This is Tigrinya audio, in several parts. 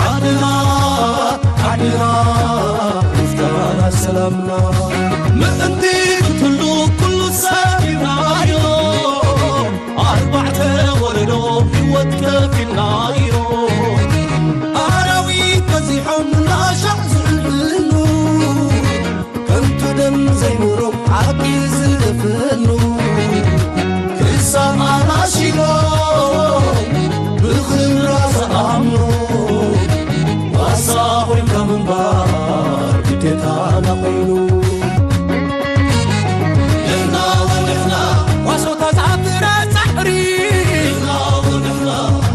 ዓድና ዓድና ምስጋና ሰላምና ምእንቲ ክትህሉ ኩሉ ሰብ ሂብናዮ። ኣርባዕተ ወለዶ ህይወት ከፊልናዮ። ኣራዊት በዚሖም ናሻዕ ዝዕልሉ ከንቱ ደም ዘይምሮም ሓቂ ዝደፈኑ ክሳብ ኣናሺሎም ብኽብራ ዝኣምኑ ዋሳ ኮይንካ ምንባር ግዴታና ኮይኑ ንሕና ወንሕና ዋሶታ ዝኣፍረ ጻዕሪ ንሕና ወንሕና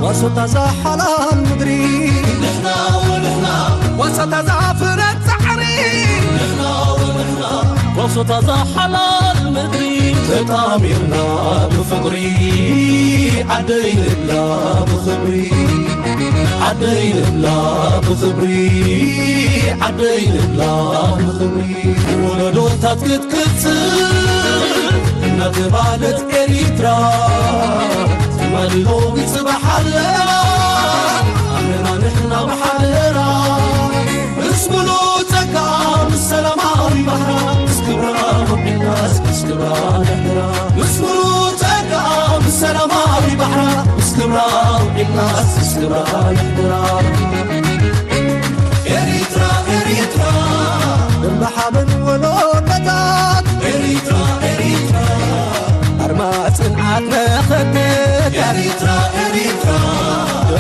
ዋሶታ ዝሓላል ምድሪ ንሕና ወንሕና ዋሶታ ዝኣፍረ ጻዕሪ ንሕና ወንሕና ዋሶታ ዝሓላል ምድሪ ተጣሚርና ብፍቕሪ ዓደይ ንብላ ብኽብሪ ዓደይ ንብላ ብኽብሪ ዓደይ ንብላ ብኽብሪ ወለዶታት ክትቅጽል እናተባለት ኤሪትራ ትማሊ ሎሚ ጽባሕ ኣለና ኣለና ንሕና ብሓደራ ምስ ሙሉእ ጸጋ ምስ ሰላማዊ ባህራ ምስ ክብራ ውዒልናስ ምስ ክብራ ንሕድራ ምስ ሙሉእ ጸጋ ምስ ሰላማዊ ባህራ ምስ ክብራ ውዒልናስ ምስ ክብራ ንሕድራ ኤሪትራ ኤሪትራ እምባ ሓበን ወለዶታት ኤሪትራ ኤሪትራ ኣርማ ጽንዓት መኸተት ኤሪትራ ኤሪትራ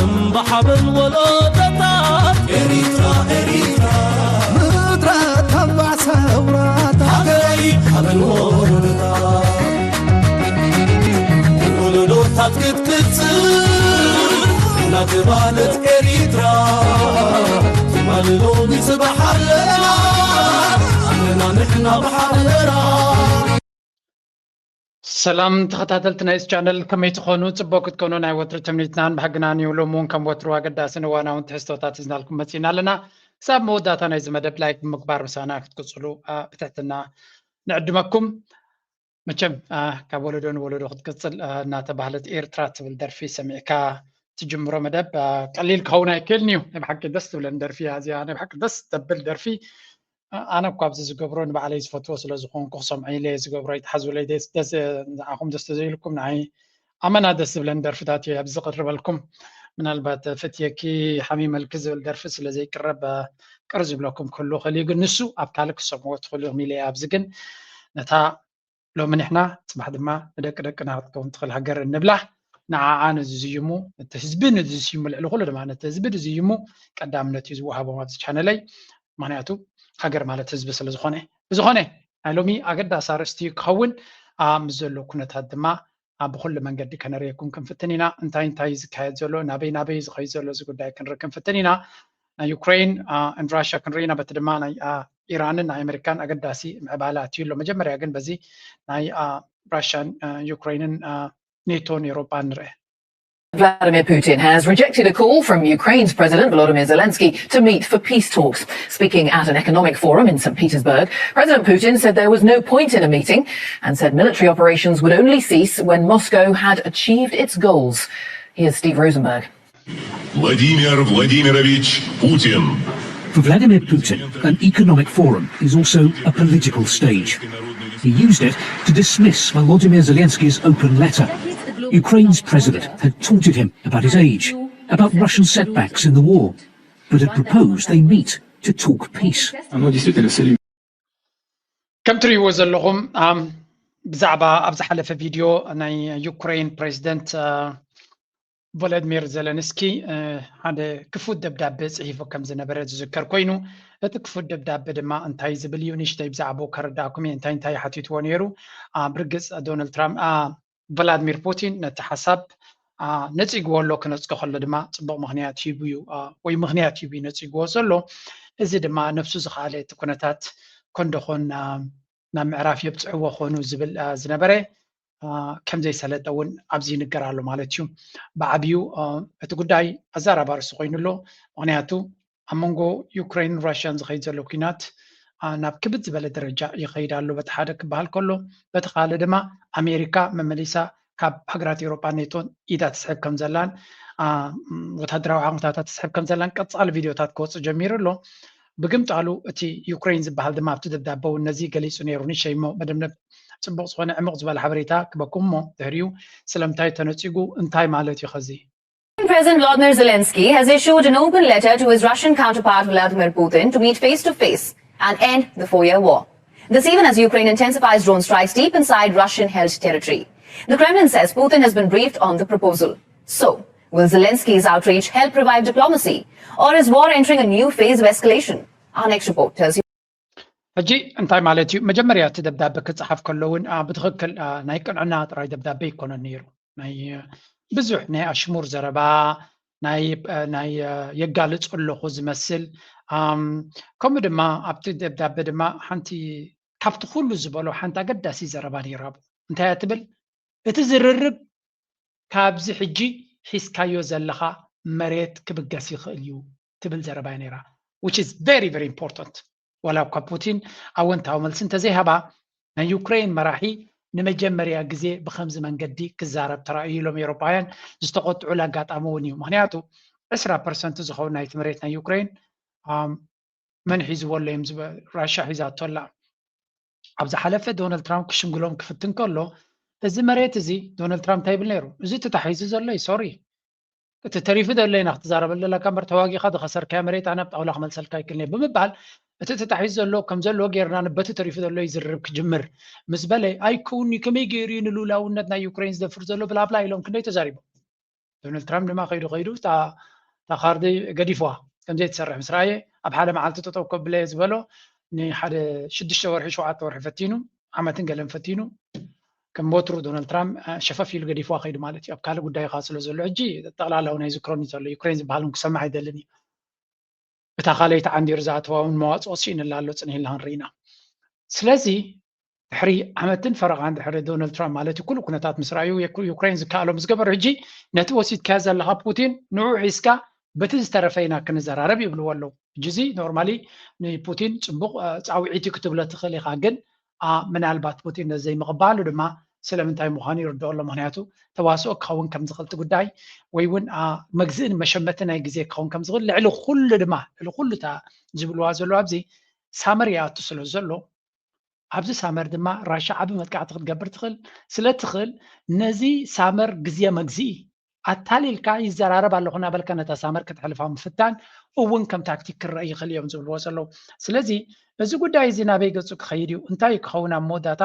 እምባ ሓበን ወለዶታት ኤሪትራ ኤሪትራ ምድረ ተባዕ ሰውራት ሃገረይ ሓበን ወለዶታት ወለዶታት ክትቅጽል እናተባለት ኤሪትራ ትማሊ ሎሚ ጽባሕ ኣለና ኣለና ንሕና ብሓደራ ሰላም ተኸታተልቲ ናይዚ ቻነል ከመይ ትኾኑ? ጽቡቅ ክትኮኑ ናይ ወትሩ ትምኒትናን ባህግናን እዩ። ሎም እውን ከም ወትሩ ኣገዳስን እዋናውን ትሕዝቶታት ሒዝናልኩም መጺእና ኣለና። ክሳብ መወዳእታ ናይዚ መደብ ላይክ ብምግባር ምሳና ክትቅጽሉ ብትሕትና ንዕድመኩም። መቸም ካብ ወለዶ ንወለዶ ክትቅጽል እናተባህለት ኤርትራ ትብል ደርፊ ሰሚዕካ ትጅምሮ መደብ ቀሊል ክኸውን ኣይክእልን እዩ። ናይ ብሓቂ ደስ ትብለን ደርፊ እያ እዚኣ። ናይ ብሓቂ ደስ ተብል ደርፊ ኣነ እኳ ኣብዚ ዝገብሮ ንባዕለይ ዝፈትዎ ስለ ዝኾንኩ ክሰምዖ ኢለ ዝገብሮ ይትሓዙለይ። ንዓኹም ደስ ተዘይልኩም ንዓይ ኣመና ደስ ዝብለን ደርፍታት እዩ ኣብዚ ዝቅርበልኩም። ምናልባት ፍትየኪ ሓሚመልኪ ዝብል ደርፊ ስለ ዘይቅረብ ቅር ዝብለኩም ክህሉ ክእል እዩ፣ ግን ንሱ ኣብ ካልእ ክሰምዎ ትኽእሉ ኢኹም ኢለ ኣብዚ ግን ነታ ሎሚ ንሕና ጽባሕ ድማ ንደቂ ደቅና ክትከውን ትኽእል ሃገር እንብላ ንዓኣ ንዝዝይሙ እቲ ህዝቢ ንዝስይሙ ልዕሊ ኩሉ ድማ ነቲ ህዝቢ ዝዝይሙ ቀዳምነት እዩ ዝወሃቦም ኣብዚ ቻነለይ። ምክንያቱ ሃገር ማለት ህዝቢ ስለ ዝኾነ ብዝኾነ ናይ ሎሚ ኣገዳሲ ኣርእስቲ ክኸውን ምስ ዘሎ ኩነታት ድማ ብኩሉ መንገዲ ከነርእየኩም ክንፍትን ኢና። እንታይ እንታይ ዝካየድ ዘሎ ናበይ ናበይ ዝኸይድ ዘሎ እዚ ጉዳይ ክንርኢ ክንፍትን ኢና። ናይ ዩክሬን ን ራሽያ ክንርኢ ኢና። በቲ ድማ ናይ ኢራንን ናይ ኣሜሪካን ኣገዳሲ ምዕባለ ኣትዩ ኣሎ። መጀመርያ ግን በዚ ናይ ራሽያን ዩክሬንን ኔቶን ኤሮጳን ንርአ። Vladimir Putin has rejected a call from Ukraine's President Volodymyr Zelensky to meet for peace talks. Speaking at an economic forum in St. Petersburg, President Putin said there was no point in a meeting and said military operations would only cease when Moscow had achieved its goals. Here's Steve Rosenberg. Vladimir Vladimirovich Putin. For Vladimir Putin, an economic forum is also a political stage. He used it to dismiss Volodymyr Zelensky's open letter. Ukraine's president had taunted him about his age, about Russian setbacks in the war, but had proposed they meet to talk peace. ከም ትርእይዎ ዘለኹም ብዛዕባ ኣብ ዝሓለፈ ቪድዮ ናይ ዩክሬን ፕሬዚደንት ቮሎድሚር ዘለንስኪ ሓደ ክፉት ደብዳቤ ጽሒፉ ከም ዝነበረ ዝዝከር ኮይኑ፣ እቲ ክፉት ደብዳቤ ድማ እንታይ ዝብል እዩ? ንእሽተይ ብዛዕባኡ ከረዳእኩም እየ፣ እንታይ እንታይ ሓቲትዎ ነይሩ። ብርግጽ ዶናልድ ትራምፕ፣ ቭላድሚር ፑቲን ነቲ ሓሳብ ነጺግዎ ኣሎ። ክነጽጎ ከሎ ድማ ጽቡቕ ምኽንያት ሂቡ እዩ፣ ወይ ምኽንያት ሂቡ እዩ ነጺግዎ ዘሎ። እዚ ድማ ነብሱ ዝኸኣለ እቲ ኩነታት ኮንዶ ኾን ናብ ምዕራፍ የብጽሕዎ ኾኑ ዝብል ዝነበረ ከም ዘይሰለጠ እውን ኣብዚ ይንገር ኣሎ ማለት እዩ። ብዓብዩ እቲ ጉዳይ ኣዛራቢ ኣርእስቲ ኮይኑ ኣሎ። ምኽንያቱ ኣብ መንጎ ዩክሬንን ራሽያን ዝኸይድ ዘሎ ኲናት ናብ ክብድ ዝበለ ደረጃ ይኸይድ ኣሎ በቲ ሓደ ክበሃል ከሎ፣ በቲ ካልእ ድማ ኣሜሪካ መመሊሳ ካብ ሃገራት ኤውሮጳን ኔቶን ኢዳ ትስሕብ ከም ዘላን ወታደራዊ ዓቕምታት ትስሕብ ከም ዘላን ቀጻሊ ቪድዮታት ክወፅእ ጀሚሩ ኣሎ። ብግምጣሉ እቲ ዩክሬን ዝበሃል ድማ ኣብቲ ደብዳበ እውን ነዚ ገሊፁ ነይሩ። ንሸይሞ መደምደም ፅቡቕ ዝኾነ ዕሙቕ ዝበለ ሓበሬታ ክበኩም እሞ ድሕሪኡ ስለምንታይ ተነፂጉ እንታይ ማለት እዩ ኸዚ? President Volodymyr Zelensky has issued an open letter to his Russian counterpart Vladimir Putin to meet face to face and end the four year war. This even as Ukraine intensifies drone strikes deep inside Russian held territory. The Kremlin says Putin has been briefed on the proposal. So, will Zelensky's outrage help revive diplomacy? Or is war entering a new phase of escalation? Our next report tells you. ሕጂ እንታይ ማለት እዩ? መጀመርያ እቲ ደብዳበ ክፀሓፍ ከሎ እውን ብትኽክል ናይ ቅንዕና ጥራይ ደብዳበ ይኮነን ነይሩ። ናይ ብዙሕ ናይ ኣሽሙር ዘረባ ናይ ናይ የጋልፅ ኣለኹ ዝመስል ከምኡ ድማ ኣብቲ ደብዳበ ድማ ሓንቲ ካብቲ ኩሉ ዝበሎ ሓንቲ ኣገዳሲ ዘረባ ነይራ። እንታይ እያ ትብል? እቲ ዝርርብ ካብዚ ሕጂ ሒዝካዮ ዘለኻ መሬት ክብገስ ይኽእል እዩ ትብል ዘረባ እያ ነይራ። Which is very very important። ዋላ እኳ ፑቲን ኣወንታዊ መልሲ እንተዘይሃባ ናይ ዩክሬን መራሒ ንመጀመርያ ግዜ ብከምዚ መንገዲ ክዛረብ ተራእዩ ኢሎም ኤውሮጳውያን ዝተቆጥዑሉ ኣጋጣሚ እውን እዩ። ምክንያቱ ዕስራ ፐርሰንት ዝኸውን ናይቲ መሬት ናይ ዩክሬን መን ሒዝዎ ኣሎ እዮም ራሻ ሒዛቶ ኣላ። ኣብ ዝሓለፈ ዶናልድ ትራምፕ ክሽምግሎም ክፍትን ከሎ እዚ መሬት እዚ ዶናልድ ትራምፕ እንታይ ይብል ነይሩ? እዚ ተታሒዙ ዘሎ እዩ ሶሪ እቲ ተሪፉ ዘሎ ኢና ክትዛረበሉ ዘለካ እምበር ተዋጊኻ ዝኸሰርካዮ መሬት ኣነ ኣብ ጣውላ ክመልሰልካ ይክእል እየ ብምባል እቲ ተታሒዙ ዘሎ ከም ዘለዎ ጌርና ንበቲ ተሪፉ ዘሎ እዩ ዝርርብ ክጅምር ምስ በለ ኣይከውንዩ ከመይ ገይሩ እዩ ንልኡላውነት ናይ ዩክሬን ዝደፍር ዘሎ ብላብላ ኢሎም ክንደይ ተዛሪቦም። ዶናልድ ትራምፕ ድማ ከይዱ ከይዱ እታ ካርዲ ገዲፍዋ ከምዘይትሰርሕ ምስ ረኣየ ኣብ ሓደ መዓልቲ ጠጠው ከብለየ ዝበሎ ንሓደ ሽዱሽተ ወርሒ ሸውዓተ ወርሒ ፈቲኑ ዓመትን ገለን ፈቲኑ ከም ወትሩ ዶናልድ ትራምፕ ሸፈፍ ኢሉ ገዲፍዋ ከይዱ ማለት እዩ። ኣብ ካልእ ጉዳይ ካ ስለ ዘሎ ሕጂ ጠቕላላዊ ናይ ዝክሮኒ ዘሎ ዩክሬን ዝበሃል ክሰማዕ ኣይደልን እዩ። እታ ካልኣይቲ ዓንዲሩ ዝኣተዋ እውን መዋፅኦ ስኢንላ ኣሎ ፅንሂልና ክንርኢ ኢና። ስለዚ ድሕሪ ዓመትን ፈረቓን ድሕሪ ዶናልድ ትራምፕ ማለት እዩ ኩሉ ኩነታት ምስ ረኣዩ ዩክሬን ዝከኣሎ ምስ ገበሩ ሕጂ ነቲ ወሲድካዮ ዘለኻ ፑቲን ንዑ ሒዝካ በቲ ዝተረፈ ኢና ክንዘራረብ ይብልዎ ኣለዉ። ሕጂ እዚ normally ንፑቲን ፅቡቕ ፃውዒት እዩ ክትብሎ ትኽእል ኢኻ፣ ግን ምናልባት ፑቲን ነዚ ዘይምቕባሉ ድማ ስለምንታይ ምዃኑ ይርድኦ ኣሎ። ምክንያቱ ተዋስኦ ክኸውን ከም ዝኽእል እቲ ጉዳይ ወይ እውን መግዝእን መሸመቲ ናይ ግዜ ክኸውን ከም ዝኽእል ልዕሊ ኩሉ ድማ ልዕሊ ኩሉ እታ ዝብልዋ ዘለዉ ኣብዚ ሳመር ይኣቱ ስለ ዘሎ ኣብዚ ሳመር ድማ ራሻ ዓቢ መጥቃዕቲ ክትገብር ትኽእል ስለ ትኽእል ነዚ ሳመር ግዜ መግዝኢ ኣታሊልካ ይዘራረብ ኣለኹ እናበልካ ነታ ሳመር ከተሕልፋ ምፍታን እውን ከም ታክቲክ ክረአ ይኽእል እዮም ዝብልዎ ዘለዉ። ስለዚ እዚ ጉዳይ እዚ ናበይ ገጹ ክኸይድ እዩ እንታይ ክኸውን ኣብ መወዳእታ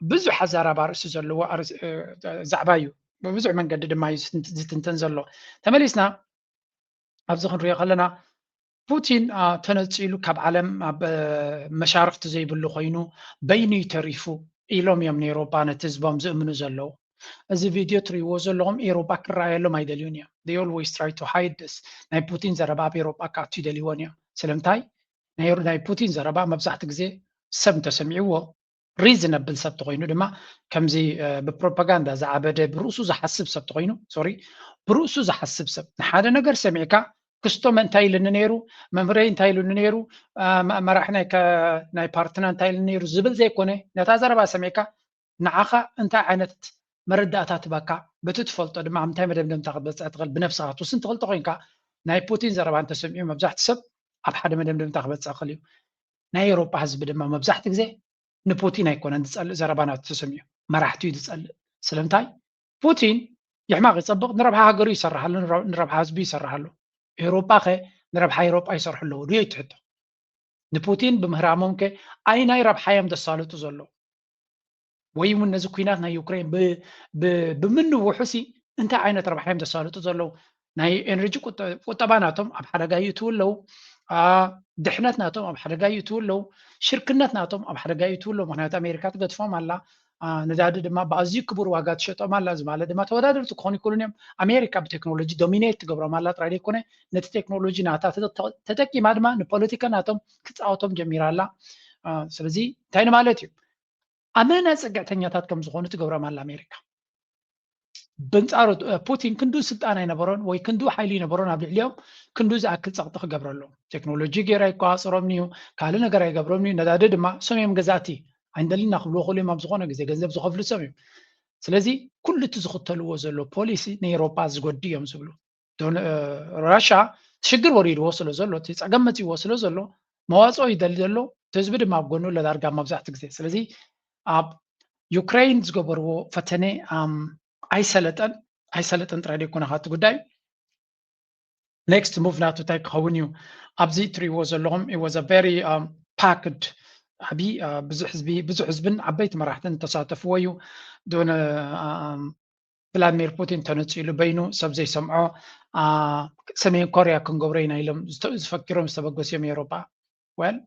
ብዙሕ ኣዛራቢ ኣርእስቲ ዘለዎ ዛዕባ እዩ። ብብዙሕ መንገዲ ድማ እዩ ዝትንተን ዘሎ። ተመሊስና ኣብዚ ክንሪኦ ከለና ፑቲን ተነፂሉ ካብ ዓለም ኣብ መሻርክቲ ዘይብሉ ኮይኑ በይኑ ተሪፉ ኢሎም እዮም ንኤሮፓ ነቲ ህዝቦም ዝእምኑ ዘለዉ። እዚ ቪድዮ ትሪእዎ ዘለኹም ኤሮፓ ክረኣየሎም ኣይደልዩን እዮም። They always try to hide this። ናይ ፑቲን ዘረባ ኣብ ኤሮፓ ክኣቱ ይደልይዎን እዮም። ስለምንታይ? ናይ ፑቲን ዘረባ መብዛሕቲ ግዜ ሰብ እንተሰሚዕዎ ሪዝነብል ሰብ ተኮይኑ ድማ ከምዚ ብፕሮፓጋንዳ ዝዓበደ ብርእሱ ዝሓስብ ሰብ ተኮይኑ ሶሪ ብርእሱ ዝሓስብ ሰብ ንሓደ ነገር ሰሚዕካ ክስቶ እንታይ ኢልኒ ነይሩ መምህረይ እንታይ ኢልኒ ነይሩ መራሒ ናይ ፓርትና እንታይ ኢልኒ ነይሩ ዝብል ዘይኮነ ነታ ዘረባ ሰሚዕካ ንዓኻ እንታይ ዓይነት መረዳእታ ትበካ በቲ ትፈልጦ ድማ ኣብ እንታይ መደምደምታ ክትበፅዕ ትኽእል ብነብስኻ ትውስን ትኽእል ተኮይንካ ናይ ፑቲን ዘረባ እንተሰሚዑ መብዛሕቲ ሰብ ኣብ ሓደ መደምደምታ ክበፅዕ ክእል እዩ። ናይ ኤውሮጳ ህዝቢ ድማ መብዛሕቲ ግዜ ንፑቲን ኣይኮነን ዝፀልእ ዘረባ ናቱ ተሰሚዑ መራሕቲ እዩ ዝፀልእ። ስለምንታይ? ፑቲን ይሕማቕ ይፀብቕ ንረብሓ ሃገሩ ይሰርሕ ኣሎ፣ ንረብሓ ህዝቢ ይሰርሕ ኣሎ። ኤውሮጳ ከ ንረብሓ ኤውሮጳ ይሰርሑ ኣለዉ ድዮ እዩ እቲ ሕቶ። ንፑቲን ብምህራሞም ከ ኣይናይ ረብሓ እዮም ዘሳልጡ ዘለዉ? ወይ እውን ነዚ ኩናት ናይ ዩክሬን ብምንውሑ ሲ እንታይ ዓይነት ረብሓ እዮም ዘሳልጡ ዘለዉ? ናይ ኤነርጂ ቁጠባ ናቶም ኣብ ሓደጋ ይእትዉ ኣለዉ። ድሕነት ናቶም ኣብ ሓደጋ ይእትዉ ኣለዉ። ሽርክነት ናቶም ኣብ ሓደጋ ይእትዉ ኣለዉ። ምክንያቱ ኣሜሪካ ትገድፎም ኣላ። ነዳዲ ድማ ብኣዝዩ ክቡር ዋጋ ትሸጦም ኣላ። እዚ ማለት ድማ ተወዳደርቲ ክኾኑ ይክእሉን እዮም። ኣሜሪካ ብቴክኖሎጂ ዶሚኔት ትገብሮም ኣላ ጥራይ ዘይኮነ ነቲ ቴክኖሎጂ ናታ ተጠቂማ ድማ ንፖለቲካ ናቶም ክፃወቶም ጀሚራ ኣላ። ስለዚ እንታይ ንማለት እዩ? ኣመና ፅግዕተኛታት ከም ዝኾኑ ትገብሮም ኣላ ኣሜሪካ። በንፃሩ ፑቲን ክንዱ ስልጣን ኣይነበሮን ወይ ክንዱ ሓይሊ ይነበሮን ኣብ ልዕሊኦም ክንዱ ዝኣክል ፀቕጢ ክገብረሎም ቴክኖሎጂ ገይራ ይቆፃፀሮም እዩ ካልእ ነገር ኣይገብሮም እዩ ነዳዲ ድማ እሶም እዮም ገዛእቲ ኣይንደልና ክብልዎ ክእሉ እዮም ኣብ ዝኾነ ግዜ ገንዘብ ዝኸፍሉ ሰብ እዮም ስለዚ ኩሉ እቲ ዝኽተልዎ ዘሎ ፖሊሲ ንኤሮፓ ዝጎዲ እዮም ዝብሉ። ራሻ ሽግር ወሪድዎ ስለ ዘሎ፣ እቲ ፀገም መፂዎ ስለ ዘሎ፣ መዋፅኦ ይደሊ ዘሎ፣ እቲ ህዝቢ ድማ ኣብ ጎኑ ኣሎ ዳርጋ መብዛሕቲ ግዜ። ስለዚ ኣብ ዩክሬን ዝገበርዎ ፈተነ ኣይሰለጠን ኣይሰለጠን ጥራይ ደይኮነ ካብቲ ጉዳይ ኔክስት ሙቭ ናቱ እንታይ ክኸውን እዩ? ኣብዚ እትሪእዎ ዘለኹም was a very packed ዓቢ ብዙሕ ህዝቢ ብዙሕ ህዝብን ዓበይቲ መራሕትን ተሳተፍዎ እዩ። ዶነ ቭላድሚር ፑቲን ተነፂሉ በይኑ ሰብ ዘይሰምዖ ሰሜን ኮርያ ክንገብሮ ኢና ኢሎም ዝፈኪሮም ዝተበገሱ እዮም ኤውሮጳ። ወል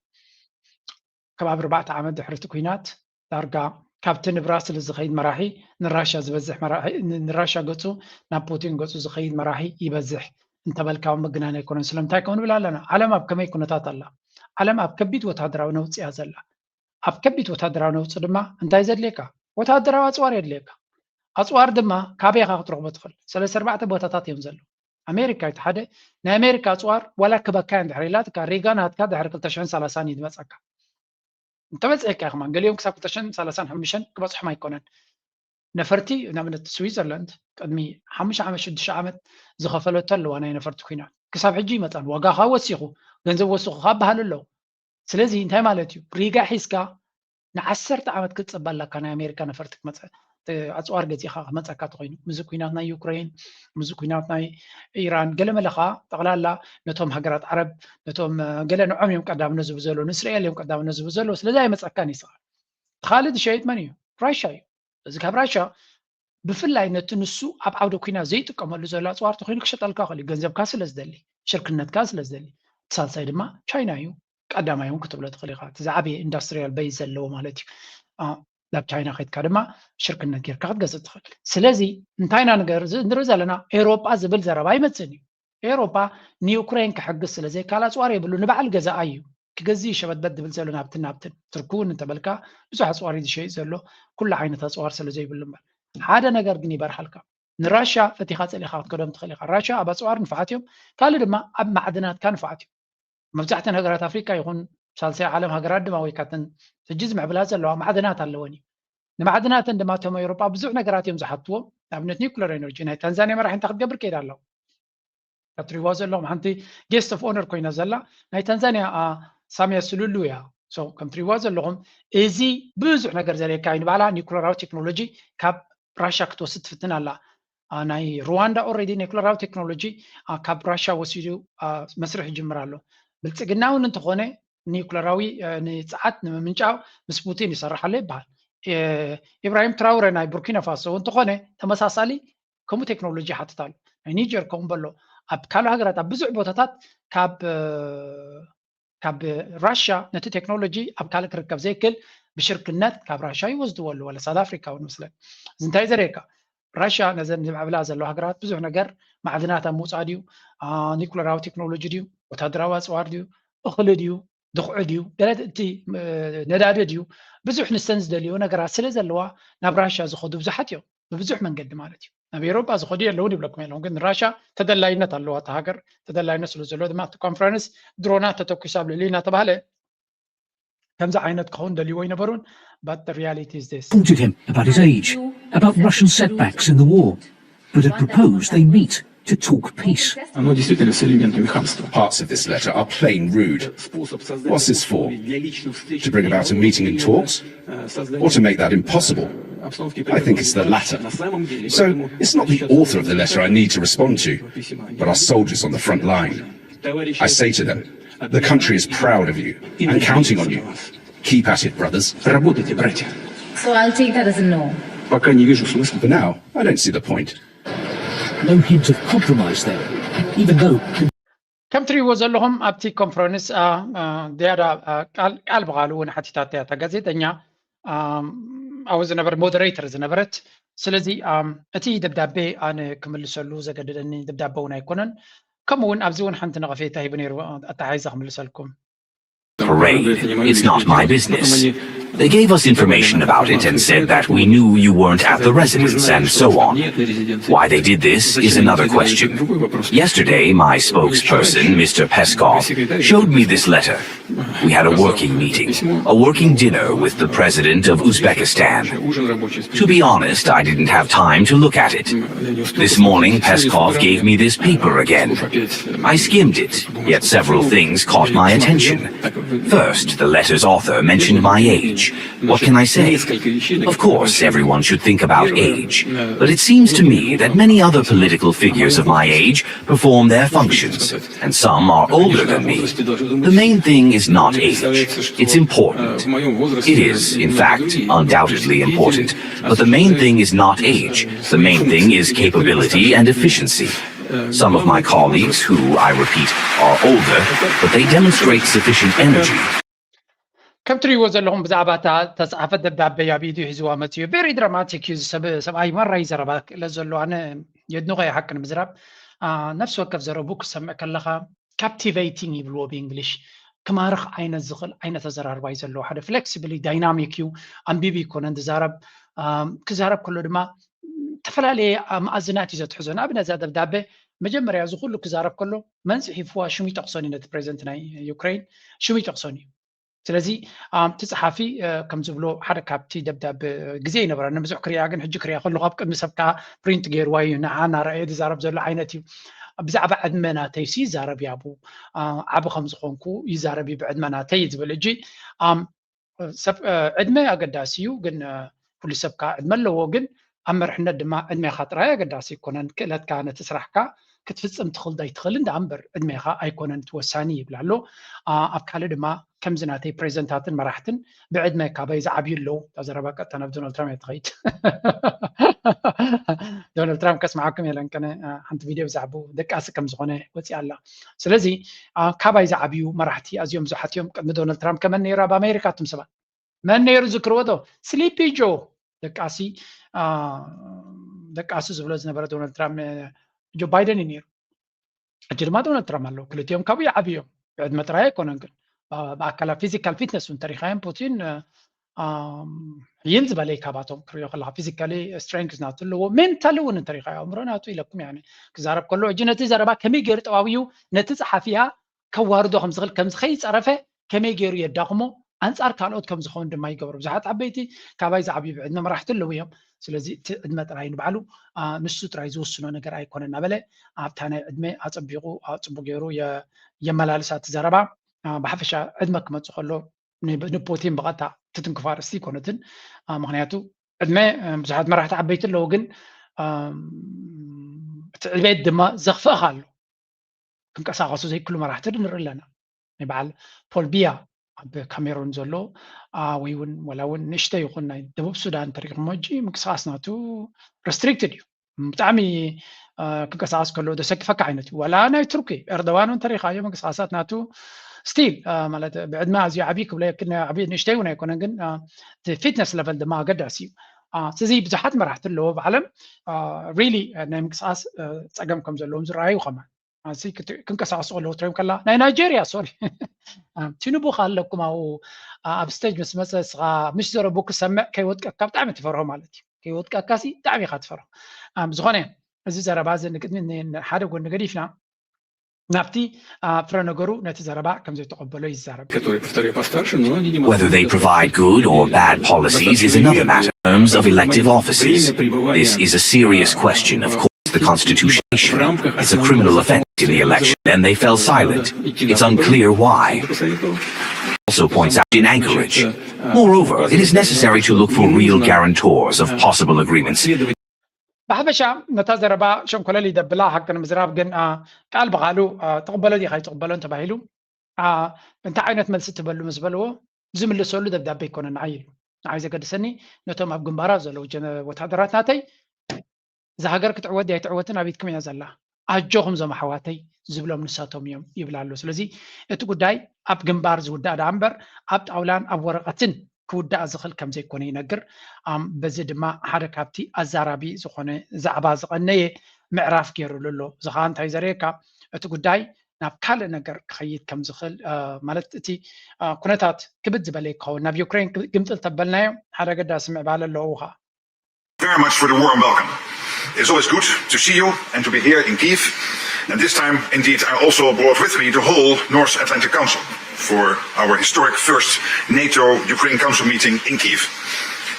ከባቢ ኣርባዕተ ዓመት ድሕሪ እቲ ኩናት ዳርጋ ካብቲ ንብራስልስ ዝኸይድ መራሒ ንራሻ ዝበዝሕ መራሒ ንራሻ ገፁ ናብ ፑቲን ገፁ ዝኸይድ መራሒ ይበዝሕ እንተበልካ ምግናን ኣይኮነን። ስለምንታይ ከምኡ ንብል ኣለና? ዓለም ኣብ ከመይ ኩነታት ኣላ? ዓለም ኣብ ከቢድ ወታደራዊ ነውፂ እያ ዘላ። ኣብ ከቢድ ወታደራዊ ነውፂ ድማ እንታይ ዘድልየካ? ወታደራዊ ኣፅዋር የድልየካ። ኣፅዋር ድማ ካበይ ኢኻ ክትረኽቦ ትኽእል? ሰለስተ ኣርባዕተ ቦታታት እዮም ዘለዉ። ኣሜሪካ እቲ ሓደ ናይ ኣሜሪካ ኣፅዋር ዋላ ክበካ እንድሕር ኢላትካ ሪጋ ናትካ ድሕሪ ክልተ ሽሕን ሰላሳን እዩ ዝመፀካ። እንተበፅሐካ ከማን ገሊኦም ክሳብ ክልተ ሽሕን ሰላሳን ሓሙሽተን ክበፅሖም ኣይኮነን። ነፈርቲ ንኣብነት ስዊዘርላንድ ቅድሚ ሓሙሽተ ዓመት ሽዱሽተ ዓመት ዝኸፈለቶ ኣለዋ ናይ ነፈርቲ ኩናት ክሳብ ሕጂ ይመፃን ዋጋ ካብ ወሲኹ ገንዘብ ወሲኹ ካብ በሃል ኣለዉ። ስለዚ እንታይ ማለት እዩ? ሪጋ ሒዝካ ንዓሰርተ ዓመት ክትፅበ ኣለካ ናይ ኣሜሪካ ነፈርቲ ክመፀ ኣፅዋር ገዚእካ ክመፀካ ተኮይኑ ምዚ ኩናት ናይ ዩክሬን ምዚ ኩናት ናይ ኢራን ገለመለ ከዓ ጠቕላላ ነቶም ሃገራት ዓረብ ነቶም ገለ ንዖም እዮም ቀዳምነት ዝቡ ዘሎ ንእስራኤል እዮም ቀዳምነት ዝቡ ዘሎ ስለዚ ኣይመፀካን ይስኻ። እቲ ካልእ ዝሸይጥ መን እዩ? ራሻ እዩ። እዚ ካብ ራሻ ብፍላይ ነቲ ንሱ ኣብ ዓውደ ኩናት ዘይጥቀመሉ ዘሎ ኣፅዋር ተኮይኑ ክሸጠልካ ክእል እዩ ገንዘብካ ስለ ዝደሊ ሽርክነትካ ስለ ዝደሊ። እቲ ሳልሳይ ድማ ቻይና እዩ። ቀዳማይ እውን ክትብሎ ትኽእል ኢኻ እቲ ዝዓበየ ኢንዳስትሪያል በይዝ ዘለዎ ማለት እዩ። ናብ ቻይና ከድካ ድማ ሽርክነት ጌርካ ክትገዝእ ትኽእል። ስለዚ እንታይና ንገር ንርኢ ዘለና ኤሮጳ ዝብል ዘረባ ኣይመፅእን እዩ። ኤሮጳ ንዩክሬን ክሕግዝ ስለ ዘይካል ኣፅዋር የብሉ ንባዕል ገዛኣ እዩ ክገዝእ ሸበትበት ዝብል ዘሎ ናብትን ናብትን። ትርኪ እውን እንተበልካ ብዙሕ ኣፅዋር እዩ ዝሸይጥ ዘሎ ኩሉ ዓይነት ኣፅዋር ስለ ዘይብሉ እምበር። ሓደ ነገር ግን ይበርሃልካ። ንራሻ ፈቲኻ ፀሊኻ ክትከዶም ትኽእል ኢኻ። ራሻ ኣብ ኣፅዋር ንፉዓት እዮም። ካልእ ድማ ኣብ ማዕድናትካ ንፉዓት እዮም። መብዛሕትአን ሃገራት ኣፍሪቃ ይኹን ሳልሳይ ዓለም ሃገራት ድማ ወይ ካተን ሕጂ ዝምዕብላ ዘለዋ ማዕድናት ኣለወን እዩ። ንማዕድናተን ድማ እቶም ኤውሮጳ ብዙሕ ነገራት እዮም ዝሓትዎም። ንኣብነት ኒኩለር ኤነርጂ ናይ ታንዛንያ መራሒ እንታይ ክትገብር ከይዳ ኣለዋ? እትሪዋ ዘለኹም ሓንቲ ጌስት ኦፍ ኦነር ኮይና ዘላ ናይ ታንዛንያ ሳሚያ ስሉሉ እያ። ከም ትሪዋ ዘለኹም እዚ ብዙሕ ነገር ዘልየካ እዩ። ንባዕላ ኒኩለራዊ ቴክኖሎጂ ካብ ራሻ ክትወስድ ትፍትን ኣላ። ናይ ሩዋንዳ ኦረዲ ኒኩለራዊ ቴክኖሎጂ ካብ ራሻ ወሲዱ መስርሕ ይጅምር ኣሎ። ብልፅግና እውን እንተኾነ ኒኩለራዊ ንፅዓት ንምምንጫው ምስ ፑቲን ይሰርሕ ኣሎ ይበሃል። ኢብራሂም ትራውረ ናይ ቡርኪና ፋሶ እንተኾነ ተመሳሳሊ ከምኡ ቴክኖሎጂ ይሓትት ኣሎ። ናይ ኒጀር ከምኡ በሎ ኣብ ካልእ ሃገራት ኣብ ብዙሕ ቦታታት ካብ ካብ ራሽያ ነቲ ቴክኖሎጂ ኣብ ካልእ ክርከብ ዘይክእል ብሽርክነት ካብ ራሽያ ይወስድዎ ኣለዉ ወላ ሳውት ኣፍሪካ እውን መስለን። እዚ እንታይ ዘርእየካ? ራሽያ ነዘን ዝምዕብላ ዘለዋ ሃገራት ብዙሕ ነገር ማዕድናት ኣብ ምውፃእ ድዩ፣ ኒኩለራዊ ቴክኖሎጂ ድዩ፣ ወታደራዊ ኣፅዋር ድዩ፣ እኽሊ ድዩ፣ ድኹዒ ድዩ፣ ገለ እቲ ነዳዲ ድዩ፣ ብዙሕ ንሰን ዝደልዮ ነገራት ስለ ዘለዋ ናብ ራሽያ ዝኸዱ ብዙሓት እዮም። ብብዙሕ መንገዲ ማለት እዩ። ናብ ኤውሮጳ ዝኸዱ የለውን ይብለኩም የለውን ግን ራሻ ተደላይነት ኣለዋ እታ ሃገር። ተደላይነት ስለ ዘለዎ ድማ እቲ ኮንፈረንስ ድሮናት ተተኩሳ ኣብ ልዕሊ እናተባህለ ከምዚ ዓይነት ክኸውን ደልይዎ ይነበሩን። But the reality is this. Confronted him about his age, about Russian setbacks in the war, but had proposed they meet to talk peace. Оно действительно с элементами хамства. Parts of this letter are plain rude. What's this for? To bring about a meeting and talks? Or to make that impossible? I think it's the latter. So it's not the author of the letter I need to respond to, but our soldiers on the front line. I say to them, the country is proud of you and counting on you. Keep at it, brothers. Работайте, братья. So I'll take that as a no. Пока не вижу смысла. For now, I don't see the point. No hint of compromise there, even though ከም ትሪእዎ ዘለኹም ኣብቲ ኮንፈረንስ ዝያዳ ቃል ብቃል እውን ሓቲታታ እያ እታ ጋዜጠኛ ኣብኡ ዝነበረ ሞደሬተር ዝነበረት። ስለዚ እቲ ደብዳቤ ኣነ ክምልሰሉ ዘገደደኒ ደብዳቤ እውን ኣይኮነን። ከምኡ እውን ኣብዚ እውን ሓንቲ ነቐፌታ ሂቡ ነይሩ። ኣተሓሒዘ ክምልሰልኩም። Parade. It's not my business. They gave us information about it and said that we knew you weren't at the residence and so on. Why they did this is another question. Yesterday, my spokesperson, Mister Peskov, showed me this letter. We had a working meeting, a working dinner with the president of Uzbekistan. To be honest, I didn't have time to look at it. This morning, Peskov gave me this paper again. I skimmed it, yet several things caught my attention. First, the letter's author mentioned my age. What can I say? Of course, everyone should think about age, but it seems to me that many other political figures of my age perform their functions, and some are older than me. The main thing is not age. It's important. It is, in fact, undoubtedly important, but the main thing is not age. The main thing is capability and efficiency. Some of my colleagues, who, I repeat, are older, but they demonstrate sufficient energy. ከም ትሪእዎ ዘለኹም ብዛዕባ እታ ተፃሓፈት ደብዳቤ ኣብ ኢዱ ሒዝዋ መፅዩ። ቨሪ ድራማቲክ እዩ። ሰብኣይ ማራ እዩ ዘረባ ክእለት ዘሎ። ኣነ የድንቆ እየ ሓቂ ንምዝራብ። ነፍሲ ወከፍ ዘረቡ ክሰምዕ ከለኻ ካፕቲቬቲንግ ይብልዎ ብእንግሊሽ፣ ክማርኽ ዓይነት ዝኽእል ዓይነት ኣዘራርባ እዩ ዘለዎ። ሓደ ፍሌክሲብሊ ዳይናሚክ እዩ። ኣንቢቢ ይኮነን ዝዛረብ። ክዛረብ ከሎ ድማ ዝተፈላለየ መኣዝናት እዩ ዘትሕዞ። ንኣብነት እዛ ደብዳቤ መጀመርያ እዚ ኩሉ ክዛረብ ከሎ መን ፅሒፍዋ ሽሙ ይጠቕሶን እዩ። ነቲ ፕሬዚደንት ናይ ዩክሬን ሽሙ ይጠቕሶን እዩ። ስለዚ እቲ ፀሓፊ ከም ዝብሎ ሓደ ካብቲ ደብዳብ ግዜ ይነበረኒ ብዙሕ ክሪኣ፣ ግን ሕጂ ክሪኣ ከለኩ ኣብ ቅድሚ ሰብ ከዓ ፕሪንት ገይርዋ እዩ። ንዓ እናረኣየ ዝዛረብ ዘሎ ዓይነት እዩ። ብዛዕባ ዕድመ ናተይ ሲ ይዛረብ ያቡ ዓቢ ከም ዝኾንኩ ይዛረብ እዩ ብዕድመ ናተይ እዩ ዝብል። ሕጂ ሰብ ዕድመ ኣገዳሲ እዩ፣ ግን ኩሉ ሰብ ከዓ ዕድመ ኣለዎ። ግን ኣብ መርሕነት ድማ ዕድሜኻ ጥራይ ኣገዳሲ ኣይኮነን፣ ክእለትካ ነቲ ስራሕካ ክትፍፅም ትኽእል ዶ ኣይትኽእልን ደኣ እምበር ዕድሜኻ ኣይኮነን እቲ ወሳኒ ይብል ኣሎ። ኣብ ካልእ ድማ ከምዚ ናተይ ፕሬዚደንታትን መራሕትን ብዕድመ ካባይ ዝዓብዩ ኣለዉ። እታ ዘረባ ቀጥታ ናብ ዶናልድ ትራምፕ እያ ትኸይድ። ዶናልድ ትራምፕ ከስምዓኩም የለን፣ ቅነ ሓንቲ ቪድዮ ብዛዕባኡ ደቃሲ ከም ዝኾነ ወፂኣ ኣላ። ስለዚ ካባይ ዝዓብዩ መራሕቲ ኣዝዮም ብዙሓት እዮም። ቅድሚ ዶናልድ ትራምፕ ከመን ነይሩ ኣብ ኣሜሪካ? እቶም ሰባት መን ነይሩ ዝክርዎ ዶ? ስሊፒ ጆ ደቃሲ ደቃሲ ዝብሎ ዝነበረ ዶናልድ ትራምፕ ጆ ባይደን እዩ ነይሩ። ሕጂ ድማ ዶናልድ ትራምፕ ኣለዉ። ክልቲኦም ካብኡ ይዓብዩ እዮም። ብዕድመ ጥራይ ኣይኮነን ግን ብኣካላ ፊዚካል ፊትነስ እውን ተሪኻዮም ፑቲን ይል ዝበለ ካባቶም ክሪኦ ከለካ ፊዚካሊ ስትሬንግዝ ናቱ ኣለዎ። ሜንታሊ እውን እንተሪኻዮ ኣእምሮ ናቱ ኢለኩም ያኒ ክዛረብ ከሎ ሕጂ ነቲ ዘረባ ከመይ ገይሩ ጠዋውዩ ነቲ ጸሓፊያ ከዋርዶ ከም ዝኽእል ከም ዝኸይጸረፈ ከመይ ገይሩ የዳኽሞ ኣንጻር ካልኦት ከም ዝኸውን ድማ ይገብሮ። ብዙሓት ዓበይቲ ካባይ ዝዓብዩ ብዕድመ መራሕቲ ኣለዉ እዮም። ስለዚ እቲ ዕድመ ጥራይ ንባዕሉ ንሱ ጥራይ ዝውስኖ ነገር ኣይኮነ እናበለ ኣብታ ናይ ዕድመ ኣጸቢቑ ኣጽቡ ገይሩ የመላልሳ እቲ ዘረባ። ብሓፈሻ ዕድመ ክመጽእ ከሎ ንፑቲን ብቐጥታ ትትንክፎ ኣርእስቲ ኣይኮነትን። ምክንያቱ ዕድመ ብዙሓት መራሕቲ ዓበይቲ ኣለዉ፣ ግን እቲ ዕቤት ድማ ዘኽፍእኻ ኣሎ። ክንቀሳቐሱ ዘይክሉ መራሕቲ ንርኢ ኣለና። ናይ በዓል ፖል ቢያ ኣብ ካሜሩን ዘሎ ወይ እውን ወላ እውን ንእሽተይ ይኹን ናይ ደቡብ ሱዳን ተሪኽሞ ሕጂ ምንቅስቃስ ናቱ ረስትሪክትድ እዩ። ብጣዕሚ ክንቀሳቀስ ከሎ ዘሰክፈካ ዓይነት እዩ። ዋላ ናይ ቱርኪ ኤርዶዋን እውን ተሪኻዮ ምንቅስቃሳት ናቱ ስቲል ማለት ብዕድመ ኣዝዩ ዓብዪ ክብለክን ዓብዪ ንእሽተይ እውን ኣይኮነን፣ ግን እቲ ፊትነስ ለቨል ድማ ኣገዳሲ እዩ። ስለዚ ብዙሓት መራሕቲ ኣለዎ ኣብ ዓለም ሪሊ ናይ ምንቅስቃስ ፀገም ከም ዘለዎም ዝረኣዩ ከማን ክንቀሳቀሱ ከለዉ ትሪኦም ከላ ናይ ናይጀርያ ሶሪ ቲኑቡ ከ ኣለኩም ኣብኡ ኣብ ስቴጅ ምስ መፀ ስኻ ምሽ ዘረቡ ክሰምዕ ከይወጥቀካ ብጣዕሚ ትፈርሆ ማለት እዩ። ከይወጥቀካ ሲ ብጣዕሚ ኢኻ ትፈርሆ። ዝኾነ እዚ ዘረባ እዚ ንቅድሚ ሓደ ጎኒ ገዲፍና ናብቲ ፍረ ነገሩ ነቲ ዘረባ ከም ዘይተቐበሎ ይዛረብ። Whether they provide good or bad policies is another matter. In terms of elective offices, this is a serious question. Of course, the Constitution is a criminal offense in the election, and they fell silent. It's unclear why. Also points out in Anchorage. Moreover, it is necessary to look for real guarantors of possible agreements. ብሓፈሻ ነታ ዘረባ ሸንኮለል ይደብላ። ሓቂ ንምዝራብ ግን ቃል ብቃሉ ትቕበሎ ዲኻ ይትቕበሎን ተባሂሉ እንታይ ዓይነት መልሲ ትበሉ ምስ በልዎ ዝምልሰሉ ደብዳቤ ኣይኮነን ንዓይ ኢሉ። ንዓይ ዘገድሰኒ ነቶም ኣብ ግንባራት ዘለዉ ወታደራት ናተይ እዛ ሃገር ክትዕወት ድያ ኣይትዕወትን ኣብ ኢድኩም እያ ዘላ፣ ኣጆኹም ዞም ኣሕዋተይ ዝብሎም ንሳቶም እዮም ይብል ኣሎ። ስለዚ እቲ ጉዳይ ኣብ ግንባር ዝውዳእ ደኣ እምበር ኣብ ጣውላን ኣብ ወረቐትን ክውዳእ ዝኽእል ከም ዘይኮነ ይነግር። በዚ ድማ ሓደ ካብቲ ኣዛራቢ ዝኾነ ዛዕባ ዝቐነየ ምዕራፍ ገይሩሉ ኣሎ። እዚ ኸዓ እንታይ ዘርእየካ እቲ ጉዳይ ናብ ካልእ ነገር ክኸይድ ከም ዝኽእል ማለት እቲ ኩነታት ክብድ ዝበለ ይኸውን። ናብ ዩክሬን ግምጥል ተበልናዮ ሓደ ኣገዳሲ ምዕባለ ኣለዎ ከዓ። Very much for the warm welcome. It's always good to see you and to be here in Kyiv. And this time, indeed, I also brought with me the whole North Atlantic Council for our historic first NATO Ukraine Council meeting in Kyiv.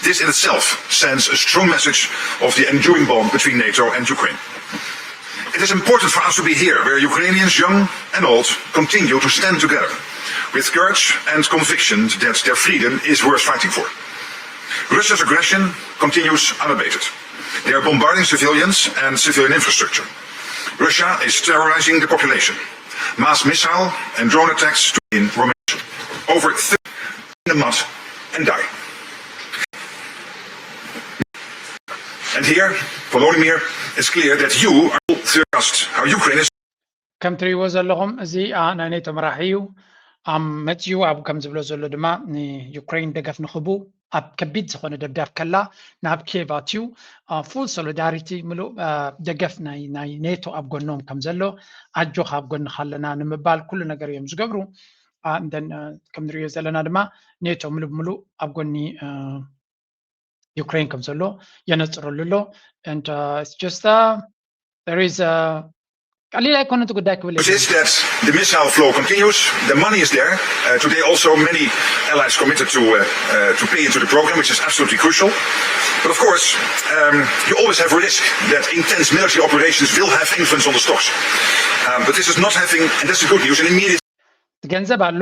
This in itself sends a strong message of the enduring bond between NATO and Ukraine. It is important for us to be here, where Ukrainians, young and old, continue to stand together with courage and conviction that their freedom is worth fighting for. Russia's aggression continues unabated. They are bombarding civilians and civilian infrastructure. Russia is terrorizing the population. Mass missile and drone attacks in Romania. Over thirty in the mud and die. And here, Volodymyr, it's clear that you are all thirsty how Ukraine is. ከም ትሪእዎ ዘለኹም እዚ ናይ ኔቶ መራሒ እዩ። ኣብ መፅኡ ኣብ ከም ዝብሎ ዘሎ ድማ ንዩክሬን ደገፍ ንኽቡ ኣብ ከቢድ ዝኾነ ደብዳብ ከላ ናብ ኬቭ ኣትዩ full solidarity ምሉእ ደገፍ ናይ ናይ ኔቶ ኣብ ጎኖም ከም ዘሎ ኣጆኻ ኣብ ጎንኻ ኣለና ንምባል ኩሉ ነገር እዮም ዝገብሩ። እንደን ከም ንሪኦ ዘለና ድማ ኔቶ ምሉእ ብምሉእ ኣብ ጎኒ ዩክሬን ከም ዘሎ የነፅረሉ ኣሎ። And uh, it's just uh, there is uh, ቀሊል ኣይኮነ እቲ ጉዳይ ክብል Is that the missile flow continues, the money is there. Uh, today also many allies committed to, uh, uh, to pay into the program, which is absolutely crucial. But of course, um, you always have a risk that intense military operations will have influence on the stocks. Um, but this is not having, and that's the good news, an immediate ገንዘብ ኣሎ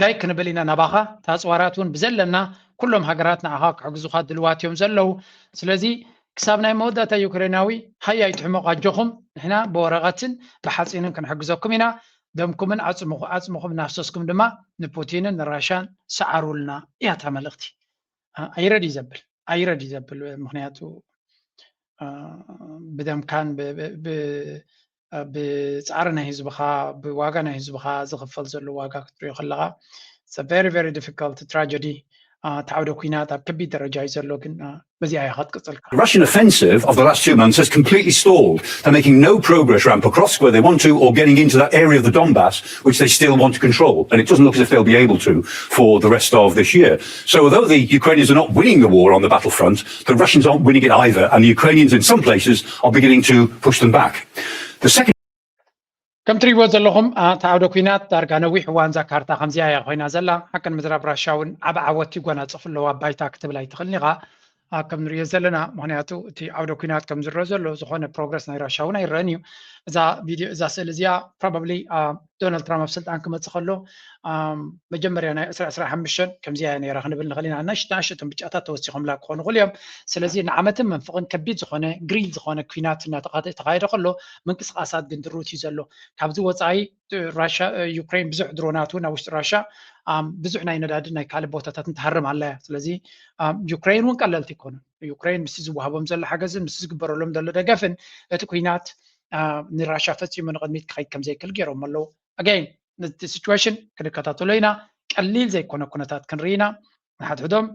ዳይ ክንብል ኢና ናባኻ። ታፅዋራት እውን ብዘለና ኩሎም ሃገራት ንዓኻ ክሕግዙኻ ድልዋት እዮም ዘለዉ። ስለዚ ክሳብ ናይ መወዳእታ ዩክሬናዊ ሃይ ኣይትሕመቑ ኣጆኹም፣ ንሕና ብወረቐትን ብሓፂንን ክንሕግዘኩም ኢና። ደምኩምን ዓፅምኹ- ዓፅምኹም እናፍሰስኩም ድማ ንፑቲንን ንራሻን ሰዓሩልና እያ እታ መልእኽቲ። ኣይረድ እዩ ዘብል ኣይረድ እዩ ዘብል ምክንያቱ ብደምካን ብፃዕሪ ናይ ህዝብኻ ብዋጋ ናይ ህዝብኻ ዝኽፈል ዘሎ ዋጋ ክትሪኦ ከለኻ very very difficult tragedy። እቲ ዓውደ ኩናት ኣብ ከቢድ ደረጃ እዩ ዘሎ ግን በዚኣ እያ ክትቅፅል። The Russian offensive of the last two months has completely stalled. They're making no progress around Pokrovsk where they want to, or getting into that area of the Donbass which they still want to control. And it doesn't look as if they'll be able to for the rest of this year. So although the Ukrainians are not winning the war on the battlefront, the Russians aren't winning it either. And the Ukrainians in some places are beginning to push them back. The second ከም ትሪእዎ ዘለኹም እቲ ዓውደ ኩናት ዳርጋ ነዊሕ እዋን እዛ ካርታ ከምዚኣ እያ ኮይና ዘላ። ሓቂ ንምዝራብ ራሻ እውን ዓብ ዓወት ይጎናፀፉ ኣለዉ ኣብ ባይታ ክትብል ኣይትኽእልን ኢኻ። ከም ንሪኦ ዘለና ምክንያቱ እቲ ዓውደ ኩናት ከም ዝረአ ዘሎ ዝኾነ ፕሮግረስ ናይ ራሻ እውን ኣይረአን እዩ። እዛ ቪድዮ እዛ ስእሊ እዚኣ ፕሮባብሊ ዶናልድ ትራምፕ ኣብ ስልጣን ክመፅእ ከሎ መጀመርያ ናይ ዕስራ ዕስራ ሓሙሽተ ከምዚኣ እያ ነይራ ክንብል ንኽእል ኢና። ናሽ- ንኣሸቶም ብጫታት ተወሲኾምላ ክኾኑ ይኽእሉ እዮም። ስለዚ ንዓመትን መንፍቕን ከቢድ ዝኾነ ግሪል ዝኾነ ኩናት እናተኻየደ ከሎ ምንቅስቃሳት ግን ድሩት እዩ ዘሎ። ካብዚ ወፃኢ ራሻ ዩክሬን ብዙሕ ድሮናት እውን ኣብ ውሽጢ ራሻ ብዙሕ ናይ ነዳድን ናይ ካልእ ቦታታትን ትሃርም ኣላ እያ። ስለዚ ዩክሬን እውን ቀለልቲ ኣይኮኑን። ዩክሬን ምስቲ ዝወሃቦም ዘሎ ሓገዝን ምስቲ ዝግበረሎም ዘሎ ደገፍን እቲ ኩናት ንራሻ ፈፂሙ ንቕድሚት ክኸይድ ከም ዘይክእል ገይሮም ኣለዉ። ኣገይን ነቲ ሲቹዌሽን ክንከታተሎ ኢና። ቀሊል ዘይኮነ ኩነታት ክንርኢ ኢና። ንሓድሕዶም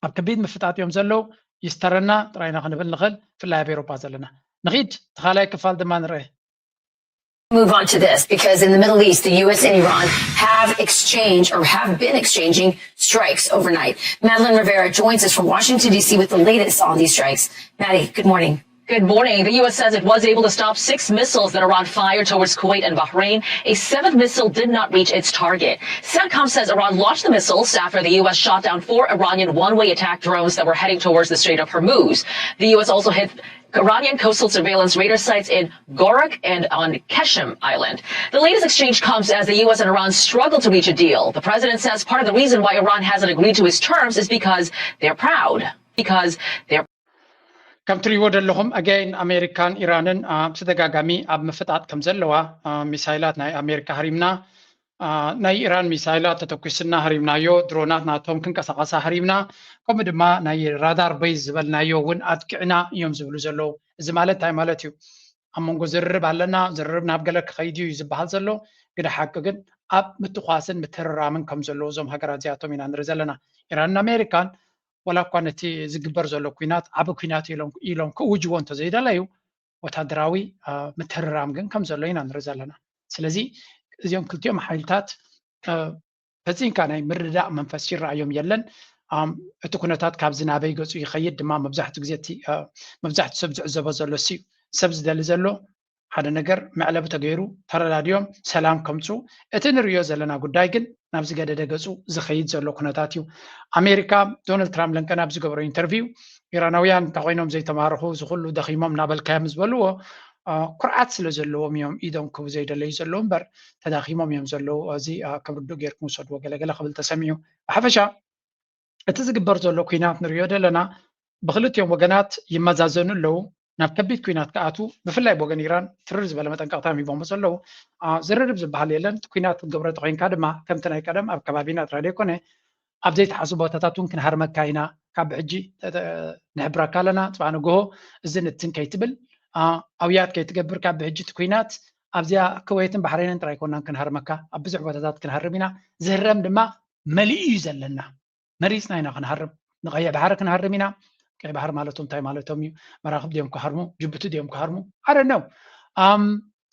ኣብ ከቢድ ምፍጣጥ እዮም ዘለዉ። ይስተረና ጥራይና ክንብል ንኽእል፣ ብፍላይ ኣብ ኤውሮጳ ዘለና። ንኺድ እቲ ካልኣይ ክፋል ድማ ንርአ። Move on to this because in the Middle East, the U S and Iran have exchanged or have been exchanging strikes overnight. Madeline Rivera joins us from Washington, D C with the latest on these strikes. Maddie, good morning. Good morning. The U S says it was able to stop six missiles that Iran fired towards Kuwait and Bahrain. A seventh missile did not reach its target. CENTCOM says Iran launched the missiles after the U S shot down four Iranian one-way attack drones that were heading towards the Strait of Hormuz. The U S also hit Iranian coastal surveillance radar sites in Gorak and on Keshem Island. The latest exchange comes as the U S and Iran struggle to reach a deal. The president says part of the reason why Iran hasn't agreed to his terms is because they're proud. Because they're ከም ትሪእዎ ዘለኹም ኣገይን ኣሜሪካን ኢራንን ብተደጋጋሚ ኣብ ምፍጣጥ ከም ዘለዋ ሚሳይላት ናይ ኣሜሪካ ሃሪምና ናይ ኢራን ሚሳይላት ተተኩስና ሃሪምናዮ፣ ድሮናት ናቶም ክንቀሳቐሳ ሃሪምና፣ ከምኡ ድማ ናይ ራዳር ቤዝ ዝበልናዮ እውን ኣጥቂዕና እዮም ዝብሉ ዘለዉ። እዚ ማለት እንታይ ማለት እዩ? ኣብ መንጎ ዝርርብ ኣለና፣ ዝርርብ ናብ ገለ ክኸይድ እዩ ዝበሃል ዘሎ፣ ግደ ሓቂ ግን ኣብ ምትኳስን ምትርራምን ከም ዘለዉ እዞም ሃገራት እዚኣቶም ኢና ንርኢ ዘለና። ኢራንን ኣሜሪካን ዋላ እኳ ነቲ ዝግበር ዘሎ ኩናት ዓቢ ኩናት ኢሎም ክእውጅዎ እንተዘይደለዩ ወታደራዊ ምትርራም ግን ከም ዘሎ ኢና ንርኢ ዘለና። ስለዚ እዚኦም ክልቲኦም ሓይልታት ፈጺምካ ናይ ምርዳእ መንፈስ ይረኣዮም የለን። እቲ ኩነታት ካብዚ ናበይ ገጹ ይኸይድ ድማ መብዛሕትኡ ግዜ መብዛሕትኡ ሰብ ዝዕዘቦ ዘሎ እሱ እዩ። ሰብ ዝደሊ ዘሎ ሓደ ነገር መዕለቢ ተገይሩ ተረዳድዮም ሰላም ከምፁ። እቲ ንሪዮ ዘለና ጉዳይ ግን ናብ ዝገደደ ገፁ ዝኸይድ ዘሎ ኩነታት እዩ። ኣሜሪካ ዶናልድ ትራምፕ ለንቀን ኣብ ዝገበሮ ኢንተርቪው ኢራናውያን እንተኮይኖም ዘይተማርኹ ዝኩሉ ደኺሞም እናበልካዮም ዝበልዎ ኩርዓት ስለ ዘለዎም እዮም ኢዶም ክቡ ዘይደለዩ ዘለዉ እምበር ተዳኺሞም እዮም ዘለዉ። እዚ ክብርዱ ጌርኩም ውሰድዎ ገለገለ ክብል ተሰሚዑ። ብሓፈሻ እቲ ዝግበር ዘሎ ኩናት ንሪኦ ዘለና ብክልቲኦም ወገናት ይመዛዘኑ ኣለዉ። ናብ ከቢድ ኩናት ክኣቱ ብፍላይ ብወገን ኢራን ትርር ዝበለ መጠንቀቕታ ሂቦሞ ዘለዉ። ዝርርብ ዝበሃል የለን። እቲ ኩናት ክትገብሮ ተኮይንካ ድማ ከምቲ ናይ ቀደም ኣብ ከባቢና ጥራይ ዘይኮነ ኣብ ዘይተሓሱ ቦታታት እውን ክንሃርመካ ኢና። ካብ ሕጂ ንሕብረካ ኣለና። ፅባሕ ንግሆ እዚ ንትን ከይትብል ኣውያት ከይትገብር ካብ ሕጂ እቲ ኩናት ኣብዚኣ ክወይትን ባሕሬንን ጥራይ ኮናን ክንሃርመካ ኣብ ብዙሕ ቦታታት ክንሃርም ኢና። ዝህረም ድማ መሊኡ እዩ ዘለና። መሪፅና ኢና ክንሃርም። ንቀይሕ ባሕሪ ክንሃርም ኢና። ቀይ ባሕሪ ማለቶም እንታይ ማለቶም እዩ? መራክብ ድዮም ክሃርሙ? ጅቡቲ ድዮም ክሃርሙ? ኣረነው ኣም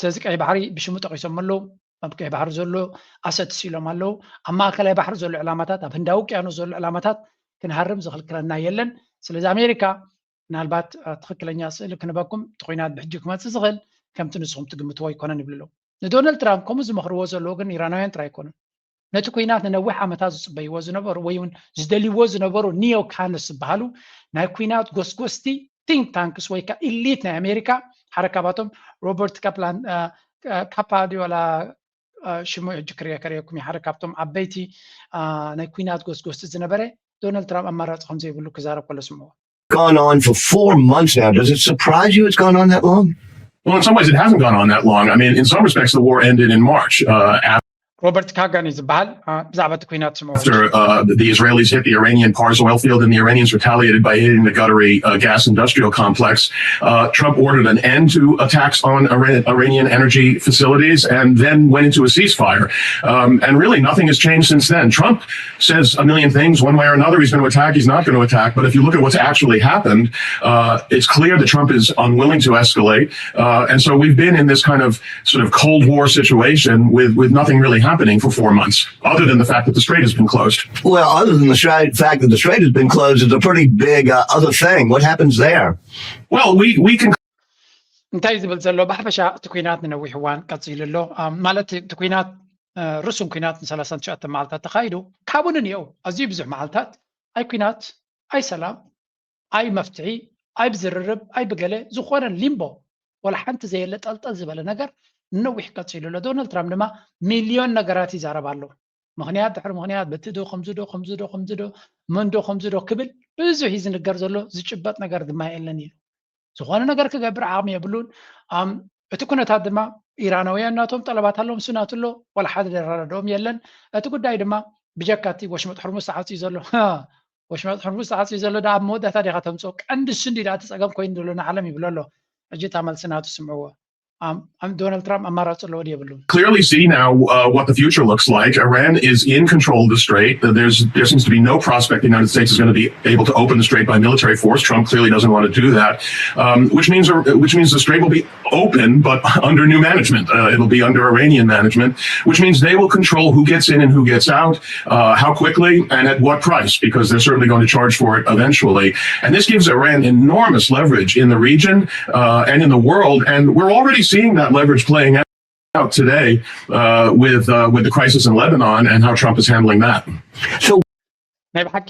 ስለዚ ቀይ ባሕሪ ብሽሙ ጠቂሶም ኣለዉ። ኣብ ቀይ ባሕሪ ዘሎ ኣሰት ስኢሎም ኣለዉ። ኣብ ማእከላይ ባሕሪ ዘሎ ዕላማታት፣ ኣብ ህንዳዊ ውቅያኖስ ዘሎ ዕላማታት ክንሃርም ዝኽልክለና የለን። ስለዚ ኣሜሪካ ምናልባት ትኽክለኛ ስእሊ ክንበኩም እቲ ኩናት ብሕጂ ክመፅእ ዝኽእል ከምቲ ንስኹም ትግምትዎ ኣይኮነን ይብሉ ኣለዉ። ንዶናልድ ትራምፕ ከምኡ ዝመኽርዎ ዘለዉ ግን ኢራናውያን ጥራይ ኣይኮኑን። ነቲ ኩናት ንነዊሕ ዓመታት ዝፅበይዎ ዝነበሩ ወይ እውን ዝደልይዎ ዝነበሩ ኒዮ ካንስ ዝበሃሉ ናይ ኩናት ጎስጎስቲ ቲንክ ታንክስ ወይ ከዓ ኢሊት ናይ ኣሜሪካ ሓደ ካብኣቶም ሮበርት ካፕላን ካፓ ድዩ ዋላ ሽሙ ሕጂ ክርየ ከርእየኩም ሓደ ካብቶም ዓበይቲ ናይ ኩናት ጎስጎስቲ ዝነበረ ዶናልድ ትራምፕ ኣማራፂ ከም ዘይብሉ ክዛረብ ከሎ ስምዎ። Gone on for four months now. Does it surprise you it's gone on that long? Well, in some ways, it hasn't gone on that long. I mean, in some respects, the war ended in March. Uh, ሮበርት ካጋን እዩ ዝበሃል። ብዛዕባ እቲ ኩናት ስምዎ። After uh, the Israelis hit the Iranian Pars oil field and the Iranians retaliated by hitting the Qatari uh, gas industrial complex, uh, Trump ordered an end to attacks on Iran- Iranian energy facilities and then went into a ceasefire. Um, and really, nothing has changed since then. Trump says a million things. One way or another, he's going to attack, he's not going to attack. But if you look at what's actually happened, uh, it's clear that Trump is unwilling to escalate. Uh, and so we've been in this kind of sort of Cold War situation with, with nothing really happening for four months, other than the fact that the strait has been closed. Well, other than the strait, fact that the strait has been closed, is a pretty big uh, other thing. What happens there? Well, we, we can እንታይ ዝብል ዘሎ ብሓፈሻ እቲ ኩናት ንነዊሕ እዋን ቀፂሉ ኣሎ። ማለት እቲ ኩናት ርሱን ኩናት ን ሰላሳን ትሽዓተን መዓልታት ተኻይዱ ካብኡ ንንየው ኣዝዩ ብዙሕ መዓልታት ኣይ ኩናት ኣይ ሰላም ኣይ መፍትሒ ኣይ ብዝርርብ ኣይ ብገለ ዝኾነ ሊምቦ ወላ ሓንቲ ዘየለ ጠልጠል ዝበለ ነገር ነዊሕ ቀፂሉ ኣሎ። ዶናልድ ትራምፕ ድማ ሚልዮን ነገራት ይዛረብ ኣሎ። ምክንያት ድሕሪ ምክንያት በቲ ዶ ከምዚ ዶ ከምዚ ዶ ከምዚ ዶ መን ዶ ከምዚ ዶ ክብል ብዙሕ እዩ ዝንገር ዘሎ። ዝጭበጥ ነገር ድማ የለን ኢሉ ዝኾነ ነገር ክገብር ዓቕሚ የብሉን። እቲ ኩነታት ድማ ኢራናውያን ናቶም ጠለባት ኣለዎም፣ እሱ ናቱ ኣሎ፣ ዋላ ሓደ ደራረድኦም የለን። እቲ ጉዳይ ድማ ብጀካ እቲ ወሽመጥ ሕርሙዝ ተዓፅዩ ዘሎ ወሽመጥ ሕርሙዝ ተዓፅዩ ዘሎ ደኣ ኣብ መወዳእታ ዲኻ ተምፅኦ? ቀንዲ እሱ እንዲ ደኣ እቲ ፀገም ኮይኑ ዘሎ ንዓለም ይብሎ ኣሎ። ሕጂ እታ መልሲ ናቱ ስምዕዎ። ዶናልድ ትራምፕ ኣማራፂ ኣለዎ ድዩ የብሉን? Clearly see now uh, what the future looks like. Iran is in control of the strait. There's there seems to be no prospect the United States is going to be able to open the strait by military force. Trump clearly doesn't want to do that, um, which means which means the strait will be open, but under new management. Uh, it'll be under Iranian management, which means they will control who gets in and who gets out, uh, how quickly, and at what price, because they're certainly going to charge for it eventually. And this gives Iran enormous leverage in the region uh, and in the world. And we're already seeing that leverage playing out out today uh, with uh, with the crisis in Lebanon and how Trump is handling that. So, ናይ ብሓቂ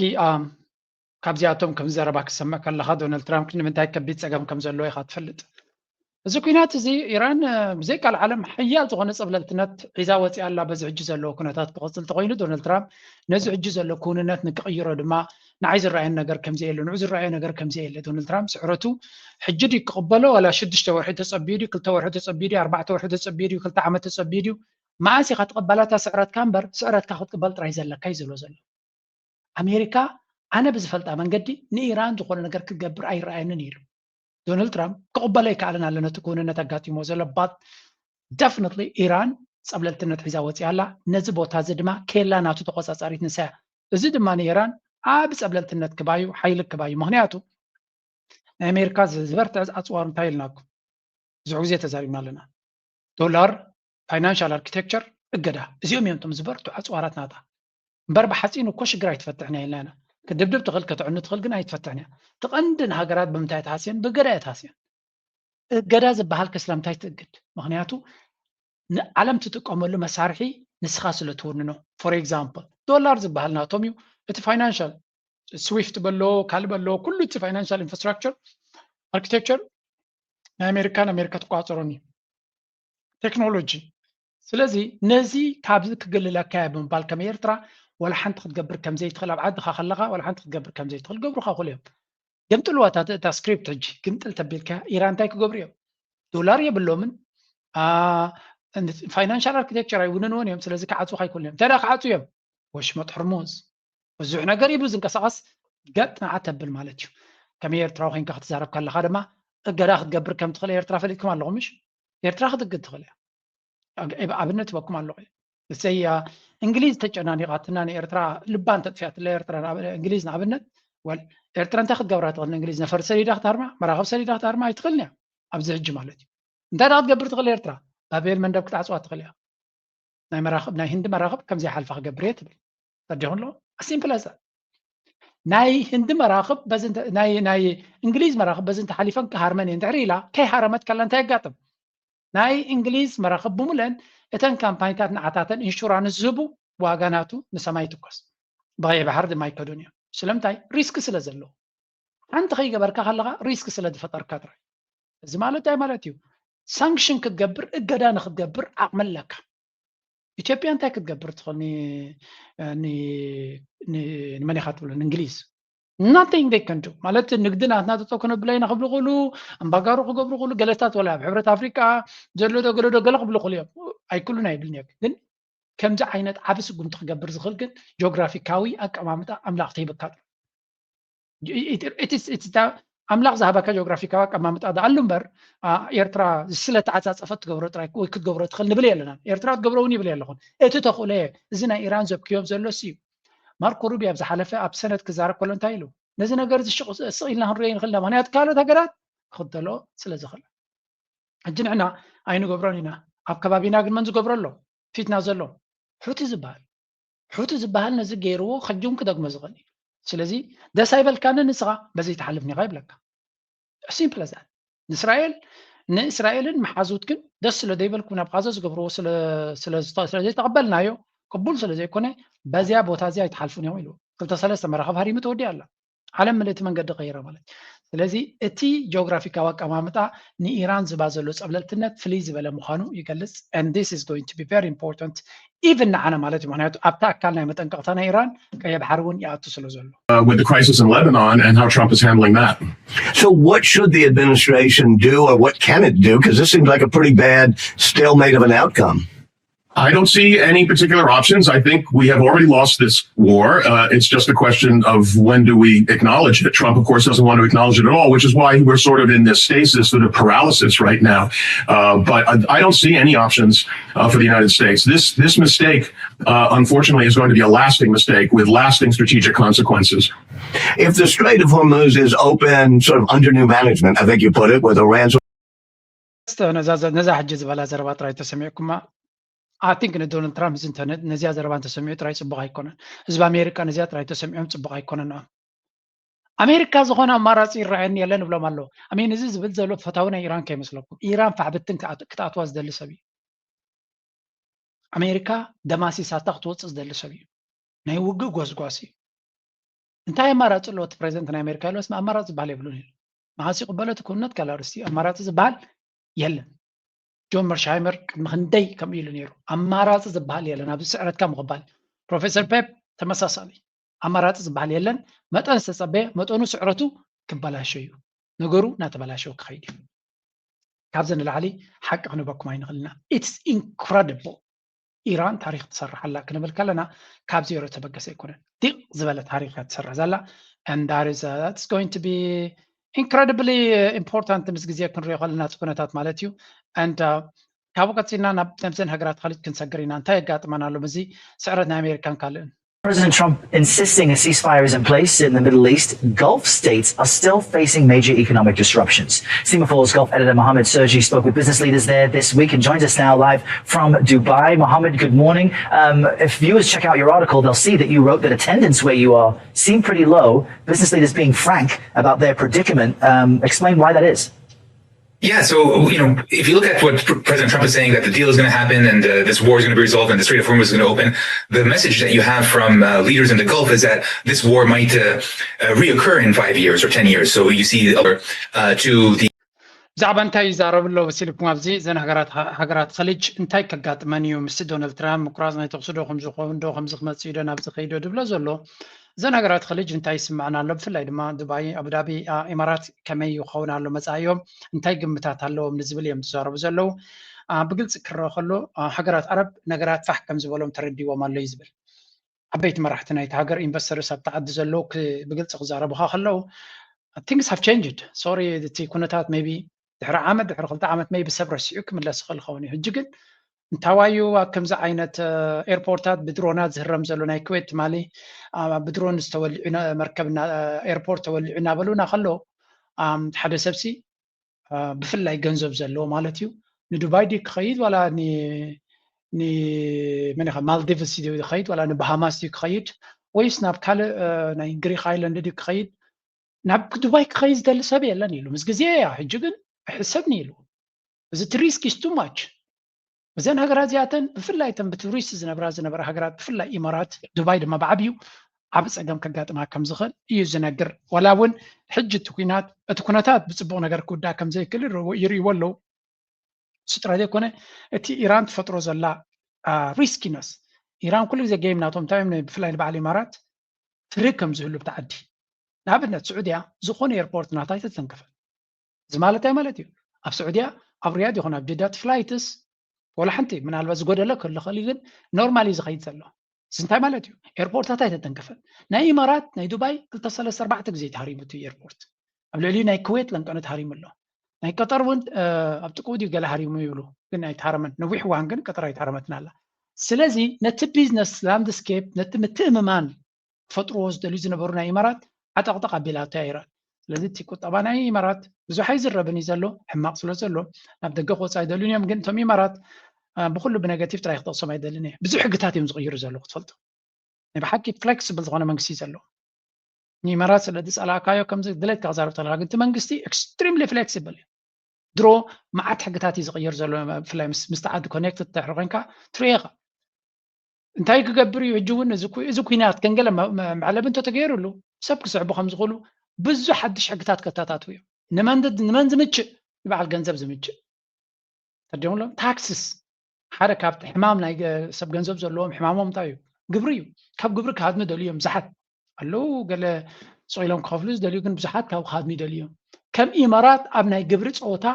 ካብዚኣቶም ከም ዘረባ ክሰምዕ ከለኻ ዶናልድ ትራምፕ ንምንታይ ከቢድ ፀገም ከም ዘለዎ ኢኻ ትፈልጥ። እዚ ኩናት እዚ ኢራን ብዘይቃል ዓለም ሓያል ዝኾነ ፀብለልትነት ሒዛ ወፂኣ ኣላ። በዚ ሕጂ ዘለዎ ኩነታት ክቕፅል ተኮይኑ ዶናልድ ትራምፕ ነዚ ሕጂ ዘሎ ክውንነት ንክቕይሮ ድማ ንዓይ ዝረኣየኒ ነገር ከምዚ የለ፣ ንዑ ዝረኣዮ ነገር ከምዚ የለ። ዶናልድ ትራምፕ ስዕረቱ ሕጂ ድዩ ክቕበሎ ዋላ ሽዱሽተ ወርሒ ተጸቢዩ ድዩ፣ ክልተ ወርሒ ተጸቢዩ ድዩ፣ ኣርባዕተ ወርሒ ተጸቢዩ ድዩ፣ ክልተ ዓመት ተጸቢዩ ድዩ፣ መዓስ ኢኻ ትቕበላ እታ ስዕረትካ እምበር ስዕረትካ ክትቅበል ጥራይ ዘለካ እዩ ዝብሎ ዘሎ። ኣሜሪካ ኣነ ብዝፈልጣ መንገዲ ንኢራን ዝኾነ ነገር ክትገብር ኣይረኣየንን ኢሉ። ዶናልድ ትራምፕ ክቕበሎ ኣይከኣለን ኣሎ ነቲ ክውንነት ኣጋጢሞ ዘሎ but definitely ኢራን ጸብለልትነት ሒዛ ወፂኣ ኣላ። ነዚ ቦታ እዚ ድማ ኬላ ናቱ ተቆጻጻሪት ንሳ እያ። እዚ ድማ ንኢራን ዓቢ ጸብለልትነት ክባዩ ሓይሊ ክባዩ ምክንያቱ ናይ ኣሜሪካ ዝበርትዕ ኣፅዋር እንታይ ኢልናኩም ብዙሕ ግዜ ተዛሪብና ኣለና። ዶላር ፋይናንሻል ኣርኪቴክቸር እገዳ። እዚኦም እዮም እቶም ዝበርቱ ኣፅዋራት ናታ። እምበር ብሓፂን እኮ ሽግር ኣይትፈትሕን እያ ኢልና ኢና። ክድብድብ ትኽእል፣ ከተዕኑ ትኽእል፣ ግን ኣይትፈትሕን እያ። እቲ ቀንዲ ንሃገራት ብምንታይ ተሃስየን? ብእገዳ እየ ተሃስየን። እገዳ ዝበሃል ከስለምታይ ትእግድ? ምክንያቱ ንዓለም ትጥቀመሉ መሳርሒ ንስኻ ስለ ትውንኖ። ፎር ኤግዛምፕል ዶላር ዝበሃል ናቶም እዩ። እቲ ፋይናንሻል ስዊፍት በሎ ካልእ በሎ ኩሉ እቲ ፋይናንሻል ኢንፍራስትራክቸር ኣርኪቴክቸር ናይ ኣሜሪካን ኣሜሪካ ትቆፃፀሮን እዩ። ቴክኖሎጂ። ስለዚ ነዚ ካብዚ ክግልለካ እየ ብምባል ከም ኤርትራ ዋላ ሓንቲ ክትገብር ከም ዘይትኽእል፣ ኣብ ዓድኻ ከለኻ ዋላ ሓንቲ ክትገብር ከም ዘይትኽእል ገብሩኻ ክሉ እዮም። ገምጥልዋ እታ ስክሪፕት ሕጂ ግምጥል ተቢልካ ኢራን እንታይ ክገብሩ እዮም? ዶላር የብሎምን። ፋይናንሻል ኣርኪቴክቸር ኣይውንንዎን እዮም። ስለዚ ክዓፁ ካይኮኑ እዮም። እንታይ ክዓፁ እዮም? ወሽመጥ ሕርሙዝ ብዙሕ ነገር ኢሉ ዝንቀሳቐስ ገጥ ንዓ ተብል ማለት እዩ። ከመይ ኤርትራዊ ኮይንካ ክትዛረብ ከለኻ ድማ እገዳ ክትገብር ከም ትኽእል ኤርትራ ፈሊጥኩም ኣለኹም ምሽ? ኤርትራ ክትእግድ ትኽእል እያ። ኣብነት ይበኩም ኣለኹ። እሰያ እንግሊዝ ተጨናኒቓትና ንኤርትራ ልባን ተጥፊኣትላ ኤርትራ እንግሊዝ ንኣብነት ወል ኤርትራ እንታይ ክትገብራ ትኽእል? እንግሊዝ ነፈር ሰዲዳ ክትሃርማ መራኸብ ሰዲዳ ክትሃርማ ኣይትኽእልን እያ። ኣብዚ ሕጂ ማለት እዩ እንታይ ዳ ክትገብር ትኽእል ኤርትራ? ባቤል መንደብ ክትዓፅዋ ትኽእል እያ። ናይ መራኽብ ናይ ህንዲ መራኽብ ከምዚ ሓልፋ ክገብር እየ ትብል። ተዲኹም ኣሎ ኣሲምፕል ኣዛ ናይ ህንዲ መራኽብ ናይ እንግሊዝ መራኽብ በዚ እንተሓሊፈን ክሃርመን እየ እንድሕር ኢላ ከይሃረመት ከላ እንታይ የጋጥም? ናይ እንግሊዝ መራኽብ ብምለን እተን ካምፓኒታት ንዓታተን ኢንሹራንስ ዝህቡ ዋጋ ናቱ ንሰማይ ትኮስ ብቀይ ባሕር ድማ ይከዱን እዮም። ስለምንታይ? ሪስክ ስለ ዘለዎ። ሓንቲ ከይገበርካ ከለካ ሪስክ ስለ ዝፈጠርካ ጥራይ። እዚ ማለት እንታይ ማለት እዩ? ሳንክሽን ክትገብር እገዳ ንክትገብር ዓቕሚ ኣለካ። ኢትዮጵያ እንታይ ክትገብር ትኽእል? ንመን ኢኻ ትብሎ? ንእንግሊዝ nothing they can do ማለት ንግዲ ናትና ተጠው ክነብለይና ክብሉ ክእሉ ኣምባጋሩ ክገብሩ ክእሉ ገለታት ወላ ኣብ ሕብረት ኣፍሪቃ ዘሎ ዶ ገለ ዶ ገለ ክብሉ ክእሉ እዮም። ኣይክሉን ኣይብልን እዮም ግን ከምዚ ዓይነት ዓቢ ስጉምቲ ክገብር ዝኽእል ግን ጂኦግራፊካዊ ኣቀማምጣ ኣምላኽ ተሂብካ ኣምላኽ ዝሃበካ ጂኦግራፊካዊ ኣቀማምጣ ደኣሉ እምበር ኤርትራ ስለ ተዓፃፀፈት ትገብሮ ጥራይ ወይ ክትገብሮ ትኽእል ንብል የለናን። ኤርትራ ትገብሮ እውን ይብል የለኹን። እቲ ተኽእሎ እየ እዚ ናይ ኢራን ዘብክዮም ዘሎ ሲ እዩ። ማርኮ ሩቢ ኣብ ዝሓለፈ ኣብ ሰነት ክዛረብ ከሎ እንታይ ኢሉ? ነዚ ነገር እዚ ስቕ ኢልና ክንሪኦ ንኽእል ኢና። ምክንያቱ ካልኦት ሃገራት ክኽተሎ ስለ ዝኽእል ሕጂ ንሕና ኣይንገብሮን ኢና። ኣብ ከባቢና ግን መን ዝገብሮ ኣሎ? ፊትና ዘሎ ሑቲ ዝበሃል ሑቲ ዝበሃል ነዚ ገይርዎ ሕጂ እውን ክደግሞ ዝኽእል እዩ። ስለዚ ደስ ኣይበልካኒ ንስኻ በዚ ይትሓልፍኒ ኢኻ ይብለካ። ሲምፕል ኣዛ ንእስራኤል ንእስራኤልን መሓዙት ግን ደስ ስለ ዘይበልኩም ናብ ቃዛ ዝገብርዎ ስለዘይተቐበልናዮ ቅቡል ስለ ዘይኮነ በዚያ ቦታ እዚኣ ኣይትሓልፉን እዮም ኢሉ ክልተ ሰለስተ መራኸብ ሃሪሙ ተወዲኣ ኣላ። ዓለም ምልእቲ መንገዲ ቀይራ ማለት ስለዚ እቲ ጂኦግራፊካዊ ኣቀማምጣ ንኢራን ዝባ ዘሎ ፀብለልትነት ፍልይ ዝበለ ምዃኑ ይገልፅ። And this is going to be very important even ንዓና ማለት እዩ። ምክንያቱ ኣብቲ ኣካል ናይ መጠንቀቕታ ናይ ኢራን ቀይሕ ባሕሪ እውን ይኣቱ ስለ ዘሎ። With the crisis in Lebanon and how Trump is handling that. So what should the administration do, or what can it do? Because this seems like a pretty bad stalemate of an outcome. I don't see any particular options. I think we have already lost this war. Uh, it's just a question of when do we acknowledge it. Trump, of course, doesn't want to acknowledge it at all, which is why we're sort of in this stasis, sort of paralysis right now. Uh, but I, I, don't see any options uh, for the United States. This this mistake, uh, unfortunately, is going to be a lasting mistake with lasting strategic consequences. If the Strait of Hormuz is open, sort of under new management, I think you put it, with Iran's ነዛ ሕጂ ዝበላ ዘረባ ጥራይ ተሰሚዕኩማ። I think ንዶናልድ ትራምፕ ነዚኣ ዘረባ እንተሰሚዑ ጥራይ ፅቡቕ ኣይኮነን። ህዝቢ ኣሜሪካ ነዚኣ ጥራይ ተሰሚዖም ፅቡቕ ኣይኮነን። ኣሜሪካ ዝኾነ ኣማራፂ ይረኣየኒ የለን ይብሎም ኣለዉ። ኣሜን እዚ ዝብል ዘሎ ፈታዊ ናይ ኢራን ከይመስለኩም። ኢራን ፋሕብትን ክትኣትዋ ዝደሊ ሰብ እዩ። ኣሜሪካ ደማሲሳታ ክትወፅእ ዝደሊ ሰብ እዩ። ናይ ውግእ ጎስጓስ እዩ። እንታይ ኣማራፂ ኣለዎ እቲ ፕሬዚደንት ናይ ኣሜሪካ ኢሎስ ኣማራፂ ዝበሃል የብሉን ኢሉ። መዓስ ይቕበሎ እቲ ክውንነት ካልእ ኣርእስቲ እዩ። ኣማራፂ ዝበሃል የለን። ጆን መርሻይመር ቅድሚ ክንደይ ከምኡ ኢሉ ነይሩ። ኣማራፂ ዝበሃል የለን ኣብዚ ስዕረትካ ምቕባል። ፕሮፌሰር ፔፕ ተመሳሳሊ ኣማራፂ ዝበሃል የለን። መጠን ዝተፀበየ መጠኑ ስዕረቱ ክበላሾ እዩ። ነገሩ እናተበላሸወ ክኸይድ እዩ። ካብዚ ንላዕሊ ሓቂ ክንበኩም ኣይንኽእልና። It's incredible ኢራን ታሪክ ትሰርሕ ኣላ ክንብል ከለና ካብ ዜሮ ተበገሰ ኣይኮነን። ዲቕ ዝበለ ታሪክ እያ ትሰርሕ ዘላ and that is uh, that's going to be incredibly important ምስ ግዜ ክንሪኦ ከለና እቲ ኩነታት ማለት እዩ። And uh, ካብኡ ቀፂልና ናብ ነብዘን ሃገራት ካልኦት ክንሰግር ኢና። እንታይ የጋጥመና ኣሎ ምስዚ ስዕረት ናይ ኣሜሪካን ካልእን? President Trump insisting a ceasefire is in place in the Middle East, Gulf states are still facing major economic disruptions. Semaphore Gulf editor Mohammed Sergi spoke with business leaders there this week and joins us now live from Dubai. Mohammed, good morning. Um, if viewers check out your article, they'll see that you wrote that attendance where you are seemed pretty low. Business leaders being frank about their predicament. Um, explain why that is. Yeah, so you know, if you look at what President Trump is saying, that the deal is going to happen and uh, this war is going to be resolved and the Strait of Hormuz is going to open, the message that you have from uh, leaders in the Gulf is that this war might uh, uh, reoccur in five years or ten years. So you see, uh, to the ብዛዕባ እንታይ ይዛረቡ ኣለዉ መሲልኩም? ኣብዚ እዘን ሃገራት ኸሊጅ እንታይ ከጋጥመን እዩ? ምስቲ ዶናልድ ትራምፕ ምቁራፅ ናይ ተኹሲ ዶ ከምዚ ክኸውን ዶ ከምዚ ክመፅእ እዩ ዶ ናብዚ ከይዶ ድብሎ ዘሎ እዘን ሃገራት ኸሊጅ እንታይ ይስምዐና ኣሎ? ብፍላይ ድማ ዱባይ፣ ኣቡዳቢ፣ ኢማራት ከመይ ይኸውን ኣሎ መፃኢኦም፣ እንታይ ግምታት ኣለዎም ንዝብል እዮም ዝዛረቡ ዘለዉ። ብግልፂ ክረአ ከሎ ሃገራት ዓረብ ነገራት ፋሕ ከም ዝበሎም ተረዲዎም ኣሎ እዩ ዝብል። ዓበይቲ መራሕቲ ናይቲ ሃገር ኢንቨስተርስ ኣብቲ ዓዲ ዘለዉ ብግልፂ ክዛረቡኻ ከለዉ things have changed። ሶሪ እቲ ኩነታት maybe ድሕሪ ዓመት ድሕሪ ክልተ ዓመት maybe ሰብ ረሲዑ ክምለስ ይኽእል ይኸውን እዩ። ሕጂ ግን እንታዋዩ ኣብ ከምዚ ዓይነት ኤርፖርታት ብድሮናት ዝህረም ዘሎ ናይ ኩዌት ትማሊ ብድሮን ዝተወሊዑ መርከብ ኤርፖርት ተወሊዑ እናበሉና ከሎ ሓደ ሰብሲ ብፍላይ ገንዘብ ዘለዎ ማለት እዩ ንዱባይ ድዩ ክኸይድ ዋላ ንመን ማልዲቭስ ድዩ ክኸይድ ዋላ ንባሃማስ ድዩ ክኸይድ ወይስ ናብ ካልእ ናይ ግሪክ ኣይላንድ ድዩ ክኸይድ ናብ ዱባይ ክኸይድ ዝደሊ ሰብ የለን ኢሉ ምስ ግዜ እያ ሕጂ ግን ኣይሕሰብኒ ኢሉ እዚ ትሪስክ ስ ቱማች እዘን ሃገራት እዚኣተን ብፍላይ ተን ብቱሪስት ዝነብራ ዝነበራ ሃገራት ብፍላይ ኢማራት ዱባይ ድማ ብዓብዩ ዓብ ፀገም ከጋጥማ ከም ዝኽእል እዩ ዝነግር። ዋላ እውን ሕጂ እቲ ኩናት እቲ ኩነታት ብፅቡቕ ነገር ክውዳእ ከም ዘይክእል ይርእይዎ ኣለዉ። እሱ ጥራይ ዘይኮነ እቲ ኢራን ትፈጥሮ ዘላ ሪስኪነስ ኢራን ኩሉ ግዜ ጌም ናቶም እንታይ ብፍላይ ንበዓል ኢማራት ትርግ ከም ዝህሉ ብቲ ዓዲ ንኣብነት ስዑድያ ዝኾነ ኤርፖርት ናታ ኣይተተንከፈን። እዚ ማለት እንታይ ማለት እዩ? ኣብ ስዑድያ ኣብ ሪያድ ይኹን ኣብ ጅዳ እቲ ፍላይትስ ወላ ሓንቲ ምናልባት ዝጎደለ ክህሉ ይኽእል እዩ ግን ኖርማሊ ዝኸይድ ዘሎ እዚ እንታይ ማለት እዩ? ኤርፖርታት ኣይተተንከፈን። ናይ ኢማራት ናይ ዱባይ ክልተ ሰለስተ ኣርባዕተ ግዜ ተሃሪሙ እቲ ኤርፖርት ኣብ ልዕሊኡ ናይ ኩዌት ለንቀኑ ተሃሪሙ ኣሎ። ናይ ቀጠር እውን ኣብ ጥቅኡ ድዩ ገለ ሃሪሙ ይብሉ ግን ኣይተሃረመን። ነዊሕ እዋን ግን ቀጠር ኣይተሃረመትን ኣላ። ስለዚ ነቲ ቢዝነስ ላንድስኬፕ ነቲ ምትእምማን ክፈጥርዎ ዝደልዩ ዝነበሩ ናይ ኢማራት ዓጠቕጠቕ ኣቢላቶ እያ ኢራን። ስለዚ እቲ ቁጠባ ናይ ኢማራት ብዙሕ ኣይዝረብን እዩ ዘሎ ሕማቕ ስለ ዘሎ ናብ ደገ ክወፅእ ኣይደልዩን እዮም። ግን እቶም ኢማራት ብኩሉ ብነገቲቭ ጥራይ ክጠቕሶም ኣይደልን እየ። ብዙሕ ሕግታት እዮም ዝቕይሩ ዘለዉ ክትፈልጡ። ናይ ብሓቂ ፍሌክስብል ዝኾነ መንግስቲ እዩ ዘለዎ። ንኢማራት ስለ ዝፀላእካዮ ከምዚ ድሌትካ ክዛረብ ተለካ ግን እቲ መንግስቲ ኤክስትሪምሊ ፍሌክስብል እዩ። ድሮ መዓት ሕግታት እዩ ዝቕይር ዘሎ ብፍላይ ምስቲ ዓዲ ኮኔክትድ ድሕሪ ኮንካ ትሪኦ ኢኻ። እንታይ ክገብር እዩ ሕጂ እውን እዚ ኩናት ከንገለ መዕለቢ እንተተገይሩሉ ሰብ ክስዕቡ ከም ዝኽእሉ ብዙሕ ሓድሽ ሕግታት ከታታትው እዮም። ንመን ዝምችእ ንበዓል ገንዘብ ዝምችእ ተደምሎም ታክስስ ሓደ ካብቲ ሕማም ናይ ሰብ ገንዘብ ዘለዎም ሕማሞም እንታይ እዩ? ግብሪ እዩ። ካብ ግብሪ ክሃድሙ ይደልዩ እዮም ብዙሓት ኣለዉ። ገለ ስቕ ኢሎም ክኸፍሉ ዝደልዩ ግን ብዙሓት ካብ ክሃድሙ ይደልዩ እዮም። ከም ኢማራት ኣብ ናይ ግብሪ ፀወታ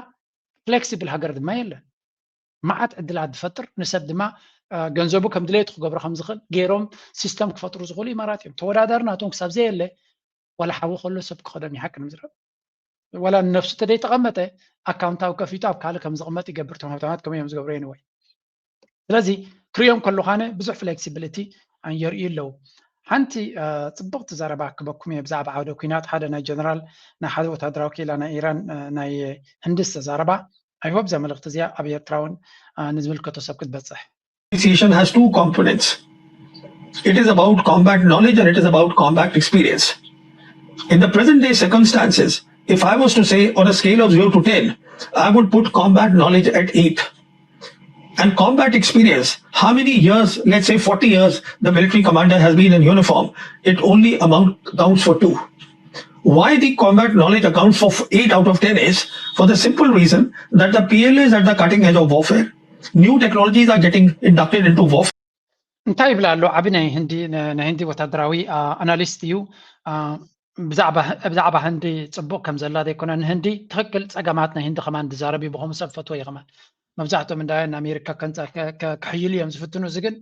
ፍሌክሲብል ሃገር ድማ የለን። መዓት ዕድላት ዝፈጥር ንሰብ ድማ ገንዘቡ ከም ድሌቱ ክገብሮ ከም ዝኽእል ገይሮም ሲስተም ክፈጥሩ ዝኽእሉ ኢማራት እዮም። ተወዳዳሪ ናቶም ክሳብ ዘየለ ዋላ ሓዊ ከሎ ሰብ ክኸዶም ይሓቅ ንምዝረብ ዋላ ንነፍሱ ተደይተቐመጠ ኣካውንታዊ ከፊቱ ኣብ ካልእ ከም ዝቕመጥ ይገብር። እቶም ሃብታማት ከምኡ እዮም ዝገብሩ። Anyway ስለዚ ክሪኦም ከለኳነ ብዙሕ ፍሌክሲቢሊቲ የርእዩ ኣለዉ። ሓንቲ ፅብቕቲ ዘረባ ክበኩም እየ ብዛዕባ ዓውደ ኩናት ሓደ ናይ ጀነራል ናይ ሓደ ወታደራዊ ክኢላ ናይ ኢራን ናይ ህንዲ ዝተዛረባ። I hope እዛ መልእኽቲ እዚኣ ኣብ ኤርትራ እውን ንዝምልከቶ ሰብ ክትበፅሕ። Negotiation has two components. It is about combat knowledge and it is about combat experience. In the present day circumstances, if I was to say on a scale of zero to ten, I would put combat knowledge at eight. And combat experience, how many years, let's say forty years, the military commander has been in uniform, it only amount, counts for two. Why the combat knowledge accounts for eight out of ten is for the simple reason that the P L A is at the cutting edge of warfare. New technologies are getting inducted into warfare. እንታይ ይብላ ኣሎ ዓቢ ናይ ህንዲ ናይ ህንዲ ወታደራዊ ኣናሊስት እዩ። ብዛዕባ ህንዲ ጽቡቕ ከም ዘላ ዘይኮነ ንህንዲ ትኽክል ጸገማት ናይ ህንዲ ከማን ዝዛረብ እዩ። ብኸምኡ ሰብ ፈትዎ እዩ ከማን መብዛሕትኦም እንዳዮ ንኣሜሪካ ከንጻ ክሕይሉ እዮም ዝፍትኑ። እዚ ግን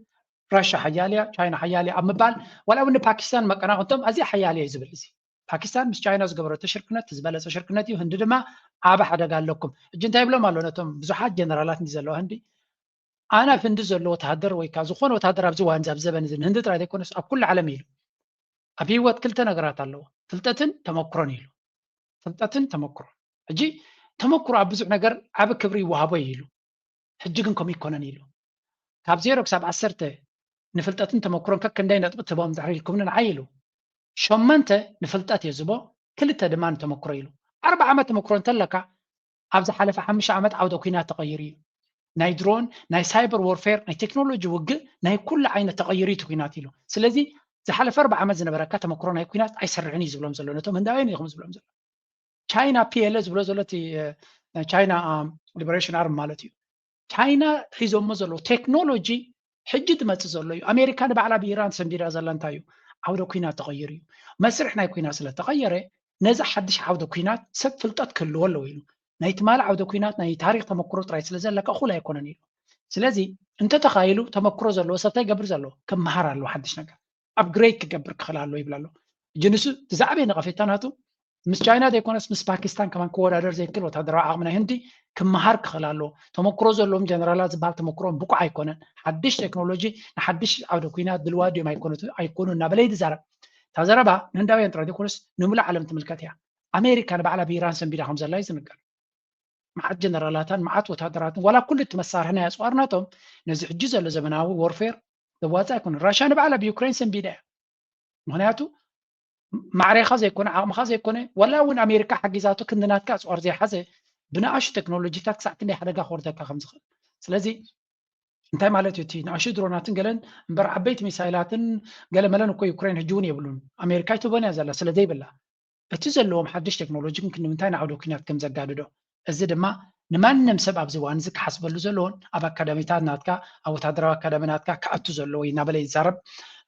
ራሻ ሓያል እያ፣ ቻይና ሓያል እያ ኣብ ምባል ዋላ እውን ንፓኪስታን መቀናቕንቶም ኣዝያ ሓያል እያ እዩ ዝብል። እዚ ፓኪስታን ምስ ቻይና ዝገበረቶ ሽርክነት ዝበለጸ ሽርክነት እዩ። ህንዲ ድማ ዓቢ ሓደጋ ኣለኩም። ሕጂ እንታይ ይብሎም ኣሎ ነቶም ብዙሓት ጀነራላት እንዲ ዘለዋ ህንዲ ኣና ክንዲ ዘሎ ወተሃደር ወይ ከዓ ዝኾነ ወተሃደር ኣብዚ ዋንዛ ኣብ ዘበን እዚ ንህንዲ ጥራይ ዘይኮነስ ኣብ ኩሉ ዓለም ኢሉ ኣብ ህይወት ክልተ ነገራት ኣለዎ፣ ፍልጠትን ተመክሮን ኢሉ። ፍልጠትን ተመክሮን። ሕጂ ተመክሮ ኣብ ብዙሕ ነገር ዓቢ ክብሪ ይወሃቦ እዩ ኢሉ። ሕጂ ግን ከምኡ ይኮነን ኢሉ። ካብ ዜሮ ክሳብ ዓሰርተ ንፍልጠትን ተመክሮን ከክንደይ ነጥቢ ትህቦም ድሕሪ ኢልኩም ንዓይ ኢሉ። ሸመንተ ንፍልጠት እየ ዝቦ፣ ክልተ ድማ ንተመክሮ ኢሉ። ኣርባ ዓመት ተመክሮ እንተለካ ኣብ ዝሓለፈ ሓሙሽተ ዓመት ዓውደ ኩናት ተቐይሩ እዩ። ናይ ድሮን፣ ናይ ሳይበር ዎርፌር፣ ናይ ቴክኖሎጂ ውግእ፣ ናይ ኩሉ ዓይነት ተቐይሩ እዩ እቲ ኩናት ኢሉ። ስለዚ ዝሓለፈ ኣርባ ዓመት ዝነበረካ ተመክሮ ናይ ኩናት ኣይሰርሕን እዩ ዝብሎም ዘሎ። ነቶም ህንዳውያን ኢኹም ዝብሎም ዘሎ። ቻይና ፒኤልኤ ዝብሎ ዘሎ እቲ እ፣ ናይ ቻይና ሊበሬሽን ኣርሚ ማለት እዩ። ቻይና ሒዞሞ ዘለዉ ቴክኖሎጂ ሕጂ ዝመፅእ ዘሎ እዩ። ኣሜሪካ ንባዕላ ብኢራን ሰንቢዳ ዘላ እንታይ እዩ? ዓውደ ኩናት ተቐይሩ እዩ። መስርሕ ናይ ኩናት ስለተቐየረ ነዚ ሓድሽ ዓውደ ኩናት ሰብ ፍልጠት ክህልዎ ኣለዎ ኢሉ። ናይ ትማሊ ዓውደ ኩናት ናይ ታሪክ ተመክሮ ጥራይ ስለ ዘለካ እኹል ኣይኮነን ኢሉ። ስለዚ እንተተኻኢሉ ተመክሮ ዘለዎ ሰብ እንታይ ይገብር ዘለዎ? ክመሃር ኣለዎ ሓድሽ ነገር። ኣፕግሬድ ክገብር ክኽእል ኣለዎ ይብል ኣሎ። ሕጂ ንሱ እቲ ዝዓበየ ነቐፌታ ናቱ ምስ ቻይና ዘይኮነስ ምስ ፓኪስታን ከማን ክወዳደር ዘይክእል ወታደራዊ ዓቕሚ ናይ ህንዲ ክመሃር ክኽእል ኣለዎ። ተመክሮ ዘለዎም ጀነራላት ዝበሃል ተመክሮኦም ብቁዕ ኣይኮነን። ሓድሽ ቴክኖሎጂ ንሓድሽ ዓውደ ኩናት ድልዋት ድዮም ኣይኮኑ እናበለ እዩ ዝዛረብ። እታ ዘረባ ንህንዳውያን ጥራይ ዘይኮነስ ንምሉእ ዓለም ትምልከት እያ። ኣሜሪካ ንባዕላ ብኢራን ሰንቢዳ ከም ዘላ እዩ ዝንገር። መዓት ጀነራላታን መዓት ወታደራትን ዋላ ኩሉ እቲ መሳርሒ ናይ ኣፅዋር ናቶም ነዚ ሕጂ ዘሎ ዘመናዊ ዎርፌር ዘዋፅእ ኣይኮነን። ራሽያ ንባዕላ ብዩክሬን ሰንቢዳ እያ። ምክንያቱ ማዕሬኻ ዘይኮነ ዓቕምኻ ዘይኮነ ዋላ እውን ኣሜሪካ ሓጊዛቶ ክንዲ ናትካ ኣፅዋር ዘይሓዘ ብንኣሹ ቴክኖሎጂታት ክሳዕ ክንደይ ሓደጋ ክወርደካ ከም ዝኽእል። ስለዚ እንታይ ማለት እዩ እቲ ንኣሹ ድሮናትን ገለን እምበር ዓበይቲ ሚሳይላትን ገለ መለን እኮ ዩክሬን ሕጂ እውን የብሉን። ኣሜሪካ ኣይትህቦን እያ ዘላ ስለ ዘይብላ እቲ ዘለዎም ሓድሽ ቴክኖሎጂ ግን ክንዲ ምንታይ ንዓውደ ኩናት ከም ዘጋድዶ እዚ ድማ ንማንም ሰብ ኣብዚ እዋን እዚ ክሓስበሉ ዘለዎን ኣብ ኣካዳሚታት ናትካ ኣብ ወታደራዊ ኣካዳሚ ናትካ ክኣቱ ዘለዎ እዩ እናበለ ይዛረብ።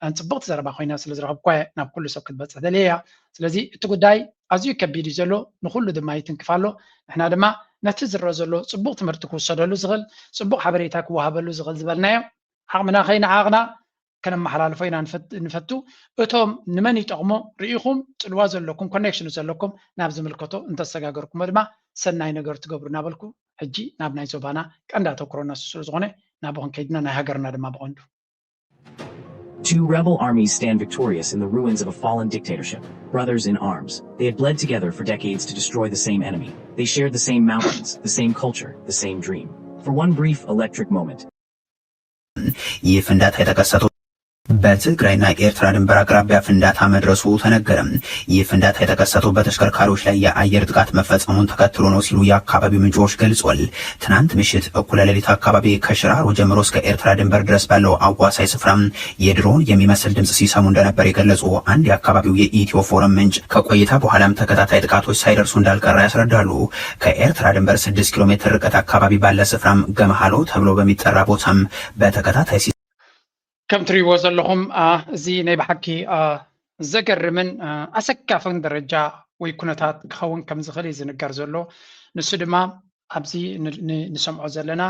ኣን ፅብቕቲ ዘረባ ኮይና ስለ ዝረኸብኳ እየ ናብ ኩሉ ሰብ ክትበፅሕ ደልየ እያ። ስለዚ እቲ ጉዳይ ኣዝዩ ከቢድ እዩ ዘሎ፣ ንኩሉ ድማ ይትንክፍ ኣሎ። ንሕና ድማ ነቲ ዝረአ ዘሎ ፅቡቕ ትምህርቲ ክውሰደሉ ዝኽእል፣ ፅቡቕ ሓበሬታ ክወሃበሉ ዝኽእል ዝበልናዮ ዓቕምና ከይነዓቕና ከነመሓላልፎ ኢና ንፈት- ንፈቱ። እቶም ንመን ይጠቕሞ ርኢኹም ፅልዋ ዘለኩም ኮኔክሽኑ ዘለኩም ናብ ዝምልከቶ እንተሰጋገርኩሞ ድማ ሰናይ ነገር ትገብሩ እናበልኩ ሕጂ ናብ ናይ ዞባና ቀንዲ ኣተኩሮና እሱ ስለ ዝኾነ ናብኡ ክንከይድና ናይ ሃገርና ድማ ብቐንዱ Two rebel armies stand victorious in the ruins of a fallen dictatorship. Brothers in arms, they had bled together for decades to destroy the same enemy. They shared the same mountains, the same culture, the same dream. For one brief electric moment, ይህ ፍንዳታ የተከሰተው በትግራይና ኤርትራ ድንበር አቅራቢያ ፍንዳታ መድረሱ ተነገረ። ይህ ፍንዳታ የተከሰተው በተሽከርካሪዎች ላይ የአየር ጥቃት መፈጸሙን ተከትሎ ነው ሲሉ የአካባቢው ምንጮች ገልጸዋል። ትናንት ምሽት እኩለ ሌሊት አካባቢ ከሽራሮ ጀምሮ እስከ ኤርትራ ድንበር ድረስ ባለው አዋሳኝ ስፍራ የድሮን የሚመስል ድምፅ ሲሰሙ እንደነበር የገለጹ አንድ የአካባቢው የኢትዮ ፎረም ምንጭ ከቆይታ በኋላም ተከታታይ ጥቃቶች ሳይደርሱ እንዳልቀረ ያስረዳሉ። ከኤርትራ ድንበር ስድስት ኪሎ ሜትር ርቀት አካባቢ ባለ ስፍራም ገመሃሎ ተብሎ በሚጠራ ቦታም በተከታታይ ሲ ከም ትሪእዎ ዘለኹም አ፣ እዚ ናይ ብሓቂ አ፣ ዘገርምን አ፣ ኣሰካፍን ደረጃ ወይ ኩነታት ክኸውን ከም ዝኽእል እዩ ዝንገር ዘሎ። ንሱ ድማ ኣብዚ ን- ን- ንሰምዖ ዘለና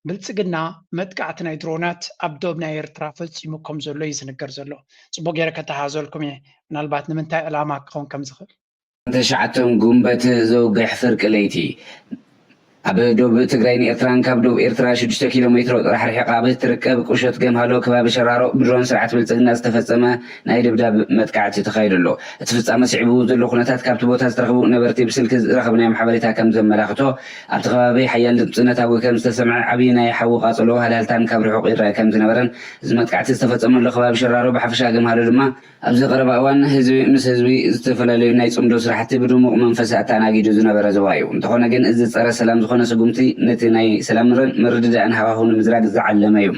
ብልፅግና መጥቃዕቲ ናይ ድሮናት ኣብ ዶብ ናይ ኤርትራ ፈፂሙ ከም ዘሎ እዩ ዝንገር ዘሎ። ፅቡቅ ገይረ ከተሓዘልኩም እየ ምናልባት ንምንታይ ዕላማ ክኸውን ከም ዝኽእል። ተሽዓቶም ጉንበት ዘውግሕ ፍርቂ ለይቲ ኣብ ዶብ ትግራይ ንኤርትራን ካብ ዶብ ኤርትራ ሽዱሽተ ኪሎ ሜትሮ ጥራሕ ርሒቓ ኣብ እትርከብ ቁሸት ገምሃሎ ከባቢ ሸራሮ ብድሮን ስርዓት ብልፅግና ዝተፈፀመ ናይ ድብዳብ መጥቃዕቲ ተኻይዱ ኣሎ። እቲ ፍፃመ ስዒቡ ዘሎ ኩነታት ካብቲ ቦታ ዝተረኽቡ ነበርቲ ብስልኪ ዝረኸብናዮም ሓበሬታ ከም ዘመላኽቶ ኣብቲ ከባቢ ሓያል ድምፂ ነታጒ ከም ዝተሰምዐ ዓብዪ ናይ ሓዊ ቃፅሎ ሃልሃልታን ካብ ርሑቕ ይረአ ከም ዝነበረን እዚ መጥቃዕቲ ዝተፈፀመሉ ከባቢ ሸራሮ ብሓፈሻ ገምሃሎ ድማ ኣብዚ ቀረባ እዋን ህዝቢ ምስ ህዝቢ ዝተፈላለዩ ናይ ፅምዶ ስራሕቲ ብድሙቕ መንፈስ ኣተኣናጊዱ ዝነበረ ዞባ እዩ። እንተኾነ ግን እዚ ፀረ ሰላም ዝኾነ ስጉምቲ ነቲ ናይ ሰላምን ምርድዳእን ሃዋህው ንምዝራግ ዝዓለመ እዩ።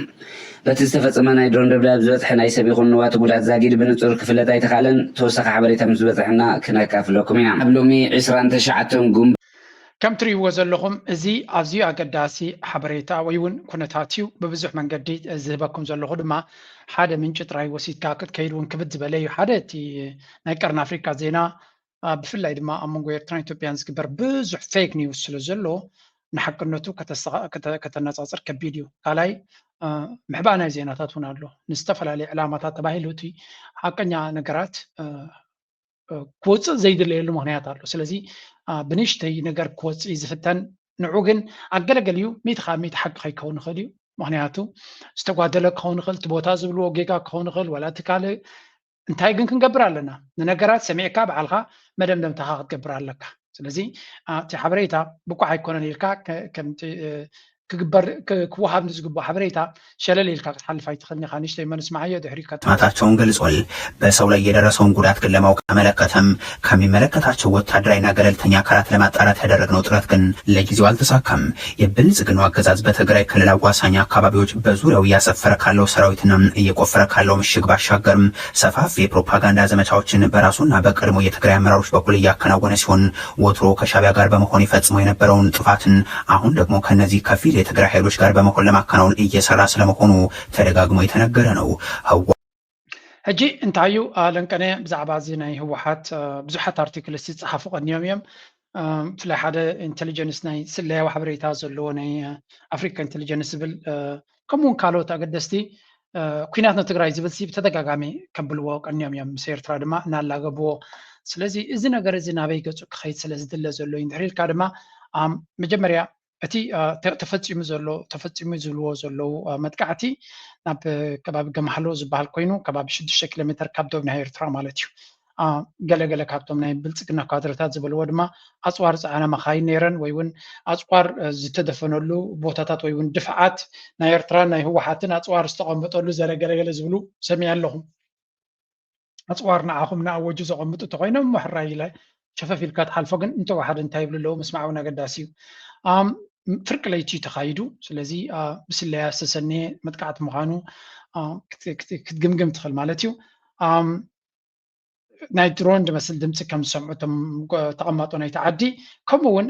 በቲ ዝተፈፀመ ናይ ድሮን ደብዳብ ዝበፅሐ ናይ ሰብ ይኹን ንዋት ጉድኣት ዛጊድ ብንፁር ክፍለጥ ኣይተኻእለን። ተወሳኺ ሓበሬታ ምስ ዝበፅሐና ክነካፍለኩም ኢና። ኣብ ሎሚ ዕስራን ተሽዓተን ጉንበት ከም ትሪእዎ ዘለኹም እዚ ኣዝዩ ኣገዳሲ ሓበሬታ ወይ እውን ኩነታት እዩ። ብብዙሕ መንገዲ ዝህበኩም ዘለኹ ድማ ሓደ ምንጪ ጥራይ ወሲድካ ክትከይድ እውን ክብድ ዝበለ እዩ። ሓደ እቲ ናይ ቀርኒ ኣፍሪካ ዜና አ፣ ብፍላይ ድማ ኣብ መንጎ ኤርትራን ኢትዮጵያን ዝግበር ብዙሕ ፌክ ኒውስ ስለ ዘሎ ንሓቅነቱ ከተስተኻ- ከተ- ከተነጻጽር ከቢድ እዩ። ካልኣይ አ፣ ምሕባእ ናይ ዜናታት እውን ኣሎ። ንዝተፈላለዩ ዕላማታት ተባሂሉ እቲ ሓቀኛ ነገራት አ፣ ክወፅእ ዘይድለየሉ ምክንያት ኣሎ። ስለዚ ብንእሽተይ ነገር ክወፅእ እዩ ዝፍተን። ንዑ ግን ኣገለገሊኡ ሚእቲ ካብ ሚእቲ ሓቂ ከይከውን ይኽእል እዩ። ምክንያቱ ዝተጓደለ ክኸውን ይኽእል፣ እቲ ቦታ ዝብልዎ ጌጋ ክኸውን ይኽእል፣ ዋላ እቲ ካልእ። እንታይ ግን ክንገብር ኣለና? ንነገራት ሰሚዕካ ባዕልካ መደምደምታኻ ክትገብር ኣለካ። ስለዚ እቲ ሓበሬታ ብቁዕ ኣይኮነን ኢልካ ከምቲ ክግበር ክወሃብ ንዝግብኦ ሓበሬታ ሸለል ኢልካ ክትሓልፍ ኣይትኽእልን ኢኻ። ንእሽተይ መን ስምዓዮ ድሕሪ ማታቸውን ገልጾል። በሰው ላይ የደረሰውን ጉዳት ግን ለማወቅ ተመለከተም ከሚመለከታቸው ወታደራዊና ገለልተኛ አካላት ለማጣራት ያደረግነው ጥረት ግን ለጊዜው አልተሳካም። የብልጽግናው አገዛዝ በትግራይ ክልል አዋሳኝ አካባቢዎች በዙሪያው እያሰፈረ ካለው ሰራዊትና እየቆፈረ ካለው ምሽግ ባሻገርም ሰፋፊ የፕሮፓጋንዳ ዘመቻዎችን በራሱና በቀድሞ የትግራይ አመራሮች በኩል እያከናወነ ሲሆን ወትሮ ከሻቢያ ጋር በመሆን ይፈጽመው የነበረውን ጥፋትን አሁን ደግሞ ከነዚህ ከፊል የትግራይ ኃይሎች ጋር በመሆን ለማከናወን እየሰራ ስለመሆኑ ተደጋግሞ የተነገረ ነው። ሕጂ እንታይ እዩ ለንቀነ ብዛዕባ እዚ ናይ ህወሓት ብዙሓት ኣርቲክልስ ዝፀሓፉ ቀኒዮም እዮም። ብፍላይ ሓደ ኢንቴሊጀንስ ናይ ስለያዊ ሓበሬታ ዘለዎ ናይ ኣፍሪካ ኢንቴሊጀንስ ዝብል ከምኡውን ካልኦት ኣገደስቲ ኩናት ንትግራይ ዝብል ሲ ብተደጋጋሚ ከብልዎ ቀኒዮም እዮም። ምስ ኤርትራ ድማ እናላገብዎ። ስለዚ እዚ ነገር እዚ ናበይ ገፁ ክኸይድ ስለ ዝድለ ዘሎ እዩ። እንድሕር ኢልካ ድማ መጀመርያ እቲ ተፈፂሙ ዘሎ ተፈፂሙ ዝብልዎ ዘለዉ መጥቃዕቲ ናብ ከባቢ ገማሕሎ ዝበሃል ኮይኑ ከባቢ ሽዱሽተ ኪሎ ሜትር ካብ ዶብ ናይ ኤርትራ ማለት እዩ። ገለገለ ካብቶም ናይ ብልፅግና ካድረታት ዝበልዎ ድማ ኣፅዋር ፀዓና መኻይን ነይረን ወይ እውን ኣፅዋር ዝተደፈነሉ ቦታታት ወይ እውን ድፍዓት ናይ ኤርትራን ናይ ህወሓትን ኣፅዋር ዝተቐመጠሉ ዘለገለገለ ዝብሉ ሰሚዐ ኣለኹም። ኣፅዋር ንዓኹም ንኣወጁ ዘቐምጡ እንተኮይኖም እሞ ሕራይ ኢለ ሸፈፍ ኢልካ ትሓልፎ። ግን እንተወሓደ እንታይ ይብሉ ኣለዉ ምስማዕ እውን ኣገዳሲ እዩ። ፍርቂ ለይቲ እዩ ተኻይዱ። ስለዚ ብስለያ ዝተሰነየ መጥቃዕቲ ምዃኑ ክትግምግም ትኽእል ማለት እዩ። ናይ ድሮን ዝመስል ድምፂ ከም ዝሰምዑ እቶም ተቐማጦ ናይቲ ዓዲ፣ ከምኡ እውን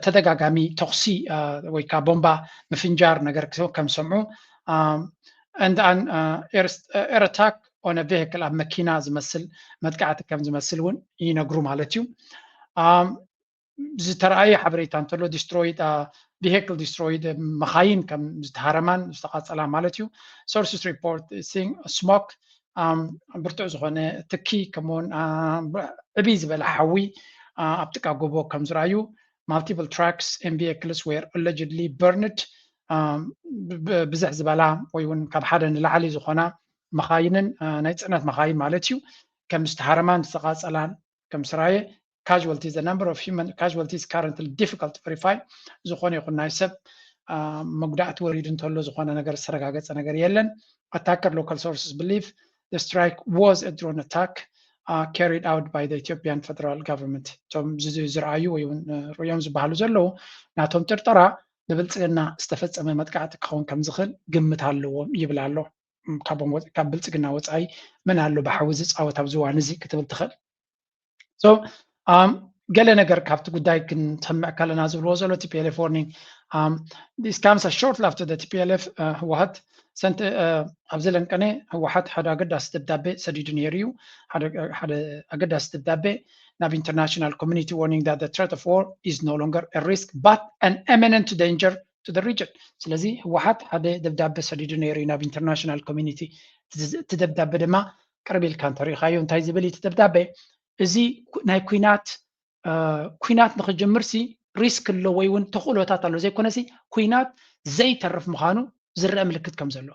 ተደጋጋሚ ተኹሲ ወይ ከዓ ቦምባ ምፍንጃር ነገር ከም ዝሰምዑ and an air attack on a vehicle ኣብ መኪና ዝመስል መጥቃዕቲ ከም ዝመስል እውን ይነግሩ ማለት እዩ። ዝተረኣየ ሓበሬታ እንተሎ destroyed vehicle destroyed መኻይን ከም ዝተሃረማን ዝተቃፀላ ማለት እዩ። Sources report seeing smoke ብርቱዕ ዝኾነ ትኪ ከምኡውን ዕብይ ዝበለ ሓዊ ኣብ ጥቃ ጎቦ ከም ዝረኣዩ multiple trucks and vehicles were allegedly burned ብዝሕ ዝበላ ወይ እውን ካብ ሓደ ንላዕሊ ዝኾና መኻይንን ናይ ፅዕነት መኻይን ማለት እዩ ከም ዝተሃረማን ዝተቃፀላን ከም ስራየ casualties the number of human casualties currently difficult to verify ዝኾነ ይኹን ናይ ሰብ መጉዳእቲ ወሪዱ እንተሎ ዝኾነ ነገር ዝተረጋገፀ ነገር የለን። Attacker local sources believe the strike was a drone attack carried out by the Ethiopian federal government። እቶም ዝረኣዩ ወይ እውን ርእዮም ዝበሃሉ ዘለዉ ናቶም ጥርጠራ ብብልፅግና ዝተፈፀመ መጥቃዕቲ ክኸውን ከም ዝኽእል ግምት ኣለዎም ይብል ኣሎ። ካብ ብልፅግና ወፃኢ መን ኣሎ ብሓዊ ዝፃወት ኣብዚ እዋን እዚ ክትብል ትኽእል። ገለ ነገር ካብቲ ጉዳይ ክንሰምዕ ከለና ዝብልዎ ዘሎ ቲፒኤልኤፍ warning this comes a short after the ቲፒኤልኤፍ ህወሓት ሰንቲ ኣብዚ ለንቀነ ህወሓት ሓደ ኣገዳሲ ደብዳቤ ሰዲዱ ነይሩ እዩ። ሓደ ኣገዳሲ ደብዳቤ ናብ international community warning that the threat of war is no longer a risk but an imminent danger to the region። ስለዚ ህወሓት ሓደ ደብዳቤ ሰዲዱ ነይሩ እዩ ናብ international community። እቲ ደብዳቤ ድማ ቅርብ ኢልካ እንተሪኢኻዮ እንታይ ዝብል እዩ እቲ ደብዳቤ? እዚ ናይ ኩናት ኩናት ንክጅምር ሲ risk ኣሎ ወይ እውን ተኽእሎታት ኣሎ ዘይኮነ ሲ ኩናት ዘይተርፍ ምዃኑ ዝረአ ምልክት ከም ዘሎ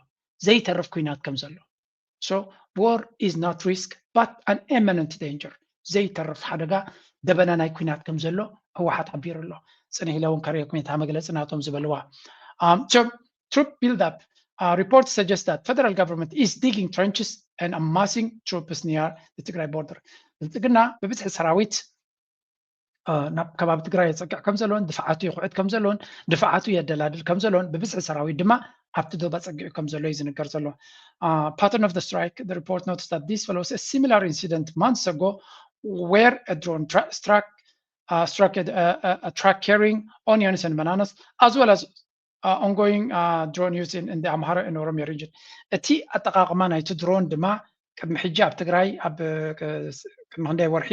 ዘይተርፍ ኩናት ከም ዘሎ so war is not risk but an imminent danger ዘይተርፍ ሓደጋ ደበና ናይ ኩናት ከም ዘሎ ህወሓት ሓቢሩ ኣሎ። ፅንሕ ኢለ እውን ከርእየኩም እታ መግለፂ ናቶም ዝበልዋ troop build up report suggest that federal government is digging trenches and amassing troops near the ትግራይ border። ብልፅግና ብብዝሒ ሰራዊት ናብ ከባቢ ትግራይ የፀግዕ ከም ዘለዎን ድፍዓቱ ይኹዕት ከም ዘለዎን ድፍዓቱ የደላድል ከም ዘለዎን ብብዝሒ ሰራዊት ድማ ኣብቲ ዶብ ኣፀጊዑ ከም ዘሎ እዩ ዝንገር ዘሎ። Pattern of the strike the report notes that this follows a similar incident months ago where a drone struck struck a truck carrying onions and bananas as well as ongoing drone use in the Amhara and Oromia region። እቲ ኣጠቃቅማ ናይቲ ድሮን ድማ ቅድሚ ሕጂ ኣብ ትግራይ ኣብ ቅድሚ ክንደይ ወርሒ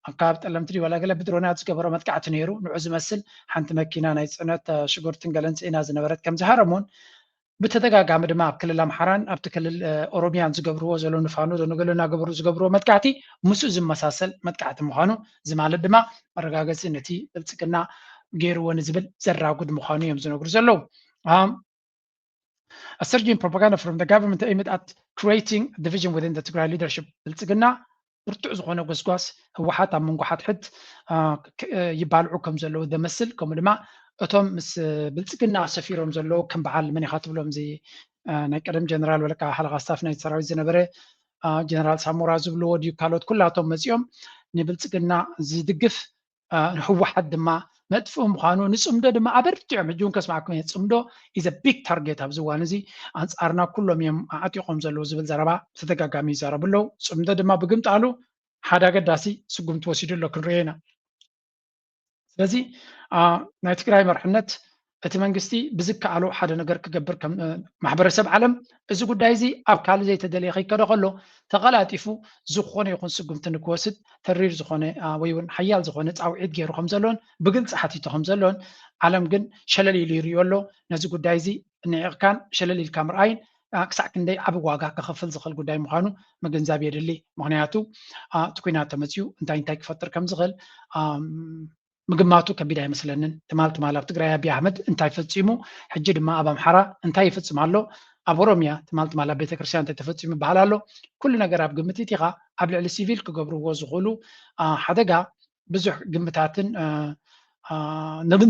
ኣብ ከባቢ ጠለምቲ ድዩ ዋላ ገለ ብድሮናት ዝገበሮ መጥቃዕቲ ነይሩ። ንዑ ዝመስል ሓንቲ መኪና ናይ ፅዕነት ሽጉርትን ገለን ፅዒና ዝነበረት ከም ዝሃረሙን ብተደጋጋሚ ድማ ኣብ ክልል ኣምሓራን ኣብቲ ክልል ኦሮሚያን ዝገብርዎ ዘለዉ ንፋኖ ዶ ንገሎ እናገበሩ ዝገብርዎ መጥቃዕቲ ምስኡ ዝመሳሰል መጥቃዕቲ ምዃኑ እዚ ማለት ድማ መረጋገፂ ነቲ ብልፅግና ገይርዎ ንዝብል ዘራጉድ ምዃኑ እዮም ዝነግሩ ዘለዉ። um, a surge in propaganda from the government aimed at creating division within the Tigray leadership. ብልጽግና ብርቱዕ ዝኾነ ጎስጓስ ህወሓት ኣብ መንጎ ሓድሕድ ይባልዑ ከም ዘለዉ ዘመስል፣ ከምኡ ድማ እቶም ምስ ብልጽግና ሰፊሮም ዘለዉ ከም በዓል መን ኢኻ ትብሎም፣ እዚ ናይ ቀደም ጀነራል ወለካ ሓለቓ ስታፍ ናይ ሰራዊት ዝነበረ ጀነራል ሳሞራ ዝብልዎ ድዩ ካልኦት ኩላቶም መፂኦም ንብልጽግና ዝድግፍ ንህወሓት ድማ መጥፍኡ ምዃኑ፣ ንፅምዶ ድማ ኣበርቲዖም፣ ሕጂ እውን ከስማዕኩም እየ፣ ፅምዶ is a big target ኣብዚ እዋን እዚ፣ ኣንፃርና ኩሎም እዮም ኣዕጢቖም ዘለዉ ዝብል ዘረባ ብተደጋጋሚ ይዛረቡ ኣለዉ። ፅምዶ ድማ ብግምጣሉ ሓደ ኣገዳሲ ስጉምቲ ወሲዱ ኣሎ፣ ክንሪኦ ኢና። ስለዚ ናይ ትግራይ መርሕነት እቲ መንግስቲ ብዝከኣሎ ሓደ ነገር ክገብር ከም ማሕበረሰብ ዓለም እዚ ጉዳይ እዚ ኣብ ካልእ ዘይተደለየ ከይከደ ከሎ ተቐላጢፉ ዝኾነ ይኹን ስጉምቲ ንክወስድ ተሪር ዝኾነ ወይ እውን ሓያል ዝኾነ ፃውዒት ገይሩ ከም ዘሎን ብግልፂ ሓቲቱ ከም ዘሎን ዓለም ግን ሸለል ኢሉ ይሪኦ ኣሎ። ነዚ ጉዳይ እዚ ንዒቕካን ሸለል ኢልካ ምርኣይን ክሳዕ ክንደይ ዓቢ ዋጋ ከኸፍል ዝኽእል ጉዳይ ምዃኑ ምግንዛብ የድሊ። ምኽንያቱ እቲ ኲናት ተመፅዩ እንታይ እንታይ ክፈጥር ከም ዝኽእል ምግማቱ ከቢድ ኣይመስለንን። ትማል ትማል ኣብ ትግራይ ኣብይ ኣሕመድ እንታይ ፈፂሙ፣ ሕጂ ድማ ኣብ ኣምሓራ እንታይ ይፍፅም ኣሎ፣ ኣብ ኦሮምያ ትማል ትማል ኣብ ቤተክርስትያን እንታይ ተፈፂሙ ይበሃል ኣሎ። ኩሉ ነገር ኣብ ግምት እቲኻ ኣብ ልዕሊ ሲቪል ክገብርዎ ዝኽእሉ ሓደጋ ብዙሕ ግምታትን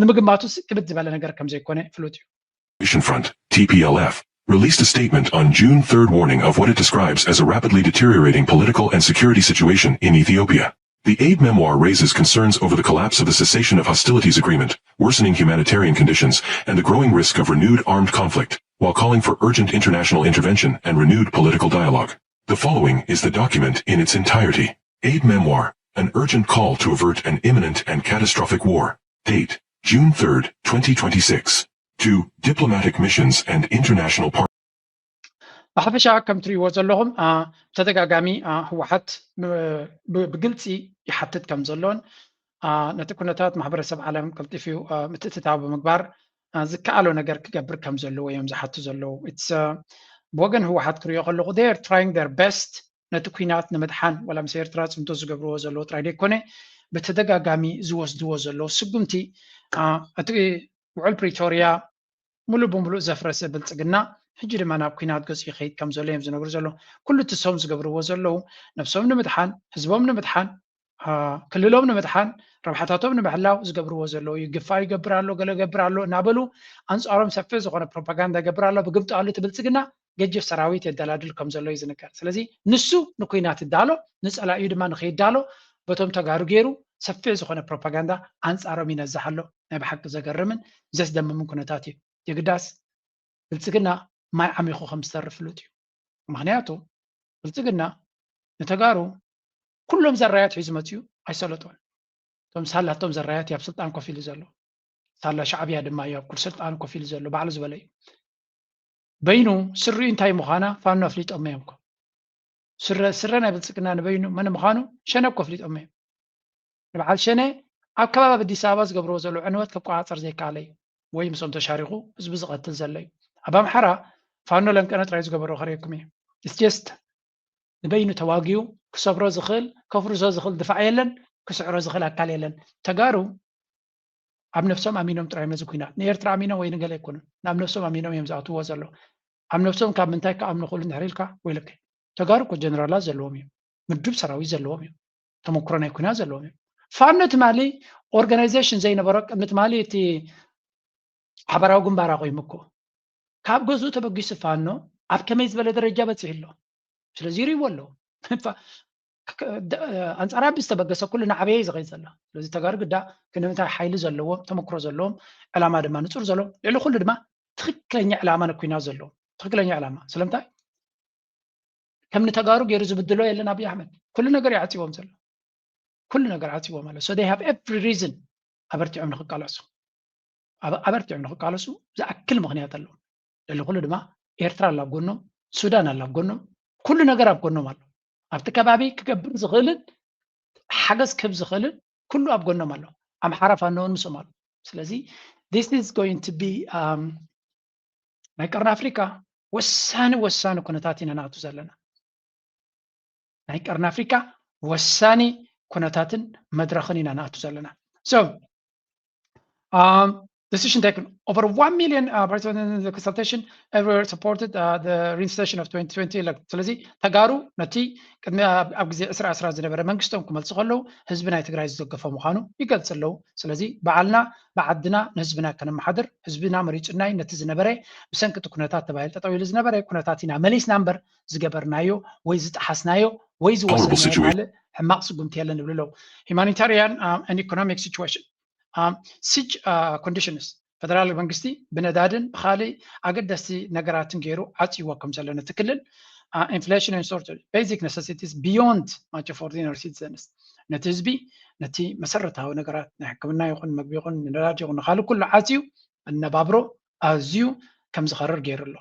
ንምግማቱስ ክብድ ዝበለ ነገር ከም ዘይኮነ ፍሉጥ እዩ። Front, T P L F, released a statement on June third warning of what it describes as a rapidly deteriorating political and security situation in Ethiopia. The aide memoir raises concerns over the collapse of the cessation of hostilities agreement, worsening humanitarian conditions, and the growing risk of renewed armed conflict, while calling for urgent international intervention and renewed political dialogue. The following is the document in its entirety. Aide memoir, an urgent call to avert an imminent and catastrophic war. Date, June third, twenty twenty-six. To diplomatic missions and international partners. ብሓፈሻ ከም ትሪእዎ ዘለኹም ብተደጋጋሚ ህወሓት ብግልፂ ይሓትት ከም ዘሎን ነቲ ኩነታት ማሕበረሰብ ዓለም ቀልጢፉ ምትእትታው ብምግባር ዝከኣሎ ነገር ክገብር ከም ዘለዎ እዮም ዝሓቱ ዘለዉ። ብወገን ህወሓት ክሪኦ ከለኹ they are trying their best ነቲ ኲናት ንምድሓን ዋላ ምስ ኤርትራ ፅምዶ ዝገብርዎ ዘለዉ ጥራይ ዘይኮነ ብተደጋጋሚ ዝወስድዎ ዘለዉ ስጉምቲ እቲ ውዕል ፕሪቶርያ ሙሉእ ብሙሉእ ዘፍረሰ ብልፅግና ሕጂ ድማ ናብ ኲናት ገፁ ይኸይድ ከም ዘሎ እዮም ዝነግሩ ዘለዉ። ኩሉ እቲ እሶም ዝገብርዎ ዘለዉ ነብሶም ንምድሓን፣ ህዝቦም ንምድሓን፣ ክልሎም ንምድሓን፣ ረብሓታቶም ንምሕላው ዝገብርዎ ዘለዉ እዩ። ግፋ ይገብር ኣሎ፣ ገለ ይገብር ኣሎ እናበሉ ኣንፃሮም ሰፊሕ ዝኾነ ፕሮፓጋንዳ ይገብር ኣሎ። ብግምጣሉ እቲ ብልፅግና ገጅፍ ሰራዊት የደላድል ከም ዘሎ እዩ ዝንገር። ስለዚ ንሱ ንኲናት ይዳሎ፣ ንፀላኢኡ ድማ ንኸይዳሎ በቶም ተጋሩ ገይሩ ሰፊሕ ዝኾነ ፕሮፓጋንዳ ኣንፃሮም ይነዝሕ ኣሎ። ናይ ብሓቂ ዘገርምን ዘስደምምን ኩነታት እዩ። የግዳስ ብልፅግና ማይ ዓሚኹ ከም ዝተርፍ ፍሉጥ እዩ። ምኽንያቱ ብልፅግና ንተጋሩ ኩሎም ዘራያት ሒዙ መፅዩ ኣይሰለጦን። እቶም ሳላቶም ዘራያት እዩ ኣብ ስልጣን ኮፍ ኢሉ ዘሎ። ሳላ ሻዕብያ ድማ እዩ ኣብ ኩል ስልጣን ኮፍ ኢሉ ዘሎ፣ ባዕሉ ዝበለ እዩ። በይኑ ስሪኡ እንታይ ምዃና ፋኖ ኣፍሊጦሞ እዮም እኮ። ስረ ስረ ናይ ብልፅግና ንበይኑ መን ምዃኑ ሸነ እኮ ኣፍሊጦሞ እዮም። ንበዓል ሸነ ኣብ ከባቢ ኣዲስ ኣበባ ዝገብርዎ ዘሎ ዕንወት ክቆፃፀር ዘይከኣለ እዩ። ወይ ምስኦም ተሻሪኹ ህዝቢ ዝቐትል ዘሎ እዩ። ኣብ ኣምሓራ ፋኖ ለንቀነ ጥራይ ዝገበሮ ከርእየኩም እየ። It's just ንበይኑ ተዋጊኡ ክሰብሮ ዝኽእል ከፍርሶ ዝኽእል ድፋዕ የለን፣ ክስዕሮ ዝኽእል ኣካል የለን። ተጋሩ ኣብ ነብሶም ኣሚኖም ጥራይ ነዚ ኲናት ንኤርትራ ኣሚኖም ወይ ንገለ ኣይኮኑን፣ ናብ ነብሶም ኣሚኖም እዮም ዝኣትውዎ ዘለዉ። ኣብ ነብሶም ካብ ምንታይ ክኣምኑ ክእሉ እንድሕር ኢልካ ወይለከ። ተጋሩ እኮ ጀነራላት ዘለዎም እዮም፣ ምዱብ ሰራዊት ዘለዎም እዮም፣ ተመክሮ ናይ ኲናት ዘለዎም እዮም። ፋኖ ትማሊ ኦርጋናይዜሽን ዘይነበሮ ቅድሚ ትማሊ እቲ ሓባራዊ ግንባር ኣቑሙ እኮ ካብ ገዝኡ ተበጊሱ ፋኖ ኣብ ከመይ ዝበለ ደረጃ በፂሑ ኣሎ። ስለዚ ይሪእዎ ኣለዉ። ኣንፃር ኣቢ ዝተበገሰ ኩሉ ናዕበየ እዩ ዝኸይድ ዘሎ። ስለዚ ተጋሩ ግዳ ክንምንታይ ሓይሊ ዘለዎም ተመክሮ ዘለዎም ዕላማ ድማ ንፁር ዘለዎም ልዕሊ ኩሉ ድማ ትኽክለኛ ዕላማ ንኩናት ዘለዎም ትኽክለኛ ዕላማ ስለምንታይ ከም ንተጋሩ ገይሩ ዝብድሎ የለን ኣብይ ኣሕመድ ኩሉ ነገር ይዓፂዎም ዘሎ ኩሉ ነገር ዓፂዎም ኣሎ so they have every reason ኣበርቲዖም ንክቃለሱ ኣበርቲዖም ንክቃለሱ ዝኣክል ምክንያት ኣለዎም ልዕሊ ኩሉ ድማ ኤርትራ ኣላ ኣብ ጎኖም ሱዳን ኣላ ኣብ ጎኖም ኩሉ ነገር ኣብ ጎኖም ኣሎ ኣብቲ ከባቢ ክገብር ዝኽእልን ሓገዝ ክህብ ዝኽእልን ኩሉ ኣብ ጎኖም ኣሎ ኣምሓራ ፋኖውን ምስኦም ኣሎ ስለዚ this is going to be ናይ ቀርኒ ኣፍሪካ ወሳኒ ወሳኒ ኩነታት ኢና ናቱ ዘለና ናይ ቀርኒ ኣፍሪካ ወሳኒ ኩነታትን መድረኽን ኢና ናቱ ዘለና so decision taken over one million uh, participants in the consultation ever supported uh, the reinstatation of twenty twenty election። ስለዚ ተጋሩ ነቲ ቅድሚ ኣብ ግዜ ዕስራ ዕስራ ዝነበረ መንግስቶም ክመልሱ ከለዉ ህዝቢ ናይ ትግራይ ዝደገፎ ምዃኑ ይገልጽ ኣለዉ። ስለዚ ባዕልና ብዓድና ንህዝብና ከነመሓድር ህዝብና መሪፁናይ ነቲ ዝነበረ ብሰንኪ እቲ ኩነታት ተባሂሉ ጠጠው ኢሉ ዝነበረ ኩነታት ኢና መሊስና እምበር ዝገበርናዮ ወይ ዝጠሓስናዮ ወይ ዝወሰድናዮ ካልእ ሕማቕ ስጉምቲ የለን ይብሉ ኣለዉ። Humanitarian and economic situation siege conditions ፈደራል መንግስቲ ብነዳድን ብካሊእ ኣገደስቲ ነገራትን ገይሩ ዓፅይዎ ከም ዘሎ ነቲ ክልል inflation and shortage basic necessities beyond much of ordinary citizens ነቲ ህዝቢ ነቲ መሰረታዊ ነገራት ናይ ሕክምና ይኹን መግቢ ይኹን ነዳድ ይኹን ንካልእ ኩሉ ዓፅዩ ኣነባብሮ ኣዝዩ ከም ዝኸርር ገይሩ ኣሎ።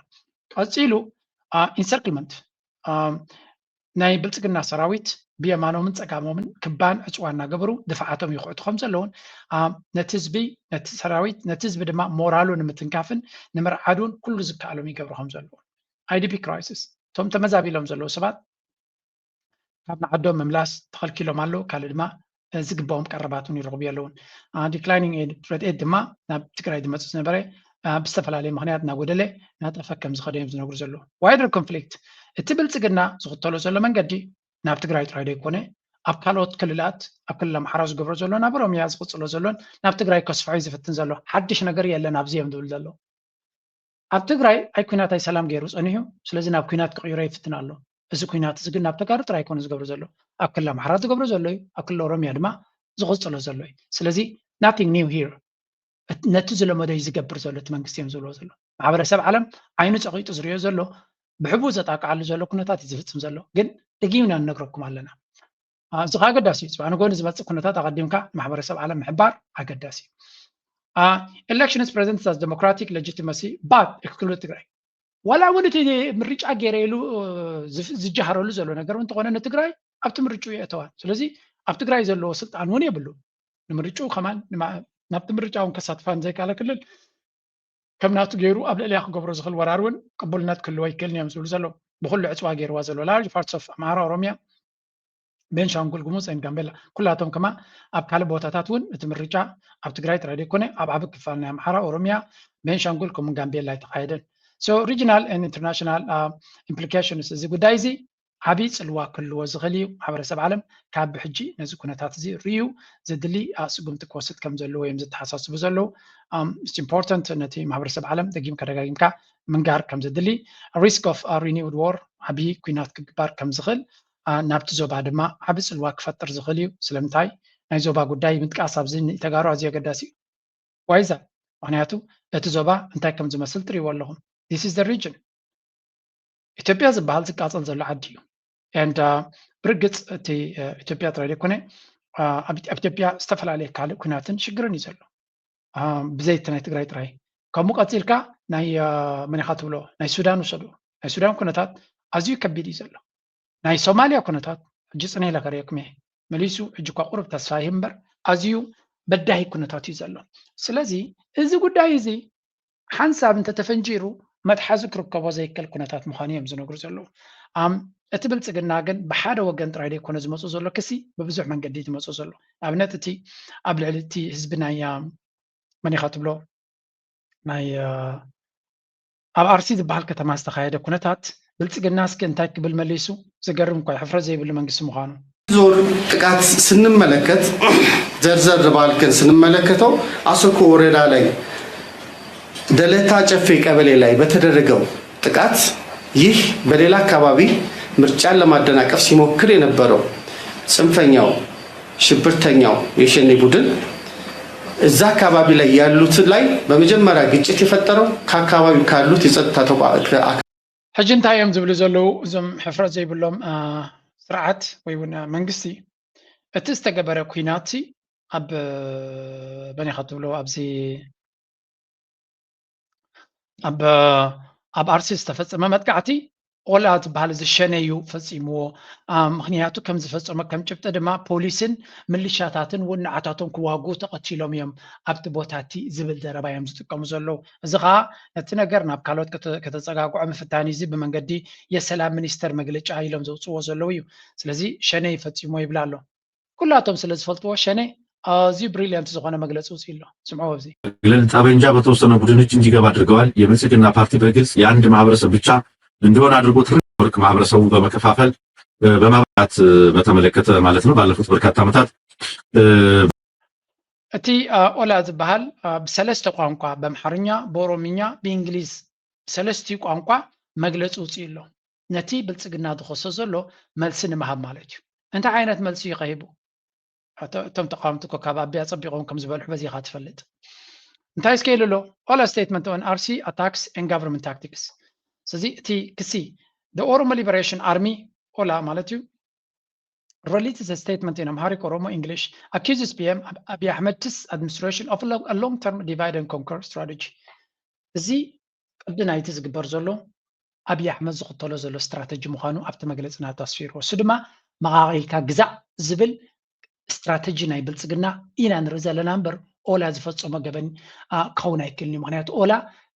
ቀፂሉ encirclement ናይ ብልፅግና ሰራዊት ብየማኖምን ፀጋሞምን ክባን ዕፅዋ እናገበሩ ድፍዓቶም ይኹዕቱ ከም ዘለውን ነቲ ህዝቢ ነቲ ሰራዊት ነቲ ህዝቢ ድማ ሞራሉ ንምትንካፍን ንምርዓዱን ኩሉ ዝከኣሎም ይገብሩ ከም ዘለውን IDP crisis እቶም ተመዛቢሎም ዘለዉ ሰባት ካብ ንዓዶም ምምላስ ተኸልኪሎም ኣለዉ ካልእ ድማ ዝግባኦም ቀረባት እውን ይረኽቡ ኣለውን። Declining aid rate aid ድማ ናብ ትግራይ ዝመፁ ዝነበረ ብዝተፈላለየ ምክንያት እናጎደለ እናጠፈ ከም ዝኸደ እዮም ዝነግሩ ዘለዉ። Wider conflict እቲ ብልፅግና ዝኽተሎ ዘሎ መንገዲ ናብ ትግራይ ጥራይ ዘይኮነ ኣብ ካልኦት ክልላት ኣብ ክልል ኣምሓራ ዝገብሮ ዘሎ ናብ ኦሮሚያ ዝቕፅሎ ዘሎን ናብ ትግራይ ከስፍሖ ዝፍትን ዘሎ ሓድሽ ነገር የለን ኣብዚ እዮም ዝብል ዘለዉ። ኣብ ትግራይ ኣይ ኩናት ኣይ ሰላም ገይሩ ፀኒሑ ስለዚ ናብ ኩናት ክቕይሮ ይፍትን ኣሎ። እዚ ኩናት እዚ ግን ናብ ተጋሩ ጥራይ ኣይኮነ ዝገብሮ ዘሎ ኣብ ክልል ኣምሓራ ዝገብሮ ዘሎ እዩ ኣብ ክልል ኦሮሚያ ድማ ዝቕፅሎ ዘሎ እዩ። ስለዚ nothing new here ነቲ ዝለመዶ እዩ ዝገብር ዘሎ እቲ መንግስቲ እዮም ዝብልዎ ዘሎ ማሕበረሰብ ዓለም ዓይኑ ፀቒጡ ዝሪኦ ዘሎ ብሕቡ ዘጣቅዓሉ ዘሎ ኩነታት እዩ ዝፍፅም ዘሎ ግን ደጊምና ንነግረኩም ኣለና። እዚ ከዓ ኣገዳሲ እዩ ፅባሕ ንጎኒ ዝመፅእ ኩነታት ኣቐዲምካ ማሕበረሰብ ዓለም ምሕባር ኣገዳሲ እዩ። Elections present as democratic legitimacy but exclude ትግራይ ዋላ እውን እቲ ምርጫ ገይረ ኢሉ ዝጀሃረሉ ዘሎ ነገር እንተኾነ ንትግራይ ኣብቲ ምርጫ የእተዋን ስለዚ ኣብ ትግራይ ዘለዎ ስልጣን እውን የብሉ ንምርጫ ከማን ናብቲ ምርጫ እውን ከሳትፋን ዘይካለ ክልል ከም ናቱ ገይሩ ኣብ ልዕሊያ ክገብሮ ዝኽእል ወራር እውን ቅቡልነት ክህልዎ ይክእልን እዮም ዝብሉ ዘለዉ ብኩሉ ዕፅዋ ገይርዋ ዘሎ large parts of ኣምሃራ ኦሮሚያ ቤንሻንጉል ጉሙዝ and ጋምቤላ ኩላቶም ከማ ኣብ ካልእ ቦታታት እውን እቲ ምርጫ ኣብ ትግራይ ጥራይ ዘይኮነ ኣብ ዓቢ ክፋል ናይ ኣምሓራ ኦሮሚያ ቤንሻንጉል ከምኡን ጋምቤላ ኣይተኻየደን። So regional and international implications እዚ ጉዳይ እዚ ዓቢ ፅልዋ ክህልዎ ዝኽእል እዩ። ማሕበረሰብ ዓለም ካብ ብሕጂ ነዚ ኩነታት እዚ ርእዩ ዘድሊ ስጉምቲ ክወስድ ከም ዘለዎ እዮም ዘተሓሳስቡ ዘለዉ። It's important ነቲ ማሕበረሰብ ዓለም ደጊምካ ደጋጊምካ ምንጋር ከም ዘድሊ risk of renewed war ዓቢ ኩናት ክግባር ከም ዝኽእል ናብቲ ዞባ ድማ ዓቢ ፅልዋ ክፈጥር ዝኽእል እዩ። ስለምንታይ ናይ ዞባ ጉዳይ ምጥቃስ ኣብዚ ንተጋሩ ኣዝዩ ኣገዳሲ እዩ። ዋይዛ ምክንያቱ እቲ ዞባ እንታይ ከም ዝመስል ትሪእዎ ኣለኹም። This is the region ኢትዮጵያ ዝበሃል ዝቃፀል ዘሎ ዓዲ እዩ። And ብርግፅ እቲ ኢትዮጵያ ጥራይ ዘይኮነ ኣብ ኢትዮጵያ ዝተፈላለየ ካልእ ኩናትን ሽግርን እዩ ዘሎ ብዘይቲ ናይ ትግራይ ጥራይ። ከምኡ ቀፂልካ ናይ መን ኢኻ ትብሎ ናይ ሱዳን ውሰዱ። ናይ ሱዳን ኩነታት ኣዝዩ ከቢድ እዩ ዘሎ። ናይ ሶማልያ ኩነታት ሕጂ ፅነ ኢለ ከርእየኩም እየ። መሊሱ ሕጂ እኳ ቁሩብ ተስፋ ይህብ እምበር ኣዝዩ በዳሂ ኩነታት እዩ ዘሎ። ስለዚ እዚ ጉዳይ እዚ ሓንሳብ እንተተፈንጂሩ መትሓዚ ክርከቦ ዘይከል ኩነታት ምዃኑ እዮም ዝነግሩ ዘለዉ። እቲ ብልፅግና ግን ብሓደ ወገን ጥራይ ዘይኮነ ዝመፁ ዘሎ ክሲ ብብዙሕ መንገዲ ዝመፁ ዘሎ ኣብነት እቲ ኣብ ልዕሊ እቲ ህዝቢ ናይ መን ኢኻ ትብሎ ናይ ኣብ ኣርሲ ዝበሃል ከተማ ዝተኻየደ ኩነታት ብልፅግና እስኪ እንታይ ክብል መሊሱ ዘገርም እኳ ሕፍረት ዘይብሉ መንግስቲ ምዃኑ ዞር ጥቃት ስንመለከት ዘርዘር ባልክን ስንመለከተው አሰኮ ወረዳ ላይ ደለታ ጨፌ ቀበሌ ላይ በተደረገው ጥቃት ይህ በሌላ አካባቢ ምርጫን ለማደናቀፍ ሲሞክር የነበረው ጽንፈኛው ሽብርተኛው የሸኔ ቡድን እዛ አካባቢ ላይ ያሉት ላይ በመጀመሪያ ግጭት የፈጠረው ከአካባቢው ካሉት የጸጥታ ተቋ- ከ- ሕጂ እንታይ እዮም ዝብሉ ዘለዉ እዞም ሕፍረት ዘይብሎም ስርዓት ወይ እውን መንግስቲ እቲ ዝተገበረ ኩናት ኣብ መን ኢኻ ትብሎ ኣብዚ ኣብ ኣብ ኣርሲ ዝተፈፀመ መጥቃዕቲ ቆላ ዝበሃል እዚ ሸነ እዩ ፈፂምዎ። ምክንያቱ ከም ዝፈፀመ ከም ጭብጢ ድማ ፖሊስን ምልሻታትን ውንዓታቶም ክዋግኡ ተቐቲሎም እዮም ኣብቲ ቦታ እቲ ዝብል ዘረባ እዮም ዝጥቀሙ ዘለዉ። እዚ ከዓ ነቲ ነገር ናብ ካልኦት ከተፀጋግዖ ምፍታን እዚ ብመንገዲ የሰላም ሚኒስተር መግለጫ ኢሎም ዘውፅዎ ዘለዉ እዩ። ስለዚ ሸነ ይፈፂምዎ ይብል ኣሎ። ኩላቶም ስለ ዝፈልጥዎ ሸኔ ኣዝዩ ብሪሊያንት ዝኾነ መግለፂ ውፅእ ኣሎ። ስምዑ ኣብዚ ጠበንጃ በተወሰነ ቡድኖች እንዲገባ አድርገዋል። የብልጽግና ፓርቲ በግልጽ የአንድ ማህበረሰብ ብቻ እንዲሆን አድርጎ ትርክ ማህበረሰቡ በመከፋፈል በማብራት በተመለከተ ማለት ነው። ባለፉት በርካታ ዓመታት እቲ ኦላ ዝበሃል ብሰለስተ ቋንቋ፣ በአምሓርኛ፣ በኦሮምኛ፣ ብእንግሊዝ፣ ብሰለስቲኡ ቋንቋ መግለፂ ውፅእ ኣሎ። ነቲ ብልፅግና ዝኸሶ ዘሎ መልሲ ንምሃብ ማለት እዩ። እንታይ ዓይነት መልሲ እዩ ከሂቡ? እቶም ተቃወምቲ እኮ ካብ ኣቢ ኣጸቢቖም ከም ዝበልሑ በዚኻ ትፈልጥ። እንታይ እስከ ኢሉ ኣሎ? Ola statement on R C attacks and government tactics። ስለዚ እቲ ክሲ the Oromo Liberation Army ኦላ ማለት እዩ released a statement in Amharic, Oromo, English accuses P M Abiy Ahmed's administration of a long-term divide and conquer strategy። እዚ ቅዲ ናይቲ ዝግበር ዘሎ ኣብይ ኣሕመድ ዝኽተሎ ዘሎ ስትራተጂ ምዃኑ ኣብቲ መግለፂ ናቱ ኣስፊርዎ። እሱ ድማ መቓቒልካ ግዛእ ዝብል ስትራተጂ ናይ ብልፅግና ኢና ንርኢ ዘለና እምበር ኦላ ዝፈፀሞ ገበን ክኸውን ኣይክእልን እዩ። ምክንያቱ ኦላ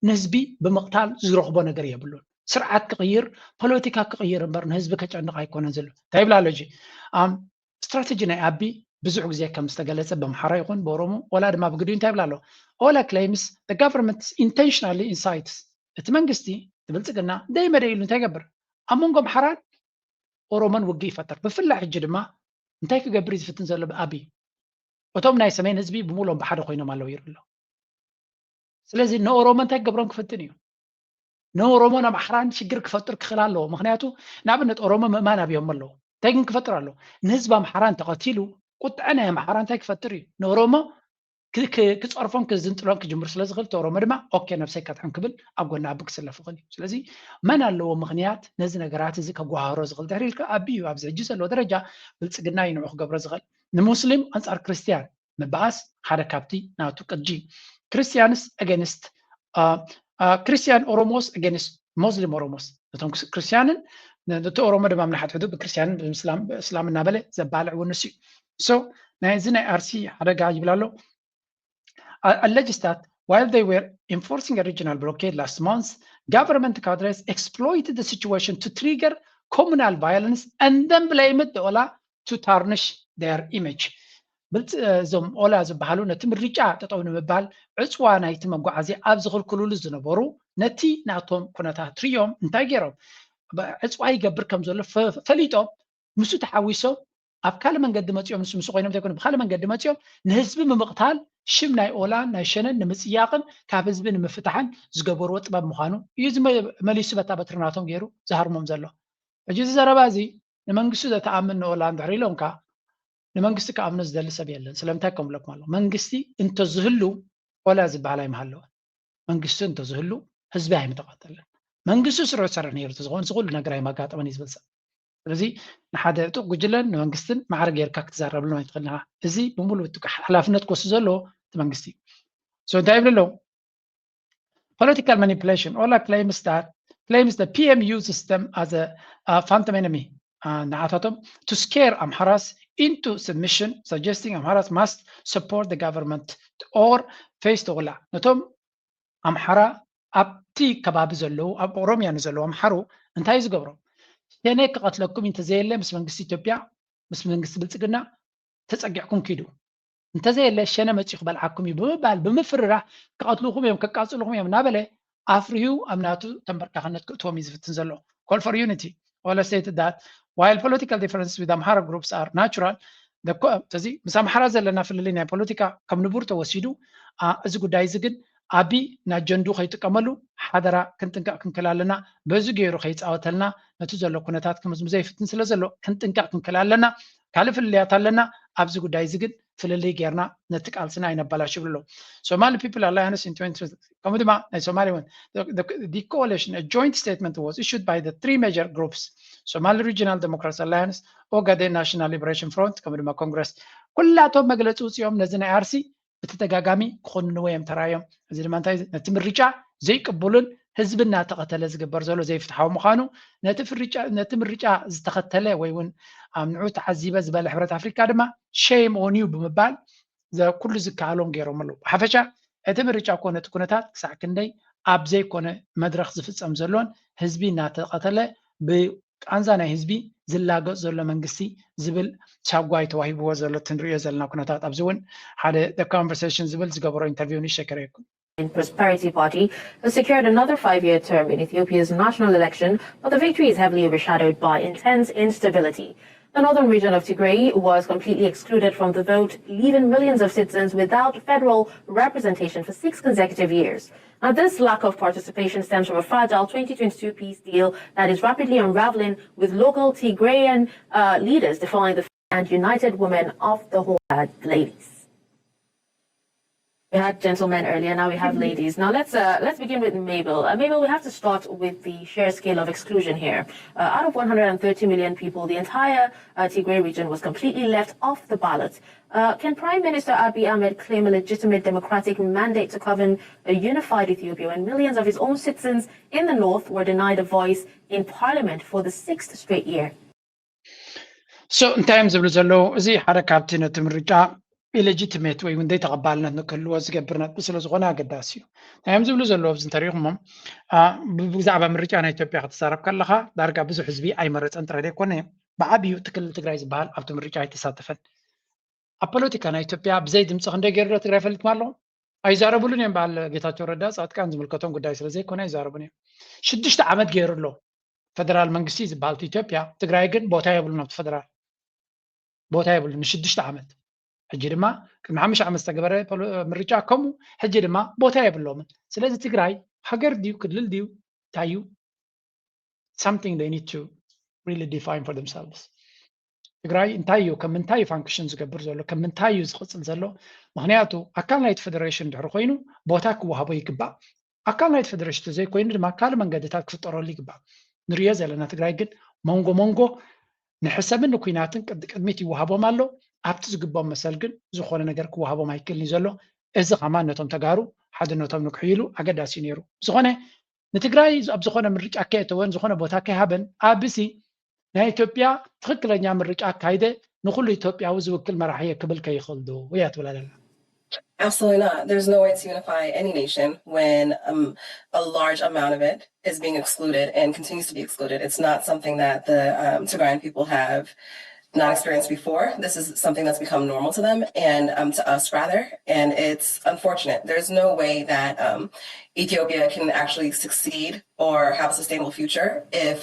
ንህዝቢ ብምቕታል ዝረኽቦ ነገር የብሉን። ስርዓት ክቕይር፣ ፖለቲካ ክቕይር እምበር ንህዝቢ ከጨንቕ ኣይኮነን ዘሎ። እንታይ ይብላ ኣሎ? ስትራተጂ ናይ ኣቢ ብዙሕ ግዜ ከም ዝተገለጸ ብኣምሓራ ይኹን ብኦሮሞ ወላ ድማ ብግዲኡ እንታይ ይብላ ኣሎ? Ola claims the government intentionally incites፣ እቲ መንግስቲ እቲ ብልፅግና ደይመደ ኢሉ እንታይ ይገብር? ኣብ መንጎ ኣምሓራን ኦሮሞን ውግእ ይፈጥር። ብፍላይ ሕጂ ድማ እንታይ ክገብር እዩ ዝፍትን ዘሎ ኣቢ? እቶም ናይ ሰሜን ህዝቢ ብምሉኦም ብሓደ ኮይኖም ኣለዉ ይርኢ ኣሎ። ስለዚ ንኦሮሞ እንታይ ክገብሮም ክፍትን እዩ? ንኦሮሞን ኣምሓራን ሽግር ክፈጥር ክኽእል ኣለዎ። ምክንያቱ ንኣብነት ኦሮሞ ምእማን ኣብዮም ኣለዉ። እንታይ ግን ክፈጥር ኣለዎ? ንህዝቢ ኣምሓራ እንተቐቲሉ ቁጥዐ ናይ ኣምሓራ እንታይ ክፈጥር እዩ? ንኦሮሞ ክፀርፎም ክዝንጥሎም ክጅምር ስለዝኽእል እቲ ኦሮሞ ድማ ኦኬ ነብሰይ ከጥዕም ክብል ኣብ ጎኒ ኣቢ ክስለፍ ይኽእል እዩ። ስለዚ መን ኣለዎ ምክንያት ነዚ ነገራት እዚ ከጓሃሮ ዝኽእል? ድሕሪ ኢልካ ኣቢ እዩ ኣብዚ ሕጂ ዘለዎ ደረጃ ብልፅግና እዩ ንዑ ክገብሮ ዝኽእል። ንሙስሊም ኣንፃር ክርስትያን ምብኣስ ሓደ ካብቲ ናቱ ቅጂ። Christians against Christian Oromos against Muslim Oromos፣ ነቶም ክርስትያንን ነቲ ኦሮሞ ድማ ንሓድሕዱ ብክርስትያንን ብእስላም እናበለ ዘባልዕ እውን ንሱ እዩ። So ናይዚ ናይ ኣርሲ ሓደጋ ይብል ኣሎ። Alleges that while they were enforcing a regional blockade last month, government cadres exploited the situation to trigger communal violence and then blamed the Ola to tarnish their image። እዞም ኦላ ዝበሃሉ ነቲ ምርጫ ጠጠው ንምባል ዕፅዋ ናይቲ መጓዓዝያ ኣብ ዝኽልክሉሉ ዝነበሩ ነቲ ናቶም ኩነታት ሪኦም እንታይ ገይሮም? ዕፅዋ ይገብር ከም ዘሎ ፈሊጦም ምስኡ ተሓዊሶም ኣብ ካልእ መንገዲ መፂኦም፣ ምስ ምስ ኮይኖም ዘይኮነ ብካልእ መንገዲ መፂኦም ንህዝቢ ምምቕታል ሽም ናይ ኦላን ናይ ሸነን ንምፅያቕን ካብ ህዝቢ ንምፍታሕን ዝገበርዎ ጥበብ ምዃኑ እዩ መሊሱ በታ በትሪ ናቶም ገይሩ ዝሃርሞም ዘሎ። ሕጂ እዚ ዘረባ እዚ ንመንግስቱ ዘተኣምን ንኦላ እንድሕር ኢሎምካ ንመንግስቲ ክኣምኖ ዝደሊ ሰብ የለን። ስለምንታይ ከም ብለኩም ኣሎ መንግስቲ እንተዝህሉ ኦላ ዝበሃል ኣይምሃለወን። መንግስቲ እንተዝህሉ ህዝቢ ኣይምተቐተለን። መንግስቲ ስሩዕ ዝሰርሕ ነይሩ ተዝኸውን እዚ ኩሉ ነገር ኣይመጋጠመን እዩ ዝብል ሰብ። ስለዚ ንሓደ ጥቕ ጉጅለን ንመንግስትን ማዕረ ጌርካ ክትዛረብሉ ኣይትኽእል ኢኻ። እዚ ብምሉእ እቲ ሓላፍነት ክወስድ ዘለዎ እቲ መንግስቲ እዩ። So እንታይ ይብል ኣለዉ? Political manipulation. Ola claims that claims the P M use system as a uh, phantom enemy. ንዓታቶም to scare Amharas into submission, suggesting Amharas must support the government or face the Ola. ነቶም ኣምሓራ ኣብቲ ከባቢ ዘለዉ ኣብ ኦሮሚያ ንዘለዉ ኣምሓሩ እንታይ ዝገብሮም? ሸኔ ክቐትለኩም እንተዘየለ ምስ መንግስቲ ኢትዮጵያ ምስ መንግስቲ ብልፅግና ተፀጊዕኩም ኪዱ፣ እንተዘየለ ሸነ መፂኡ ክበልዓኩም እዩ ብምባል ብምፍርራህ ክቐትልኹም እዮም ከቃፅልኹም እዮም እናበለ ኣፍርዩ ኣብ ናቱ ተንበርካኽነት ክእትዎም እዩ ዝፍትን ዘሎ። Call for unity. Ola stated that while political differences with Amhara groups are natural, እዚ ምስ ኣምሓራ ዘለና ፍልልይ ናይ ፖለቲካ ከም ንቡር ተወሲዱ፣ እዚ ጉዳይ እዚ ግን ኣቢ ንኣጀንድኡ ከይጥቀመሉ ሓደራ ክንጥንቀቕ ክንክእል ኣለና። በዚ ገይሩ ከይፃወተልና ነቲ ዘሎ ኩነታት ክምዝምዞ ይፍትን ስለ ዘሎ ክንጥንቀቕ ክንክእል ኣለና። ካልእ ፍልልያት ኣለና። ኣብዚ ጉዳይ እዚ ግን ፍልልይ ጌርና ነቲ ቃልስና ኣይነባላሽ ይብሉ ኣለዉ። Somali People Alliance in twenty ከምኡ ድማ ናይ ሶማሊ እውን the coalition a joint statement was issued by the three major groups Somali Regional Democratic Alliance, Ogaden National Liberation Front ከምኡ ድማ ኮንግረስ ኩላቶም መግለፂ ውፅኦም ነዚ ናይ ኣርሲ ብተደጋጋሚ ክኾንንዎ እዮም ተራዮም። እዚ ድማ እንታይ ነቲ ምርጫ ዘይቅብሉን ህዝቢ እናተቐተለ ዝግበር ዘሎ ዘይፍትሓዊ ምዃኑ ነቲ ምርጫ ዝተኸተለ ወይ እውን ኣብ ንዑ ተዓዚበ ዝበለ ሕብረት ኣፍሪካ ድማ shame on you ብምባል ኩሉ ዝከኣሎም ገይሮም ኣለዉ። ብሓፈሻ እቲ ምርጫ ኮነ እቲ ኩነታት ክሳዕ ክንደይ ኣብ ዘይኮነ መድረኽ ዝፍፀም ዘሎን ህዝቢ እናተቐተለ ብ ቃንዛ ናይ ህዝቢ ዝላገፅ ዘሎ መንግስቲ ዝብል ቻጓይ ተዋሂብዎ ዘሎ እቲ ንሪኦ ዘለና ኩነታት ኣብዚ እውን ሓደ conversation ዝብል ዝገበሮ interview ንሸከረየኩም። Prosperity Party has secured another five-year term in Ethiopia's national election, but the victory is heavily overshadowed by intense instability. The northern region of Tigray was completely excluded from the vote, leaving millions of citizens without federal representation for six consecutive years. Now, this lack of participation stems from a fragile twenty twenty-two peace deal that is rapidly unraveling, with local Tigrayan uh, leaders defying the and United Women of the Horn, uh, ladies. We had gentlemen earlier, now we have ladies. Now let's uh, let's begin with Mabel. Uh, Mabel, we have to start with the sheer scale of exclusion here. Uh, out of one hundred thirty million people, the entire uh, Tigray region was completely left off the ballot. Uh, can Prime Minister Abiy Ahmed claim a legitimate democratic mandate to govern a unified Ethiopia when millions of his own citizens in the north were denied a voice in parliament for the sixth straight year? So እንታይ እዮም ዝብሉ ዘለዉ? እዚ ሓደ ካብቲ ነቲ ምርጫ ኢለጂቲሜት ወይ እውን ዘይተቐባልነት ንክህልዎ ዝገብር ነጥቢ ስለ ዝኾነ ኣገዳሲ እዩ። እንታይ እዮም ዝብሉ ዘለዉ? ኣብዚ እንተሪኢኹሞም ብዛዕባ ምርጫ ናይ ኢትዮጵያ ክትዛረብ ከለኻ ዳርጋ ብዙሕ ህዝቢ ኣይመረፀን ጥራይ ዘይኮነ ብዓብዩ እቲ ክልል ትግራይ ዝበሃል ኣብቲ ምርጫ ኣይተሳተፈን። ኣብ ፖለቲካ ናይ ኢትዮጵያ ብዘይ ድምፂ ክንደይ ገይሩ ዶ ትግራይ ፈሊጥኩም ኣለኹም? ኣይዛረቡሉን እዮም። በዓል ጌታቸው ረዳ ፃድቃን ዝምልከቶም ጉዳይ ስለ ዘይኮነ ኣይዛረቡን እዮም። ሽዱሽተ ዓመት ገይሩ ኣሎ። ፈደራል መንግስቲ ዝበሃል ኢትዮጵያ፣ ትግራይ ግን ቦታ የብሉን ኣብቲ ፈደራል። ቦታ የብሉን ንሽዱሽተ ዓመት። ሕጂ ድማ ቅድሚ ሓሙሽተ ዓመት ዝተገበረ ምርጫ ከምኡ ሕጂ ድማ ቦታ የብሎምን። ስለዚ ትግራይ ሃገር ድዩ ክልል ድዩ እንታይ እዩ? Something they need to really define for themselves. ትግራይ እንታይ እዩ? ከም ምንታይ እዩ ፋንክሽን ዝገብር ዘሎ? ከም ምንታይ እዩ ዝቕፅል ዘሎ? ምክንያቱ ኣካል ናይቲ ፌደሬሽን ድሕሪ ኮይኑ ቦታ ክወሃቦ ይግባእ። ኣካል ናይቲ ፌደሬሽን ተዘይኮይኑ ድማ ካልእ መንገድታት ክፍጠረሉ ይግባእ። ንሪኦ ዘለና ትግራይ ግን መንጎ መንጎ ንሕሰምን ንኩናትን ቅዲ ቅድሚት ይወሃቦም ኣሎ። ኣብቲ ዝግቦም መሰል ግን ዝኾነ ነገር ክወሃቦም ኣይክእልን እዩ ዘሎ። እዚ ከማን ነቶም ተጋሩ ሓድነቶም ንክሕይሉ ኣገዳሲ እዩ ነይሩ። ዝኾነ ንትግራይ ኣብ ዝኾነ ምርጫ ከየእተወን ዝኾነ ቦታ ከይሃበን ኣብዚ ናይ ኢትዮጵያ ትኽክለኛ ምርጫ ኣካይደ ንኩሉ ኢትዮጵያዊ ዝውክል መራሒ እየ ክብል ከይኽእል ዶ እያ ትብል ኣለና። Absolutely not. There's no way to unify any nation when um, a large amount of it is being excluded and continues to be excluded. It's not something that the um, Tigrayan people have not experienced before. This is something that's become normal to them and um, to us rather. And it's unfortunate. There's no way that um, Ethiopia can actually succeed or have a sustainable future if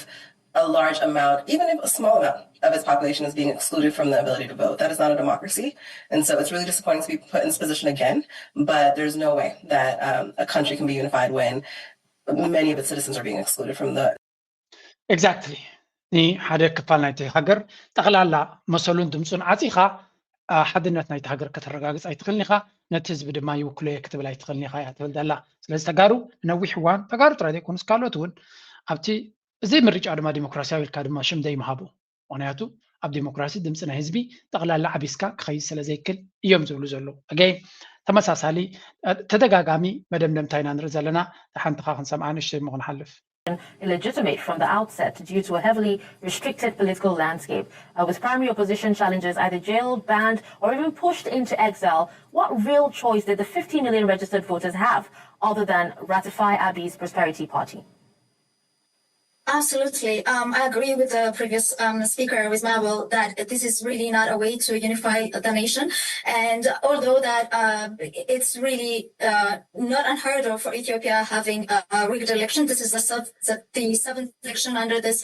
a large amount, even if a small amount of its population is being excluded from the ability to vote. That is not a democracy. And so it's really disappointing to be put in this position again, but there's no way that um, a country can be unified when many of its citizens are being excluded from the Exactly. ሓደ ክፋል ናይቲ ሃገር ጠቕላላ መሰሉን ድምፁን ዓፂኻ ሓድነት ናይቲ ሃገር ከተረጋግፅ ኣይትኽእልን ኢኻ። ነቲ ህዝቢ ድማ ይውክሎ እየ ክትብል ኣይትኽእልን ኢኻ እያ ትብል ዘላ። ስለዚ ተጋሩ ንነዊሕ እዋን ተጋሩ ጥራይ ዘይኮኑስ ካልኦት እውን ኣብቲ እዚ ምርጫ ድማ ዲሞክራሲያዊ ኢልካ ድማ ሽም ዘይምሃቡ። ምክንያቱ ኣብ ዲሞክራሲ ድምፂ ናይ ህዝቢ ጠቕላላ ዓቢስካ ክኸይድ ስለ ዘይክል እዮም ዝብሉ ዘለዉ። ኣገይ ተመሳሳሊ ተደጋጋሚ መደምደምታ ኢና ንርኢ ዘለና። ሓንቲ ካ ክንሰምዓ ንእሽተይ እሞ ክንሓልፍ። illegitimate from the outset due to a heavily restricted political landscape, uh, with primary opposition challengers either jailed, banned, or even pushed into exile. What real choice did the fifty million registered voters have other than ratify Abiy's Prosperity Party? Absolutely. Um, I agree with the previous um, speaker, with Mabel, that this is really not a way to unify the nation. And although that uh, it's really uh, not unheard of for Ethiopia having a, a rigged election, this is the, sub, the, the seventh election under this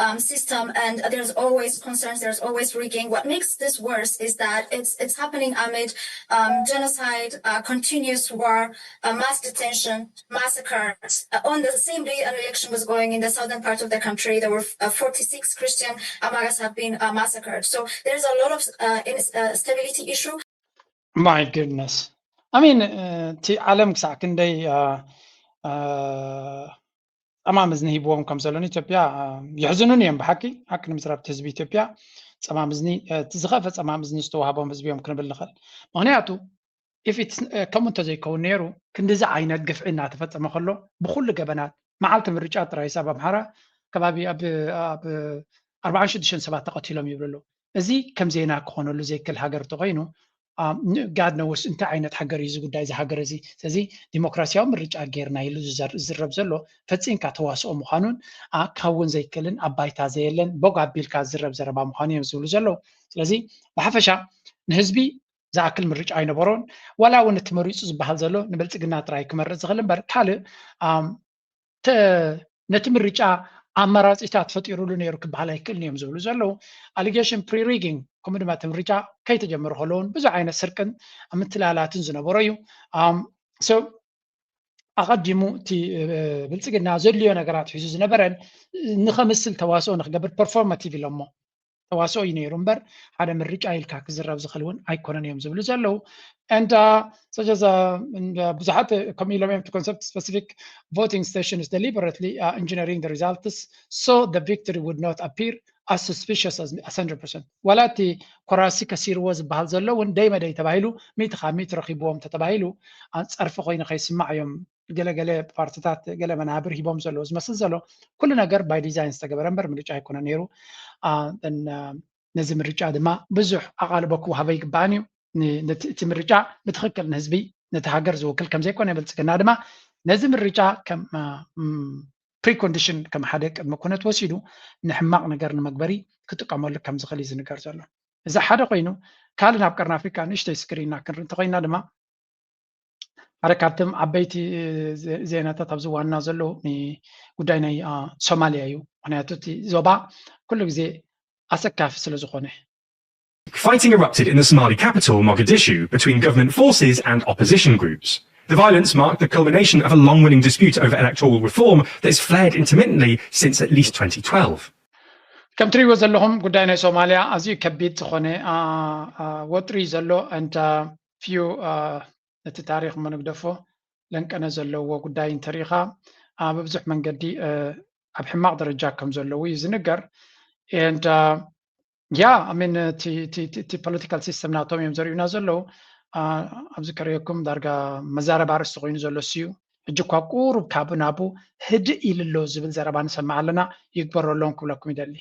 um, system, and there's always concerns, there's always rigging. What makes this worse is that it's it's happening amid um, genocide, uh, continuous war, uh, mass detention, massacres. Uh, on the same day an election was going in the southern part of the country, there were uh, forty-six Christian Amaras have been uh, massacred. So there's a lot of uh, instability issue. My goodness. I mean, እቲ ዓለም ክሳዕ ክንደይ ጸማም እዝኒ ሂብዎም ከም ዘሎ ንኢትዮጵያ የሕዝኑን እዮም። ብሓቂ ሓቂ ንምዝራብ ህዝቢ ኢትዮጵያ ጸማም እዝኒ፣ እቲ ዝኸፈ ጸማም እዝኒ ዝተዋህቦም ህዝቢ እዮም ክንብል ንኽእል። ምክንያቱ ኢፍ ከምኡ እንተዘይከውን ነይሩ ክንዲዚ ዓይነት ግፍዒ እናተፈጸመ ከሎ ብኩሉ ገበናት መዓልቲ ምርጫ ጥራይ ሳብ ኣምሓራ ከባቢ ኣብ ኣርባዓን ሽዱሽተን ሰባት ተቐቲሎም ይብሉ ኣለዉ። እዚ ከም ዜና ክኾነሉ ዘይክእል ሃገር እንተኾይኑ ጋድ ነውስ እንታይ ዓይነት ሃገር እዩ እዚ ጉዳይ እዚ ሃገር እዚ። ስለዚ ዲሞክራሲያዊ ምርጫ ጌርና ኢሉ ዝዘር- ዝዝረብ ዘሎ ፈጺምካ ተዋስኦ ምዃኑን፣ ኣ፣ ክኸውን ዘይክእልን ኣብ ባይታ ዘየለን ቦግ ኣቢልካ ዝዝረብ ዘረባ ምዃኑ እዮም ዝብሉ ዘለዉ። ስለዚ ብሓፈሻ ንህዝቢ ዝኣክል ምርጫ ኣይነበሮን። ዋላ እውን እቲ መሪፁ ዝበሃል ዘሎ ንብልፅግና ጥራይ ክመርፅ ዝኽእል እምበር ካልእ፣ ኣም፣ ተ- ነቲ ምርጫ ኣማራፂታት ፈጢሩሉ ነይሩ ክበሃል ኣይክእልን እዮም ዝብሉ ዘለዉ። ኣሊጌሽን ፕሪሪጊንግ ከምኡ ድማ እቲ ምርጫ ከይተጀመረ ከሎ እውን ብዙሕ ዓይነት ስርቅን ምትላላትን ዝነበሮ እዩ። ኣም፣ so ኣቐዲሙ እቲ፣ እ፣ ብልፅግና ዘድልዮ ነገራት ሒዙ ዝነበረን ንኸምስል ተዋስኦ ንክገብር ፐርፎርማቲቭ ኢሎሞ። ተዋስኦ እዩ ነይሩ እምበር ሓደ ምርጫ ኢልካ ክዝረብ ዝኽእል እውን ኣይኮነን እዮም ዝብሉ ዘለዉ። And, uh, such as, uh, and, uh, ብዙሓት ከምኡ ኢሎም እዮም to concept specific voting stations deliberately, uh, engineering the results so the victory would not appear as suspicious as one hundred percent. ዋላ እቲ ኮራሲ ከሲርዎ ዝበሃል ዘሎ እውን ደይ መደይ ተባሂሉ ሚእቲ ካብ ሚእቲ ረኺብዎም ተተባሂሉ፣ አ፣ ጸርፊ ኮይኑ ከይስማዕ እዮም ገለገለ ፓርትታት ገለ መናብር ሂቦም ዘለዉ ዝመስል ዘሎ። ኩሉ ነገር ባይ ዲዛይን ዝተገበረ እምበር ምርጫ ኣይኮነን ነይሩ። አ፣ እን፣ አ፣ ነዚ ምርጫ ድማ ብዙሕ ኣቓልቦ ክወሃቦ ይግባእን እዩ። ን- ነቲ- እቲ ምርጫ ብትኽክል ንህዝቢ ነቲ ሃገር ዝውክል ከም ዘይኮነ ብልፅግና ድማ ነዚ ምርጫ ከም ፕሪኮንዲሽን ከም ሓደ ቅድመ ኩነት ወሲዱ ንሕማቕ ነገር ንመግበሪ ክጥቀመሉ ከም ዝኽእል እዩ ዝንገር ዘሎ። እዚ ሓደ ኮይኑ ካልእ ናብ ቀርኒ ኣፍሪካ ንእሽተይ ስክሪንና ክንርኢ እንተኮይና ድማ ሓደ ካብቶም ዓበይቲ ዜናታት ኣብዚ ዋና ዘለዉ ጉዳይ ናይ ሶማልያ እዩ። ምክንያቱ እቲ ዞባ ኩሉ ግዜ ኣሰካፊ ስለ ዝኾነ። Fighting erupted in the Somali capital, Mogadishu, between government forces and opposition groups. The violence marked the culmination of a long running dispute over electoral reform that has flared intermittently since at least twenty twelve. ከም ትሪእዎ ዘለኹም ጉዳይ ናይ ሶማልያ ኣዝዩ ከቢድ ዝኾነ ወጥሪ ዘሎ እንተ ፊዩ ነቲ ታሪክ መነግደፎ ለንቀነ ዘለዎ ጉዳይ እንተሪኢኻ ብብዙሕ መንገዲ ኣብ ሕማቕ ደረጃ ከም ዘለዉ እዩ ዝንገር። And yeah, I mean እቲ ፖለቲካል ሲስተም ናቶም እዮም ዘርእዩና ዘለዉ። ኣብዚ ከርእየኩም ዳርጋ መዛረብ ኣርእስቲ ኮይኑ ዘሎ ስዩ ሕጂ እኳ ቁሩብ ካብኡ ናብኡ ህድእ ኢሉ ኣሎ ዝብል ዘረባ ንሰምዕ ኣለና። ይግበረሎም ክብለኩም ይደሊ።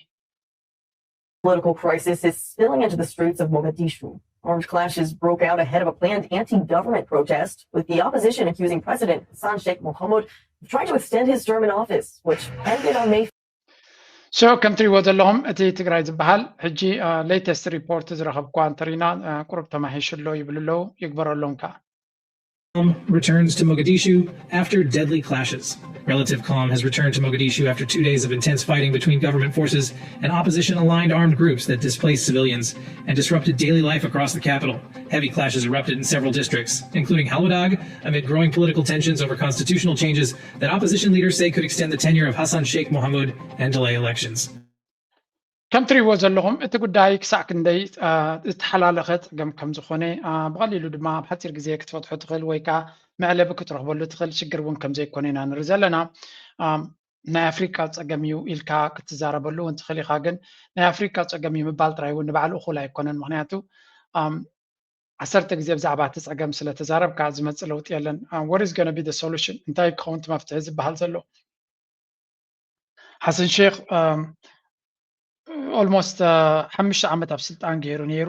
Political crisis is spilling into the streets of Mogadishu. Armed clashes broke out ahead of a planned anti-government protest, with the opposition accusing President Hassan Sheikh Mohamud of trying to extend his term in office, which ended on May. So ከም ትሪእዎ ዘለኹም እቲ ትግራይ ዝበሃል ሕጂ latest report ዝረኸብኳ እንተሪና ቁሩብ ተማሂሹ ኣሎ ይብሉ ኣለዉ። ይግበረሎም ከዓ። Returns to Mogadishu after deadly clashes. Relative calm has returned to Mogadishu after two days of intense fighting between government forces and opposition-aligned armed groups that displaced civilians and disrupted daily life across the capital. Heavy clashes erupted in several districts, including Haladag, amid growing political tensions over constitutional changes that opposition leaders say could extend the tenure of Hassan Sheikh Mohamud and delay elections. ከም ትሪእዎ ዘለኹም እቲ ጉዳይ ክሳዕ ክንደይ ዝተሓላለኸ ፀገም ከም ዝኾነ ብቐሊሉ ድማ ኣብ ሓፂር ግዜ ክትፈትሖ ትኽእል ወይ ከዓ መዕለቢ ክትረኽበሉ ትኽእል ሽግር እውን ከም ዘይኮነ ኢና ንርኢ ዘለና። ናይ ኣፍሪቃ ፀገም እዩ ኢልካ ክትዛረበሉ እውን ትኽእል ኢኻ። ግን ናይ ኣፍሪቃ ፀገም እዩ ምባል ጥራይ እውን ንባዕሉ እኹል ኣይኮነን። ምክንያቱ ዓሰርተ ግዜ ብዛዕባ እቲ ፀገም ስለ ተዛረብካ ዝመፅእ ለውጢ የለን። What is gonna be the solution? እንታይ ክኸውን እቲ መፍትሒ ዝበሃል ዘሎ? ሓሰን ሼክ almost ሓሙሽተ ዓመት ኣብ ስልጣን ገይሩ ነይሩ።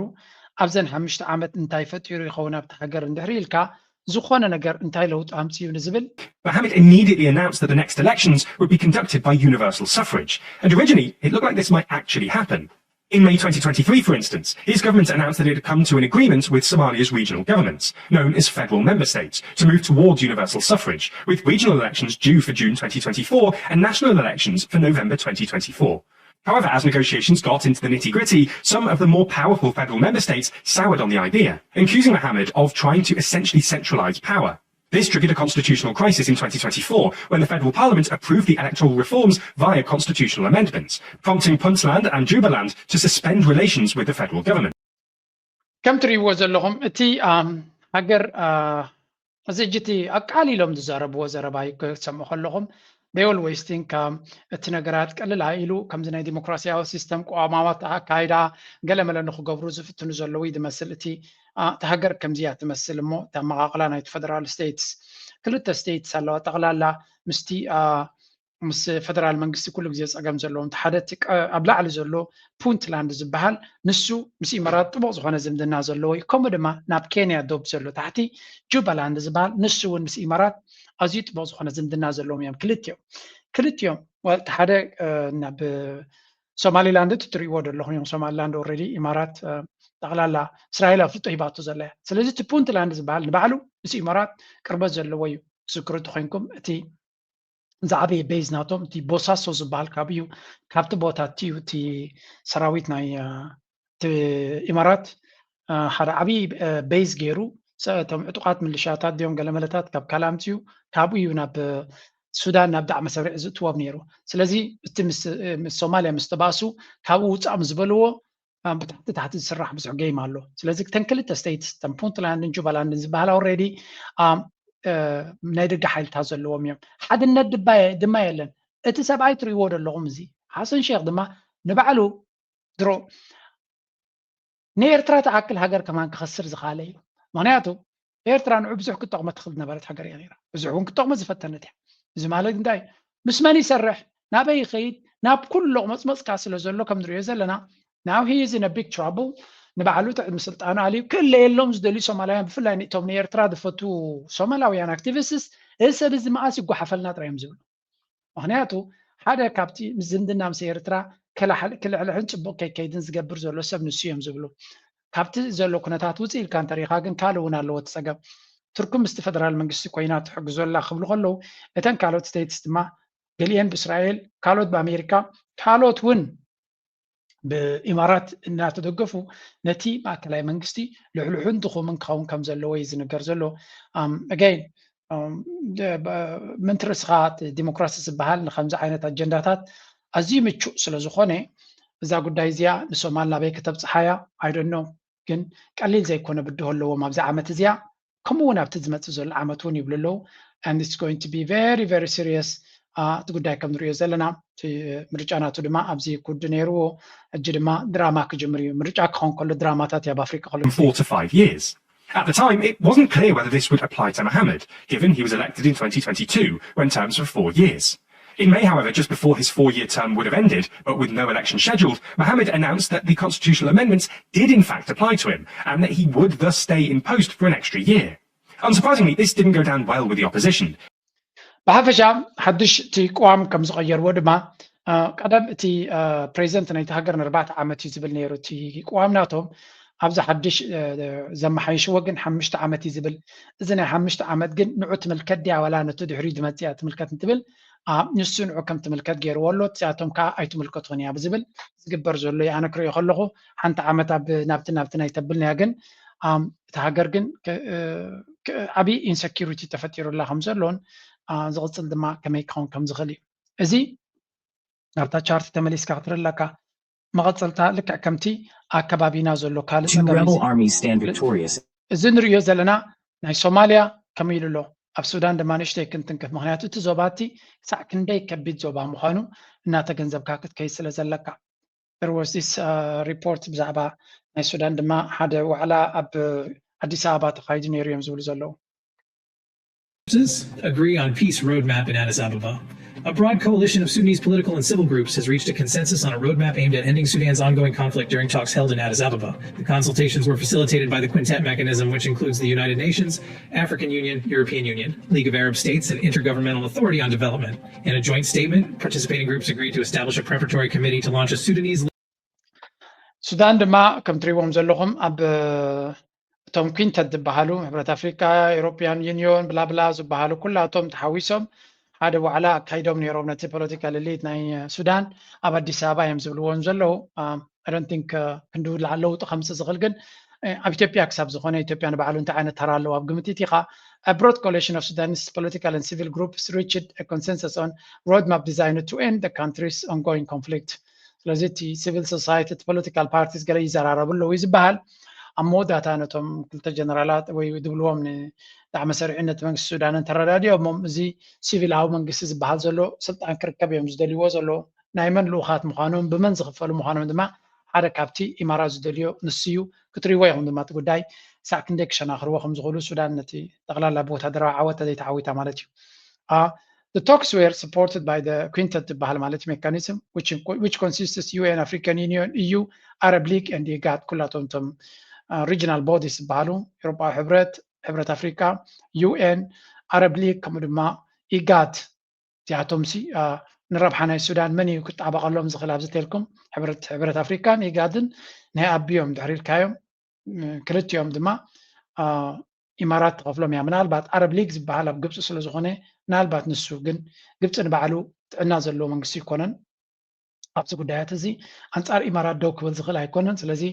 ኣብዘን ሓሙሽተ ዓመት እንታይ ፈጢሩ ይኸውን ኣብቲ ሃገር እንድሕሪ ኢልካ ዝኾነ ነገር እንታይ ለውጢ ኣምፅኡ ንዝብል Mohammed immediately announced that the next elections would be conducted by universal suffrage. And originally, it looked like this might actually happen. In May twenty twenty-three, for instance, his government announced that it had come to an agreement with Somalia's regional governments, known as federal member states, to move towards universal suffrage, with regional elections due for June twenty twenty-four and national elections for November twenty twenty-four. However, as negotiations got into the nitty gritty, some of the more powerful federal member states soured on the idea, accusing Mohammed of trying to essentially centralize power. This triggered a constitutional crisis in twenty twenty-four when the federal parliament approved the electoral reforms via constitutional amendments, prompting Puntland and Jubaland to suspend relations with the federal government. ከም ትርእይዎ ዘለኹም እቲ ሃገር እዚ ሕጂ እቲ ኣቃሊሎም ዝዛረብዎ ዘረባ እዩ ክሰምዑ ከለኹም they always think እቲ ነገራት ቀልል ኢሉ ከምዚ ናይ ዲሞክራሲያዊ ሲስተም ቅዋማት ኣካይዳ ገለመለ ንክገብሩ ዝፍትኑ ዘለዉ እዩ ዝመስል። እቲ እታ ሃገር ከምዚ እያ ትመስል እሞ እቲ ኣመቓቕላ ናይቲ ፈደራል ስቴትስ ክልተ ስቴትስ ኣለዋ ጠቕላላ ምስቲ ምስ ፈደራል መንግስቲ ኩሉ ግዜ ፀገም ዘለዎም፣ እቲ ሓደ እቲ ቀ- ኣብ ላዕሊ ዘሎ ፑንትላንድ ዝበሃል፣ ንሱ ምስ ኢማራት ጥቡቕ ዝኾነ ዝምድና ዘለዎ እዩ። ከምኡ ድማ ናብ ኬንያ ዶብ ዘሎ ታሕቲ ጁባላንድ ዝበሃል፣ ንሱ እውን ምስ ኢማራት ኣዝዩ ጥቡቕ ዝኾነ ዝምድና ዘለዎም እዮም። ክልቲኦም ክልቲኦም ወ- እቲ ሓደ እ፣ ናብ ሶማሊላንድ እቲ ትሪእዎ ዘለኹም እዮም። ሶማሊላንድ ኦልሬዲ ኢማራት እ፣ ጠቕላላ እስራኤል ኣፍልጦ ሂባቶ ዘላ እያ። ስለዚ እቲ ፑንትላንድ ዝበሃል ንባዕሉ ምስ ኢማራት ቅርበት ዘለዎ እዩ። ዝክሩ እንተኮይንኩም እቲ ዝዓበየ ቤዝ ናቶም እቲ ቦሳሶ ዝበሃል ካብ እዩ። ካብቲ ቦታ እቲ እዩ እቲ ሰራዊት ናይ እ፣ እቲ ኢማራት እ፣ ሓደ ዓብዪ እ፣ ቤዝ ገይሩ ሰ- እቶም ዕጡቓት ምልሻታት ድዮም ገለመለታት ካብ ካልእ ኣምፅኡ ካብኡ እዩ ናብ እ፣ ሱዳን ናብ ዳዕመ ሰሪዕ ዝእትዎም ነይሩ። ስለዚ እቲ ምስ እ፣ ምስ ሶማልያ ምስ ተባእሱ ካብኡ ውፃእ ምስ ዝበልዎ እ፣ ብታሕቲ ታሕቲ ዝስራሕ ብዙሕ ጌም ኣሎ። ስለዚ እተን ክልተ ስቴትስ እተን ፑንትላንድን ጁባላንድን ዝበሃላ ኦልሬዲ ናይ ደገ ሓይልታት ዘለዎም እዮም። ሓድነት ድባ- ድማ የለን። እቲ ሰብኣይ ትርእይዎ ዘለኹም እዚ ሓሰን ሼክ ድማ ንባዕሉ ድሮ ንኤርትራ ትኣክል ሃገር ከማን ክኸስር ዝኸኣለ እዩ። ምክንያቱ ኤርትራ ንዑ ብዙሕ ክጠቕመ ትኽእል ዝነበረት ሃገር እያ ነይራ። ብዙሕ እውን ክጠቕመ ዝፈተነት እያ። እዚ ማለት እንታይ? ምስ መን ይሰርሕ? ናበይ ይኸይድ? ናብ ኩሎ መፅመፅካ ስለ ዘሎ ከም ንሪኦ ዘለና now he is in a big trouble። ንባዕሉ ጥዕሚ ስልጣኑ ኣልዩ ክእለ የሎም ዝደልዩ ሶማላውያን ብፍላይ ንእቶም ንኤርትራ ዝፈቱ ሶማላውያን ኣክቲቪስትስ እዚ ሰብ እዚ መኣስ ይጓሓፈልና ጥራይ እዮም ዝብሉ። ምክንያቱ ሓደ ካብቲ ምስ ዝምድና ምስ ኤርትራ ክልሕልሕን ፅቡቕ ከይከይድን ዝገብር ዘሎ ሰብ ንሱ እዮም ዝብሉ። ካብቲ ዘሎ ኩነታት ውፅእ ኢልካ እንተሪኢኻ ግን ካልእ እውን ኣለዎ እቲ ፀገም። ቱርኪ ምስቲ ፈደራል መንግስቲ ኮይና ትሕግዞ ኣላ ክብሉ ከለዉ እተን ካልኦት ስቴትስ ድማ ገሊአን ብእስራኤል ካልኦት ብኣሜሪካ ካልኦት እውን ብኢማራት እናተደገፉ ነቲ ማእከላይ መንግስቲ ልሕልሑን ድኹምን ክኸውን ከም ዘለዎ እዩ ዝንገር ዘሎ። ኣም፣ again ኣም፣ ደ- በ- ምንትርስኻ እቲ ዲሞክራሲ ዝበሃል ንከምዚ ዓይነት ኣጀንዳታት ኣዝዩ ምቹእ ስለ ዝኾነ እዛ ጉዳይ እዚኣ ንሶማል ናበይ ከተብፅሓያ ኣይደኖ ግን ቀሊል ዘይኮነ ብድሆ ኣለዎም ኣብዚ ዓመት እዚኣ ከምኡ እውን ኣብቲ ዝመፅእ ዘሎ ዓመት እውን ይብሉ ኣለዉ and it's going to be very very serious እቲ ጉዳይ ከም ንሪኦ ዘለና እቲ ምርጫ ናቱ ድማ ኣብዚ ኩዱ ነይርዎ ሕጂ ድማ ድራማ ክጅምር እዩ ምርጫ ክኸውን ከሎ ድራማታት ኣብ ኣፍሪካ ከሎ four to five years. At the time, it wasn't clear whether this would apply to Mohammed, given he was elected in twenty twenty-two when terms were four years. In May, however, just before his four-year term would have ended, but with no election scheduled, Mohammed announced that the constitutional amendments did in fact apply to him and that he would thus stay in post for an extra year. Unsurprisingly, this didn't go down well with the opposition. ብሓፈሻ ሓዱሽ እቲ ቅዋም ከም ዝቐየርዎ ድማ ቀደም እቲ ፕሬዚደንት ናይቲ ሃገር ንኣርባዕተ ዓመት እዩ ዝብል ነይሩ እቲ ቅዋም ናቶም ኣብዚ ሓድሽ ዘመሓየሽዎ ግን ሓሙሽተ ዓመት እዩ ዝብል እዚ ናይ ሓሙሽተ ዓመት ግን ንዑ ትምልከት ድያ ዋላ ነቲ ድሕሪኡ ዝመፅእ እያ ትምልከት እንትብል ንሱ ንዑ ከም ትምልከት ገይርዎ ኣሎ እቲኣቶም ከዓ ኣይትምልከቱን እያ ብዝብል ዝግበር ዘሎ እዩ ኣነ ክሪኦ ከለኹ ሓንቲ ዓመት ኣብ ናብቲ ናብቲ ናይ ተብልናያ ግን እቲ ሃገር ግን ዓብዪ ኢንሰኪሪቲ ተፈጢሩላ ከም ዘሎን ዝቕፅል ድማ ከመይ ክኸውን ከም ዝኽእል እዩ እዚ ናብታ ቻርት ተመሊስካ ክትርኢ ኣለካ መቐፀልታ ልክዕ ከምቲ ኣከባቢና ዘሎ ካልእ Two rebel armies stand victorious. እዚ ንሪኦ ዘለና ናይ ሶማልያ ከመይ ኢሉ ኣሎ ኣብ ሱዳን ድማ ንእሽተይ ክንትንክፍ ምክንያቱ እቲ ዞባ እቲ ክሳዕ ክንደይ ከቢድ ዞባ ምዃኑ እናተገንዘብካ ክትከይድ ስለ ዘለካ there was this report ብዛዕባ ናይ ሱዳን ድማ ሓደ ዋዕላ ኣብ ኣዲስ ኣበባ ተኻይዱ ነይሩ እዮም ዝብሉ ዘለዉ agree on peace roadmap in Addis Ababa. A broad coalition of Sudanese political and civil groups has reached a consensus on a roadmap aimed at ending Sudan's ongoing conflict during talks held in Addis Ababa. The consultations were facilitated by the Quintet mechanism, which includes the United Nations, African Union, European Union, League of Arab States, and Intergovernmental Authority on Development. In a joint statement, participating groups agreed to establish a preparatory committee to launch a Sudanese ሱዳን ድማ ከም ትሪእዎም ዘለኹም ኣብ እቶም ኲንተት ዝበሃሉ ሕብረት ኣፍሪካ ኤሮፒያን ዩኒዮን ብላብላ ዝበሃሉ ኩላቶም ተሓዊሶም ሓደ ዋዕላ ኣካይዶም ነይሮም ነቲ ፖለቲካል ኤሊት ናይ ሱዳን ኣብ ኣዲስ ኣበባ እዮም ዝብልዎም ዘለዉ ኣይ ዶንት ቲንክ ክንድውላ ለውጢ ከምፅእ ዝኽእል ግን ኣብ ኢትዮጵያ ክሳብ ዝኾነ ኢትዮጵያ ንባዕሉ እንታይ ዓይነት ተራ ኣለዎ ኣብ ግምት ኢኻ A broad coalition of Sudanese political and civil groups reached a consensus on roadmap designed to end the country's ongoing conflict. ስለዚ እቲ ሲቪል ሶሳይቲ እቲ ፖለቲካል ፓርቲስ ገለ ይዘራረቡ ኣለዉ እዩ ዝበሃል ኣብ መወዳእታ ነቶም ክልተ ጀነራላት ወይ ድብልዎም ንዳዕመ ሰሪዑ ነቲ መንግስቲ ሱዳንን ተረዳዲኦሞም እዚ ሲቪላዊ መንግስቲ ዝበሃል ዘሎ ስልጣን ክርከብ እዮም ዝደልይዎ ዘለዉ ናይ መን ልኡኻት ምዃኖም ብመን ዝኽፈሉ ምዃኖም ድማ ሓደ ካብቲ ኢማራት ዝደልዮ ንሱ እዩ ክትሪእዎ ኢኹም ድማ እቲ ጉዳይ ክሳዕ ክንደይ ክሸናኽርዎ ከም ዝኽእሉ ሱዳን ነቲ ጠቕላላ ብወታደራዊ ዓወት ተዘይተዓዊታ ማለት እዩ The talks were supported by the quintet ዝበሃል ማለት mechanism, which, which consists U N, African Union, E U, Arab League and IGAD፣ ኩላቶም እቶም regional bodies ዝበሃሉ፣ ኤውሮጳዊ ሕብረት፣ ሕብረት ኣፍሪካ፣ U N፣ Arab League፣ ከምኡ ድማ ኢጋድ። እዚኣቶም ሲ ንረብሓ ናይ ሱዳን መን እዩ ክጣበቐሎም ዝኽእል? ኣብዚ ተልኩም ሕብረት ኣፍሪካን ኢጋድን ናይ ኣቢዮም ድሕሪ ኢልካዮም፣ ክልቲኦም ድማ ኢማራት ትኸፍሎም እያ። ምናልባት ኣረብ ሊግ ዝበሃል ኣብ ግብፂ ስለዝኾነ ምናልባት ንሱ፣ ግን ግብፂ ንባዕሉ ጥዕና ዘለዎ መንግስቲ ኣይኮነን። ኣብዚ ጉዳያት እዚ ኣንፃር ኢማራት ደው ክብል ዝኽእል ኣይኮነን። ስለዚ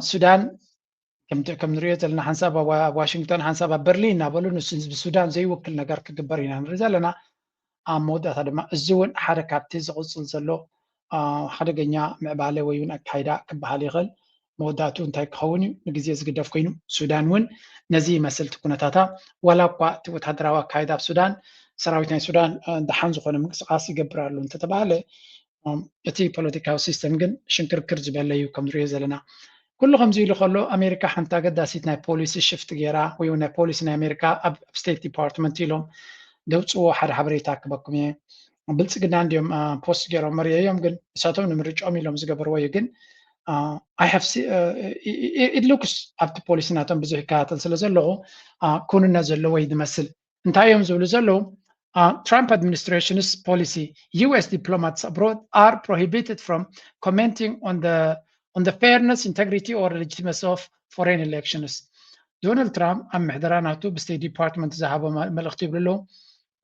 ሱዳን ከም ንሪኦ ዘለና ሓንሳብ ኣብ ዋሽንግተን ሓንሳብ ኣብ በርሊን እናበሉ ንሱ ህዝቢ ሱዳን ዘይውክል ነገር ክግበር ኢና ንርኢ ዘለና። ኣብ መወዳእታ ድማ እዚ እውን ሓደ ካብቲ ዝቕፅል ዘሎ ሓደገኛ ምዕባለ ወይ እውን ኣካይዳ ክበሃል ይኽእል። መወዳእትኡ እንታይ ክኸውን እዩ ንግዜ ዝግደፍ ኮይኑ፣ ሱዳን እውን ነዚ ይመስል እቲ ኩነታታ። ዋላ እኳ እቲ ወታደራዊ ኣካይዳ ኣብ ሱዳን፣ ሰራዊት ናይ ሱዳን ደሓን ዝኾነ ምንቅስቃስ ይገብር ኣሎ እንተተባሃለ፣ እቲ ፖለቲካዊ ሲስተም ግን ሽንክርክር ዝበለ እዩ ከም ንሪኦ ዘለና። ኩሉ ከምዚ ኢሉ ከሎ ኣሜሪካ ሓንቲ ኣገዳሲት ናይ ፖሊሲ ሽፍት ገይራ ወይ እውን ናይ ፖሊሲ ናይ ኣሜሪካ ኣብ ስቴት ዲፓርትመንት ኢሎም ደውፅዎ ሓደ ሓበሬታ ክበኩም እየ። ብልፅግና እንዲዮም ፖስት ገይሮም መርየዮም፣ ግን ንሳቶም ንምርጫኦም ኢሎም ዝገበርዎ እዩ። ግን ኣይ ሃቭ ሉክስ ኣብቲ ፖሊሲ ናቶም ብዙሕ ይከታተል ስለ ዘለኹ ኩንነት ዘለዎ እዩ ዝመስል። እንታይ እዮም ዝብሉ ዘለዉ? Trump administration's policy, U S diplomats abroad are prohibited from commenting on the on the fairness, integrity or legitimacy of foreign elections. ዶናልድ ትራምፕ ኣብ ምሕደራ ናቱ ብስቴት ዲፓርትመንት ዝሃቦ መልእኽቲ ይብሉ ኣለዉ፣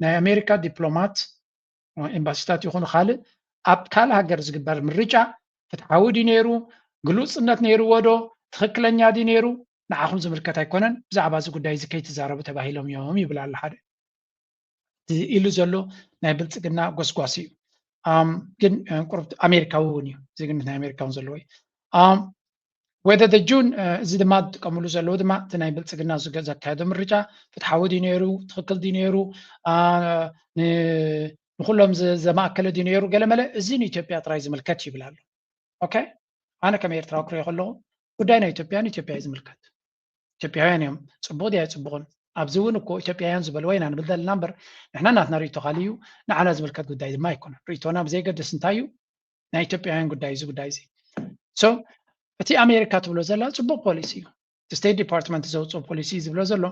ናይ ኣሜሪካ ዲፕሎማት ኤምባሲታት ይኹኑ ካልእ ኣብ ካልእ ሃገር ዝግበር ምርጫ ፍትሓዊ ድዩ ነይሩ፣ ግሉፅነት ነይርዎ ዶ፣ ትኽክለኛ ድዩ ነይሩ፣ ንዓኹም ዝምልከት ኣይኮነን፣ ብዛዕባ እዚ ጉዳይ እዚ ከይትዛረቡ ተባሂሎም እዮም ይብል ኣሎ ሓደ። ኢሉ ዘሎ ናይ ብልፅግና ጎስጓስ እዩ። ግን ቁሩብ ኣሜሪካዊ እውን እዩ፣ ዜግነት ናይ ኣሜሪካ እውን ዘለዎ እዩ። Whether the June፣ እዚ ድማ ዝጥቀምሉ ዘለዉ ድማ እቲ ናይ ብልፅግና ዘካየዶ ምርጫ ፍትሓዊ ድዩ ነይሩ፣ ትኽክል ድዩ ነይሩ፣ ንኩሎም ዘማእከለ ድዩ ነይሩ፣ ገለመለ፣ እዚ ንኢትዮጵያ ጥራይ ዝምልከት ይብል ኣሎ። ኦኬ፣ ኣነ ከም ኤርትራዊ ክሪኦ ከለኹ ጉዳይ ናይ ኢትዮጵያ ንኢትዮጵያ እዩ ዝምልከት። ኢትዮጵያውያን እዮም፣ ፅቡቕ ድዩ ኣይፅቡቕን። ኣብዚ እውን እኮ ኢትዮጵያውያን ዝበልዎ ኢና ንብል ዘለና እምበር ንሕና ናትና ርእቶ ካልእ እዩ፣ ንዓና ዝምልከት ጉዳይ ድማ ኣይኮነን። ርእቶና ብዘየገድስ እንታይ እዩ ናይ ኢትዮጵያውያን ጉዳይ እዚ ጉዳይ እዚ። So እቲ ኣሜሪካ ትብሎ ዘላ ፅቡቕ ፖሊሲ እዩ። እቲ ስቴት ዲፓርትመንት ዘውፅኦ ፖሊሲ ዝብሎ ዘሎ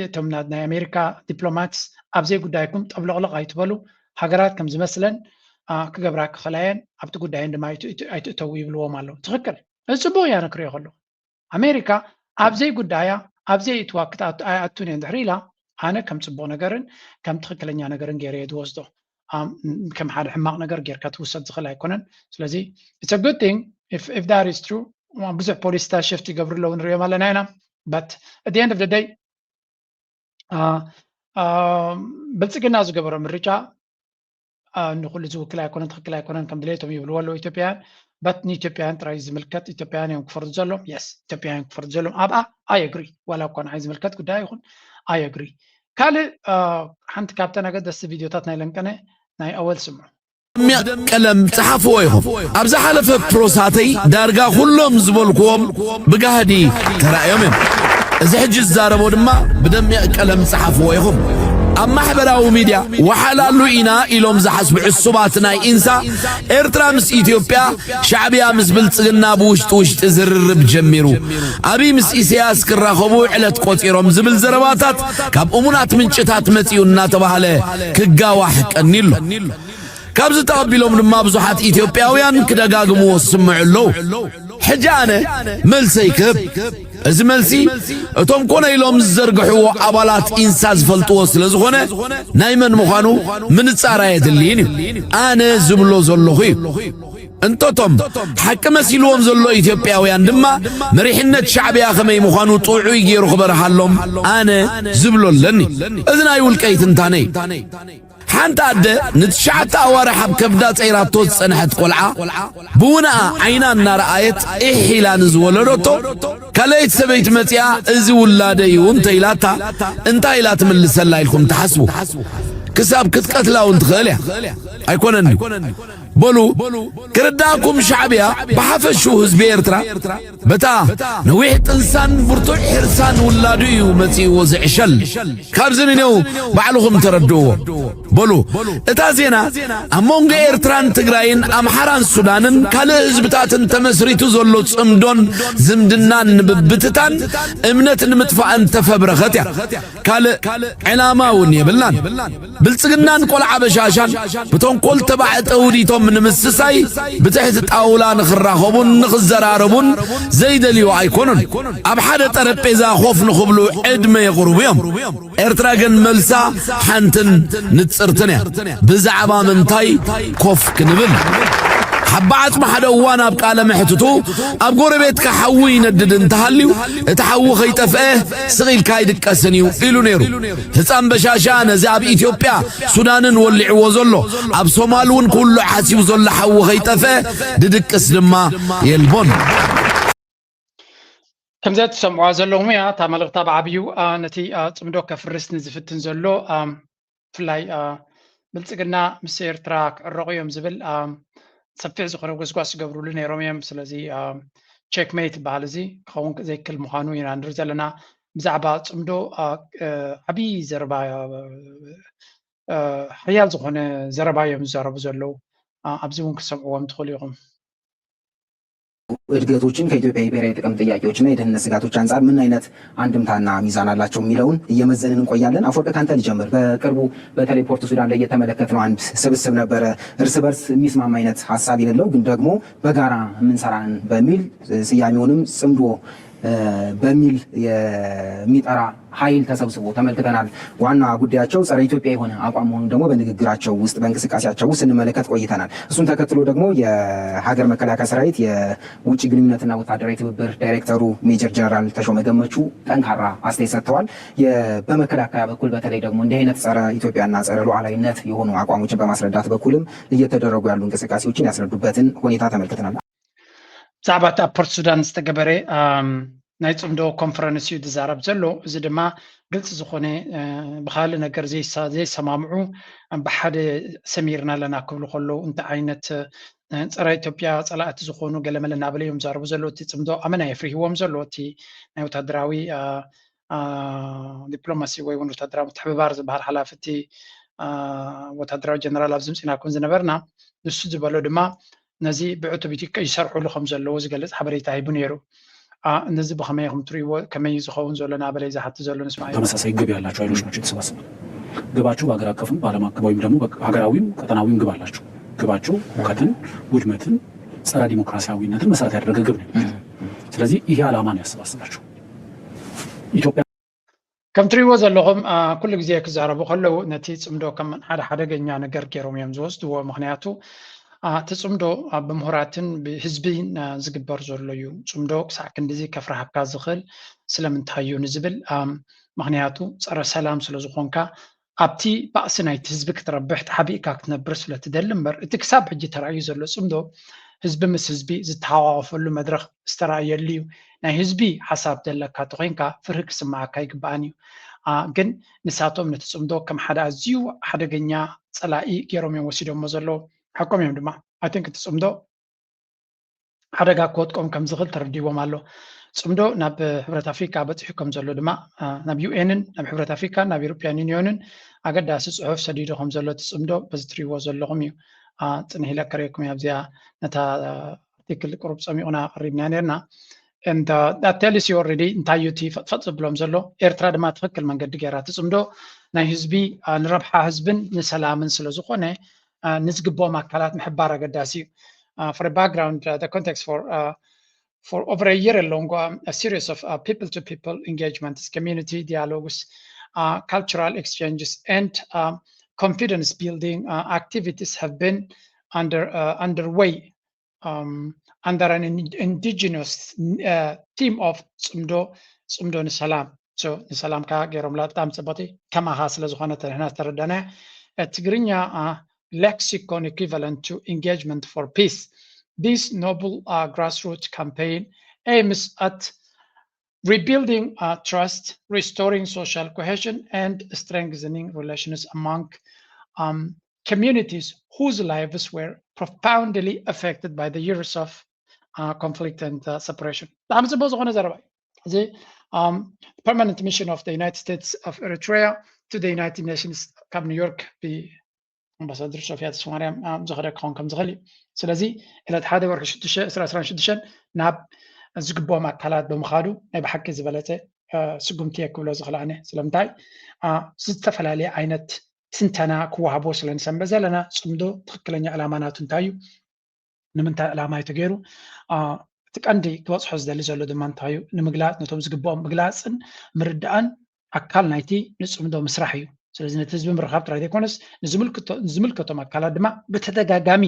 እቶም ናይ ኣሜሪካ ዲፕሎማትስ ኣብ ዘይጉዳይኩም ጠብለቕለቕ ኣይትበሉ፣ ሃገራት ከም ዝመስለን ክገብራ ክኽእላ እየን፣ ኣብቲ ጉዳየን ድማ ኣይትእተዉ ይብልዎም ኣለዉ። ትኽክል፣ እዚ ፅቡቅ እያ። ንክሪኦ ከለኩ ኣሜሪካ ኣብ ዘይጉዳያ ኣብ ዘይእትዋ ኣይኣቱን እየ እንድሕር ኢላ ኣነ ከም ፅቡቅ ነገርን ከም ትኽክለኛ ነገርን ገይረ እየ ዝወስዶ። ከም ሓደ ሕማቅ ነገር ጌርካ ትውሰድ ዝኽእል ኣይኮነን። ስለዚ it's a good thing if that is true። ብዙሕ ፖሊሲታት ሽፍት ይገብሩ ኣለዉ ንሪኦም ኣለና ኢና። But at the end of the day ብልፅግና ዝገበሮ ምርጫ ንኩሉ ዝውክል ኣይኮነን፣ ትኽክል ኣይኮነን፣ ከም ድሌቶም ይብልዎ ኣለዉ ኢትዮጵያውያን። But ንኢትዮጵያውያን ጥራይ ዝምልከት፣ ኢትዮጵያውያን እዮም ክፈርዱ ዘለዎም። Yes፣ ኢትዮጵያውያን ክፈርዱ ዘለዎም ኣብኣ I agree። ዋላ እኳ ንዓይ ዝምልከት ጉዳይ ይኹን I agree። ካልእ ሓንቲ ካብተን ኣገደስቲ ቪድዮታት ናይ ለንቀነ ናይ ኣወል ስምዑ። ደሚቕ ቀለም ጸሓፍዎ ኢኹም። ኣብ ዝሓለፈ ፕሮሳተይ ዳርጋ ኩሎም ዝበልክዎም ብጋህዲ ተራእዮም እዮም። እዚ ሕጂ ዝዛረቦ ድማ ብደሚቕ ቀለም ጸሓፍዎ ኢኹም። ኣብ ማሕበራዊ ሚድያ ወሓላሉ ኢና ኢሎም ዝሓስቡ ዕሱባት ናይ ኢንሳ፣ ኤርትራ ምስ ኢትዮጵያ፣ ሻዕብያ ምስ ብልጽግና ብውሽጢ ውሽጢ ዝርርብ ጀሚሩ፣ ኣብይ ምስ ኢሳያስ ክራኸቡ ዕለት ቆጺሮም ዝብል ዘረባታት ካብ እሙናት ምንጭታት መጺኡ እናተባህለ ክጋዋሕ ቀኒሉ። ካብዚ ተቐቢሎም ድማ ብዙሓት ኢትዮጵያውያን ክደጋግምዎ ዝስምዑ ኣለዉ። ሕጂ ኣነ መልሰይ ክህብ። እዚ መልሲ እቶም ኮነ ኢሎም ዝዘርግሕዎ ኣባላት ኢንሳ ዝፈልጥዎ ስለ ዝኾነ ናይ መን ምዃኑ ምንጻር ኣየድልይን እዩ። ኣነ ዝብሎ ዘለኹ እዩ። እንተቶም ሓቂ መሲልዎም ዘሎ ኢትዮጵያውያን ድማ መሪሕነት ሻዕብያ ከመይ ምዃኑ ጥዑይ ገይሩ ክበርሃሎም ኣነ ዝብሎ ኣለኒ። እዚ ናይ ውልቀይ ትንታነ እዩ። ሓንቲ ኣደ ንትሽዓተ ኣዋርሕ ኣብ ከብዳ ጸይራቶ ዝጸንሐት ቆልዓ ብውንኣ ዓይና እናረኣየት ኢሕ ኢላ ንዝወለደቶ ካልኣይቲ ሰበይቲ መጺኣ እዚ ውላደይ እዩ እንተ ኢላታ እንታይ ኢላ ትምልሰላ ኢልኩም ትሓስቡ? ክሳብ ክትቀትላ እውን ትኽእል እያ። ኣይኮነን ድዩ? በሉ፣ ክርዳእኩም ሻዕብያ ብሓፈሽኡ ህዝቢ ኤርትራ በታ ነዊሕ ጥንሳን ብርቱዕ ሕርሳን ውላዱ እዩ መጺእዎ ዝዕሸል። ካብዚ ንኔው ባዕልኹም ተረድእዎ። በሉ፣ እታ ዜና ኣብ መንጎ ኤርትራን ትግራይን ኣምሓራን ሱዳንን ካልእ ህዝብታትን ተመስሪቱ ዘሎ ጽምዶን ዝምድናን ንምብትታን እምነት ንምጥፋእን ተፈብረኸት እያ። ካልእ ዕላማ እውን የብላን። ብልጽግናን ቆልዓ በሻሻን ብተንኮል ተባዕጠ ውዲቶም ንምስሳይ ብትሕቲ ጣውላ ንኽራኸቡን ንኽዘራረቡን ዘይደልዩ ኣይኮኑን። ኣብ ሓደ ጠረጴዛ ኮፍ ንኽብሉ ዕድመ የቕርቡ እዮም። ኤርትራ ግን መልሳ ሓንትን ንጽርትን እያ። ብዛዕባ ምንታይ ኮፍ ክንብል? ሓባ ዓጽሚ ሓደ እዋን ኣብ ቃለ መሕትቱ ኣብ ጎረቤትካ ሓዊ ይነድድ እንተሃልዩ እቲ ሓዊ ከይጠፍአ ስቕ ኢልካ ኣይድቀስን እዩ ኢሉ ነይሩ። ህፃን በሻሻ ነዚ ኣብ ኢትዮጵያ ሱዳንን ወሊዕዎ ዘሎ ኣብ ሶማል እውን ክውልዕ ሓሲቡ ዘሎ ሓዊ ከይጠፍአ ድድቅስ ድማ የልቦን። ከምዚ ትሰምዕዋ ዘለኹም እያ እታ መልእኽታ ብዓብዩ ነቲ ጽምዶ ከፍርስ ንዝፍትን ዘሎ ብፍላይ ብልፅግና ምስ ኤርትራ ክዕረቑ እዮም ዝብል ሰፊሕ ዝኾነ ጎስጓስ ዝገብሩሉ ነይሮም እዮም። ስለዚ ቼክሜት ይበሃል። እዚ ክኸውን ዘይክል ምዃኑ ኢና ንርኢ ዘለና። ብዛዕባ ፅምዶ ዓብዪ ዘረባ ሓያል ዝኾነ ዘረባ እዮም ዝዛረቡ ዘለዉ። ኣብዚ እውን ክትሰምዕዎም ትኽእሉ ኢኹም። እድገቶችን ከኢትዮጵያ የብሔራዊ ጥቅም ጥያቄዎችና የደህንነት ስጋቶች አንጻር ምን አይነት አንድምታና ሚዛን አላቸው የሚለውን እየመዘንን እንቆያለን። አፈወርቅ ካንተ ልጀምር። በቅርቡ በተለይ ፖርት ሱዳን ላይ እየተመለከትነው አንድ ስብስብ ነበረ። እርስ በርስ የሚስማማ አይነት ሀሳብ የሌለው ግን ደግሞ በጋራ የምንሰራን በሚል ስያሜውንም ጽምዶ በሚል የሚጠራ ኃይል ተሰብስቦ ተመልክተናል። ዋና ጉዳያቸው ጸረ ኢትዮጵያ የሆነ አቋም መሆኑን ደግሞ በንግግራቸው ውስጥ በእንቅስቃሴያቸው ውስጥ ስንመለከት ቆይተናል። እሱን ተከትሎ ደግሞ የሀገር መከላከያ ሰራዊት የውጭ ግንኙነትና ወታደራዊ ትብብር ዳይሬክተሩ ሜጀር ጀነራል ተሾመ ገመቹ ጠንካራ አስተያየት ሰጥተዋል። በመከላከያ በኩል በተለይ ደግሞ እንዲህ አይነት ጸረ ኢትዮጵያና ጸረ ሉዓላዊነት የሆኑ አቋሞችን በማስረዳት በኩልም እየተደረጉ ያሉ እንቅስቃሴዎችን ያስረዱበትን ሁኔታ ተመልክተናል። ብዛዕባ እቲ ኣብ ፖርት ሱዳን ዝተገበረ ናይ ፅምዶ ኮንፈረንስ እዩ ዝዛረብ ዘሎ። እዚ ድማ ግልፂ ዝኾነ ብካልእ ነገር ዘይሰማምዑ ብሓደ ሰሚርና ኣለና ክብሉ ከለዉ እንታይ ዓይነት ፀረ ኢትዮጵያ ፀላእቲ ዝኾኑ ገለመለ እናበለ እዮም ዝዛረቡ ዘሎ። እቲ ፅምዶ ኣመና የፍርህዎም ዘሎ እቲ ናይ ወታደራዊ ዲፕሎማሲ ወይ እውን ወታደራዊ ምትሕብባር ዝበሃል ሓላፊ እቲ ወታደራዊ ጀነራል ኣብዚ ምፅና ኮን ዝነበርና ንሱ ዝበሎ ድማ ነዚ ብዕቱብ ይሰርሕሉ ከም ዘለዉ ዝገልፅ ሓበሬታ ሂቡ ነይሩ። ነዚ ብኸመይ ኢኹም ትርእይዎ? ከመይ ዝኸውን ዘሎ ናበለይ ዝሓቲ ዘሎ ንስማ። ተመሳሳይ ግብ ያላቸው ኃይሎች ናቸው የተሰባሰቡ። ግባቸው በሀገር አቀፍም በዓለም አቀፍ ወይም ደግሞ ሀገራዊም ቀጠናዊም ግብ አላቸው። ግባቸው ሁከትን፣ ውድመትን፣ ጸረ ዲሞክራሲያዊነትን መሰረት ያደረገ ግብ ነው። ስለዚህ ይሄ ዓላማ ነው ያሰባሰባቸው። ኢትዮጵያ ከም ትሪእዎ ዘለኹም ኩሉ ግዜ ክዛረቡ ከለዉ ነቲ ፅምዶ ከም ሓደ ሓደገኛ ነገር ገይሮም እዮም ዝወስድዎ። ምክንያቱ እቲ ፅምዶ ብምሁራትን ብህዝብን ዝግበር ዘሎ እዩ። ፅምዶ ክሳዕ ክንድዚ ከፍርሃካ ዝኽእል ስለምንታይ እዩ ንዝብል፣ ምክንያቱ ፀረ ሰላም ስለዝኾንካ ኣብቲ ባእሲ ናይቲ ህዝቢ ክትረብሕ ተሓቢእካ ክትነብር ስለትደሊ እምበር እቲ ክሳብ ሕጂ ተራእዩ ዘሎ ፅምዶ ህዝቢ ምስ ህዝቢ ዝተሓቋቆፈሉ መድረኽ ዝተራእየሉ እዩ። ናይ ህዝቢ ሓሳብ ዘለካ ተኮይንካ ፍርሂ ክስምዓካ ኣይግባእን እዩ። ግን ንሳቶም ነቲ ፅምዶ ከም ሓደ ኣዝዩ ሓደገኛ ፀላኢ ገይሮም እዮም ወሲዶሞ ዘለዉ። ሓቆም እዮም ድማ። I think እቲ ፅምዶ ሓደጋ ክወድቆም ከም ዝኽእል ተረዲዎም ኣሎ። ፅምዶ ናብ ሕብረት ኣፍሪካ በፂሑ ከም ዘሎ ድማ ናብ ዩኤንን ናብ ሕብረት ኣፍሪካን ናብ ኤሮፒያን ዩኒዮንን ኣገዳሲ ፅሑፍ ሰዲዱ ከም ዘሎ እቲ ፅምዶ በዚ ትሪእዎ ዘለኹም እዩ። ፅንሕ ኢለ ከርእየኩም እየ ኣብዚኣ ነታ ኣርቲክል ቁሩብ ፀሚቑና ኣቕሪብና ነርና። And that tells you already እንታይ እዩ እቲ ፈጥፈጥ ዘብሎም ዘሎ። ኤርትራ ድማ ትኽክል መንገዲ ገይራ ትፅምዶ ናይ ህዝቢ ንረብሓ ህዝብን ንሰላምን ስለ ዝኾነ ንዝግብኦም ኣካላት ምሕባር ኣገዳሲ እዩ። For background, the context for for over a year long, um, a series of uh, people-to-people engagements, community dialogues, uh, cultural exchanges, and uh, confidence-building uh, activities have been under uh, underway um, under an in- indigenous uh, theme of Tsumdo, Tsumdo Nisalam. So Nisalam ka gerom la tam tsabati kama hasla zuhana tarhana taradana. Tigrinya uh, lexicon equivalent to engagement for peace. This noble uh, grassroots campaign aims at rebuilding uh, trust, restoring social cohesion, and strengthening relations among um, communities whose lives were profoundly affected by the years of uh, conflict and uh, separation. ብጣዕሚ ጽቡቅ ዝኾነ ዘረባ እዩ። እዚ permanent mission of the United States of Eritrea to the United Nations ካብ ኒውዮርክ ኣምባሳደር ሶፊያ ተስፋማርያም ዝኸደ ክኸውን ከም ዝኽእል እዩ። ስለዚ ዕለት ሓደ ወርሒ ሽዱሽተ ዕስራ ዕስራን ሽዱሽተን ናብ ዝግብኦም ኣካላት ብምኻዱ ናይ ብሓቂ ዝበለፀ ስጉምቲ እየ ክብሎ ዝኽእል ኣነ። ስለምንታይ? ዝተፈላለየ ዓይነት ትንተና ክወሃቦ ስለ ንሰምዕ ዘለና፣ ፅምዶ ትኽክለኛ ዕላማ ናቱ እንታይ እዩ፣ ንምንታይ ዕላማ እዩ ተገይሩ፣ እቲ ቀንዲ ክበፅሖ ዝደሊ ዘሎ ድማ እንታይ እዩ ንምግላፅ፣ ነቶም ዝግብኦም ምግላፅን ምርዳእን ኣካል ናይቲ ንፅምዶ ምስራሕ እዩ። ስለዚ ነቲ ህዝቢ ምርኻብ ጥራይ ዘይኮነስ ንዝምልከቶም ኣካላት ድማ ብተደጋጋሚ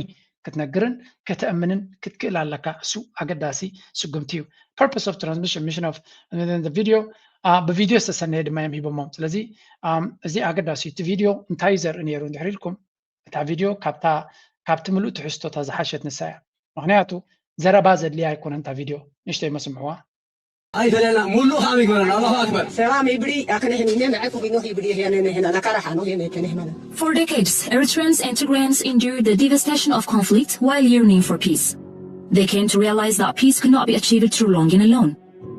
ክትነግርን ከተእምንን ክትክእል ኣለካ። እሱ ኣገዳሲ ስጉምቲ እዩ። Purpose of transmission mission of video ብቪድዮ ዝተሰነየ ድማ እዮም ሂቦሞም። ስለዚ እዚ ኣገዳሲ እቲ ቪድዮ እንታይ እዩ ዘርኢ ነይሩ እንድሕር ኢልኩም፣ እታ ቪድዮ ካብታ ካብቲ ምሉእ ትሕዝቶታ ዝሓሸት ንሳ እያ። ምክንያቱ ዘረባ ዘድልያ ኣይኮነን እታ ቪድዮ። ንእሽተይ መስምዕዋ። ኣይፈለና ሙሉ ካብ ይግበረና። ኣላሁ ኣክበር። ሰላም ይብሪ ኣክነህን ይነ መዐኩ ቢኖህ ይብሪ ያነ ነህና ናካራሓ ነው የነ ተነህመና For decades, Eritreans and Tigrayans endured the devastation of conflict while yearning for peace. They came to realize that peace could not be achieved through longing alone.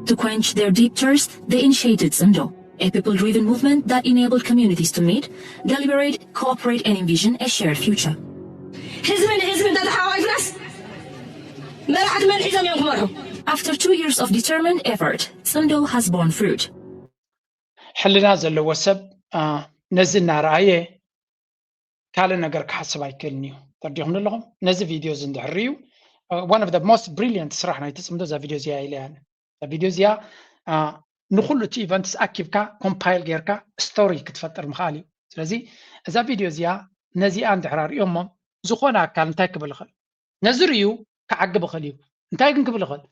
To quench their deep thirst, they initiated Tsumdo, a people-driven movement that enabled communities to meet, deliberate, cooperate, and envision a shared future. ህዝቢ ንህዝቢ እንተተሓዋይፍናስ መራሕቲ መን ሒዞም እዮም ክመርሑ? After two years of determined effort, Tsumdo has borne fruit. ሕልና ዘለዎ ሰብ ነዚ እናረኣየ ካልእ ነገር ክሓስብ ኣይክእልን እዩ። ተርዲኹም ኣለኹም? ነዚ ቪድዮ እዚ እንድሕር ርዩ one of the most brilliant ስራሕ ናይቲ ፅምዶ እዛ ቪድዮ እዚኣ ኢለ ያነ። እዛ ቪድዮ እዚኣ ንኩሉ እቲ ኢቨንትስ ኣኪብካ ኮምፓይል ጌርካ ስቶሪ ክትፈጥር ምኽኣል እዩ። ስለዚ እዛ ቪድዮ እዚኣ ነዚኣ እንድሕር ኣርእዮሞ ዝኾነ ኣካል እንታይ ክብል ይኽእል? ነዚ ርእዩ ክዓግብ ይኽእል እዩ። እንታይ ግን ክብል ይኽእል?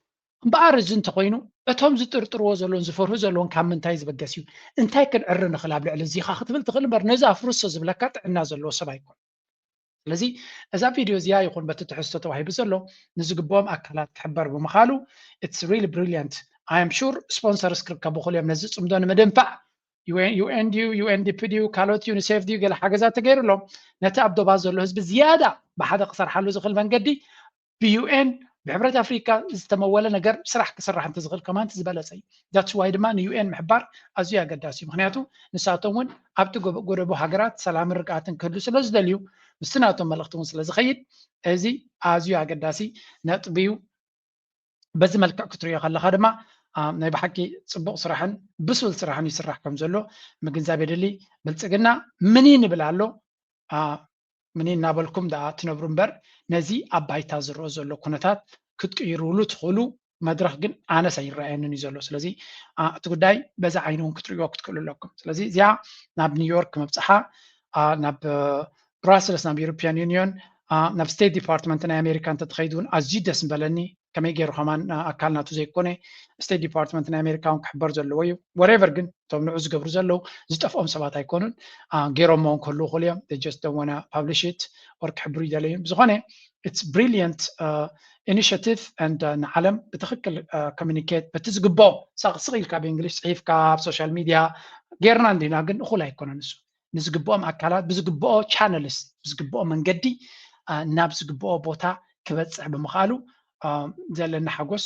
እምበኣር እዚ እንተኾይኑ እቶም ዝጥርጥርዎ ዘለውን ዝፈርሁ ዘለውን ካብ ምንታይ ዝበገስ እዩ? እንታይ ክንዕሪ ንኽእል ኣብ ልዕሊ እዚኻ ክትብል ትኽእል እምበር ነዚ ኣፍርሶ ዝብለካ ጥዕና ዘለዎ ሰብ ኣይኮን። ስለዚ እዛ ቪድዮ እዚኣ ይኹን በቲ ትሕዝቶ ተዋሂቡ ዘሎ ንዝግብኦም ኣካላት ክሕበር ብምኻሉ it's really brilliant. I am sure sponsors ክርከቡ ይኽእሉ እዮም ነዚ ፅምዶ ንምድንፋዕ UN ድዩ UNDP ድዩ ካልኦት ዩኒሴፍ ድዩ ገለ ሓገዛት ተገይሩሎም ነቲ ኣብ ዶባት ዘሎ ህዝቢ ዝያዳ ብሓደ ክሰርሓሉ ዝኽእል መንገዲ ብዩኤን ብሕብረት ኣፍሪካ ዝተመወለ ነገር ስራሕ ክስራሕ እንተዝኽእል ከማን ዝበለፀ እዩ። That's why ድማ ንዩኤን ምሕባር ኣዝዩ ኣገዳሲ እዩ። ምክንያቱ ንሳቶም እውን ኣብቲ ጎደቦ ሃገራት ሰላምን ርግኣትን ክህሉ ስለ ዝደልዩ ምስቲ ናቶም መልእኽቲ እውን ስለ ዝኸይድ እዚ ኣዝዩ ኣገዳሲ ነጥቢ እዩ። በዚ መልክዕ ክትሪኦ ከለኻ ድማ ናይ ብሓቂ ፅቡቕ ስራሕን ብሱል ስራሕን ይስራሕ ከም ዘሎ ምግንዛብ የድሊ። ብልፅግና ምን ንብል ኣሎ ምን እናበልኩም ደኣ ትነብሩ እምበር ነዚ ኣብ ባይታ ዝረአ ዘሎ ኩነታት ክትቅይሩሉ ትኽእሉ መድረኽ ግን ኣነስ ኣይረኣየንን እዩ ዘሎ። ስለዚ እቲ ጉዳይ በዚ ዓይኒ እውን ክትሪእዎ ክትክእሉ ኣለኩም። ስለዚ እዚኣ ናብ ኒውዮርክ ምብፅሓ ናብ ብራስልስ ናብ ዩሮፒያን ዩኒዮን ናብ ስቴት ዲፓርትመንት ናይ ኣሜሪካ እንተትኸይድ እውን ኣዝዩ ደስ ምበለኒ። ከመይ ገይሩ ከማን ኣካል ናቱ ዘይኮነ ስቴት ዲፓርትመንት ናይ ኣሜሪካ እውን ክሕበር ዘለዎ እዩ። ወሬቨር ግን እቶም ንዑ ዝገብሩ ዘለዉ ዝጠፍኦም ሰባት ኣይኮኑን። ገይሮሞ እውን ክህልዉ ይኽእሉ እዮም። They just don't wanna publish it or ክሕብሩ ይደለዩ። ብዝኾነ it's brilliant initiative and ንዓለም ብትኽክል ኮሚኒኬት በቲ ዝግብኦ ሳቕስቕ ኢልካ ብእንግሊሽ ፅሒፍካ ኣብ ሶሻል ሚድያ ጌርና እንዲና ግን እኹል ኣይኮነን እሱ። ንዝግብኦም ኣካላት ብዝግብኦ ቻነልስ ብዝግብኦ መንገዲ ናብ ዝግብኦ ቦታ ክበፅሕ ብምኽኣሉ ዘለና ሓጎስ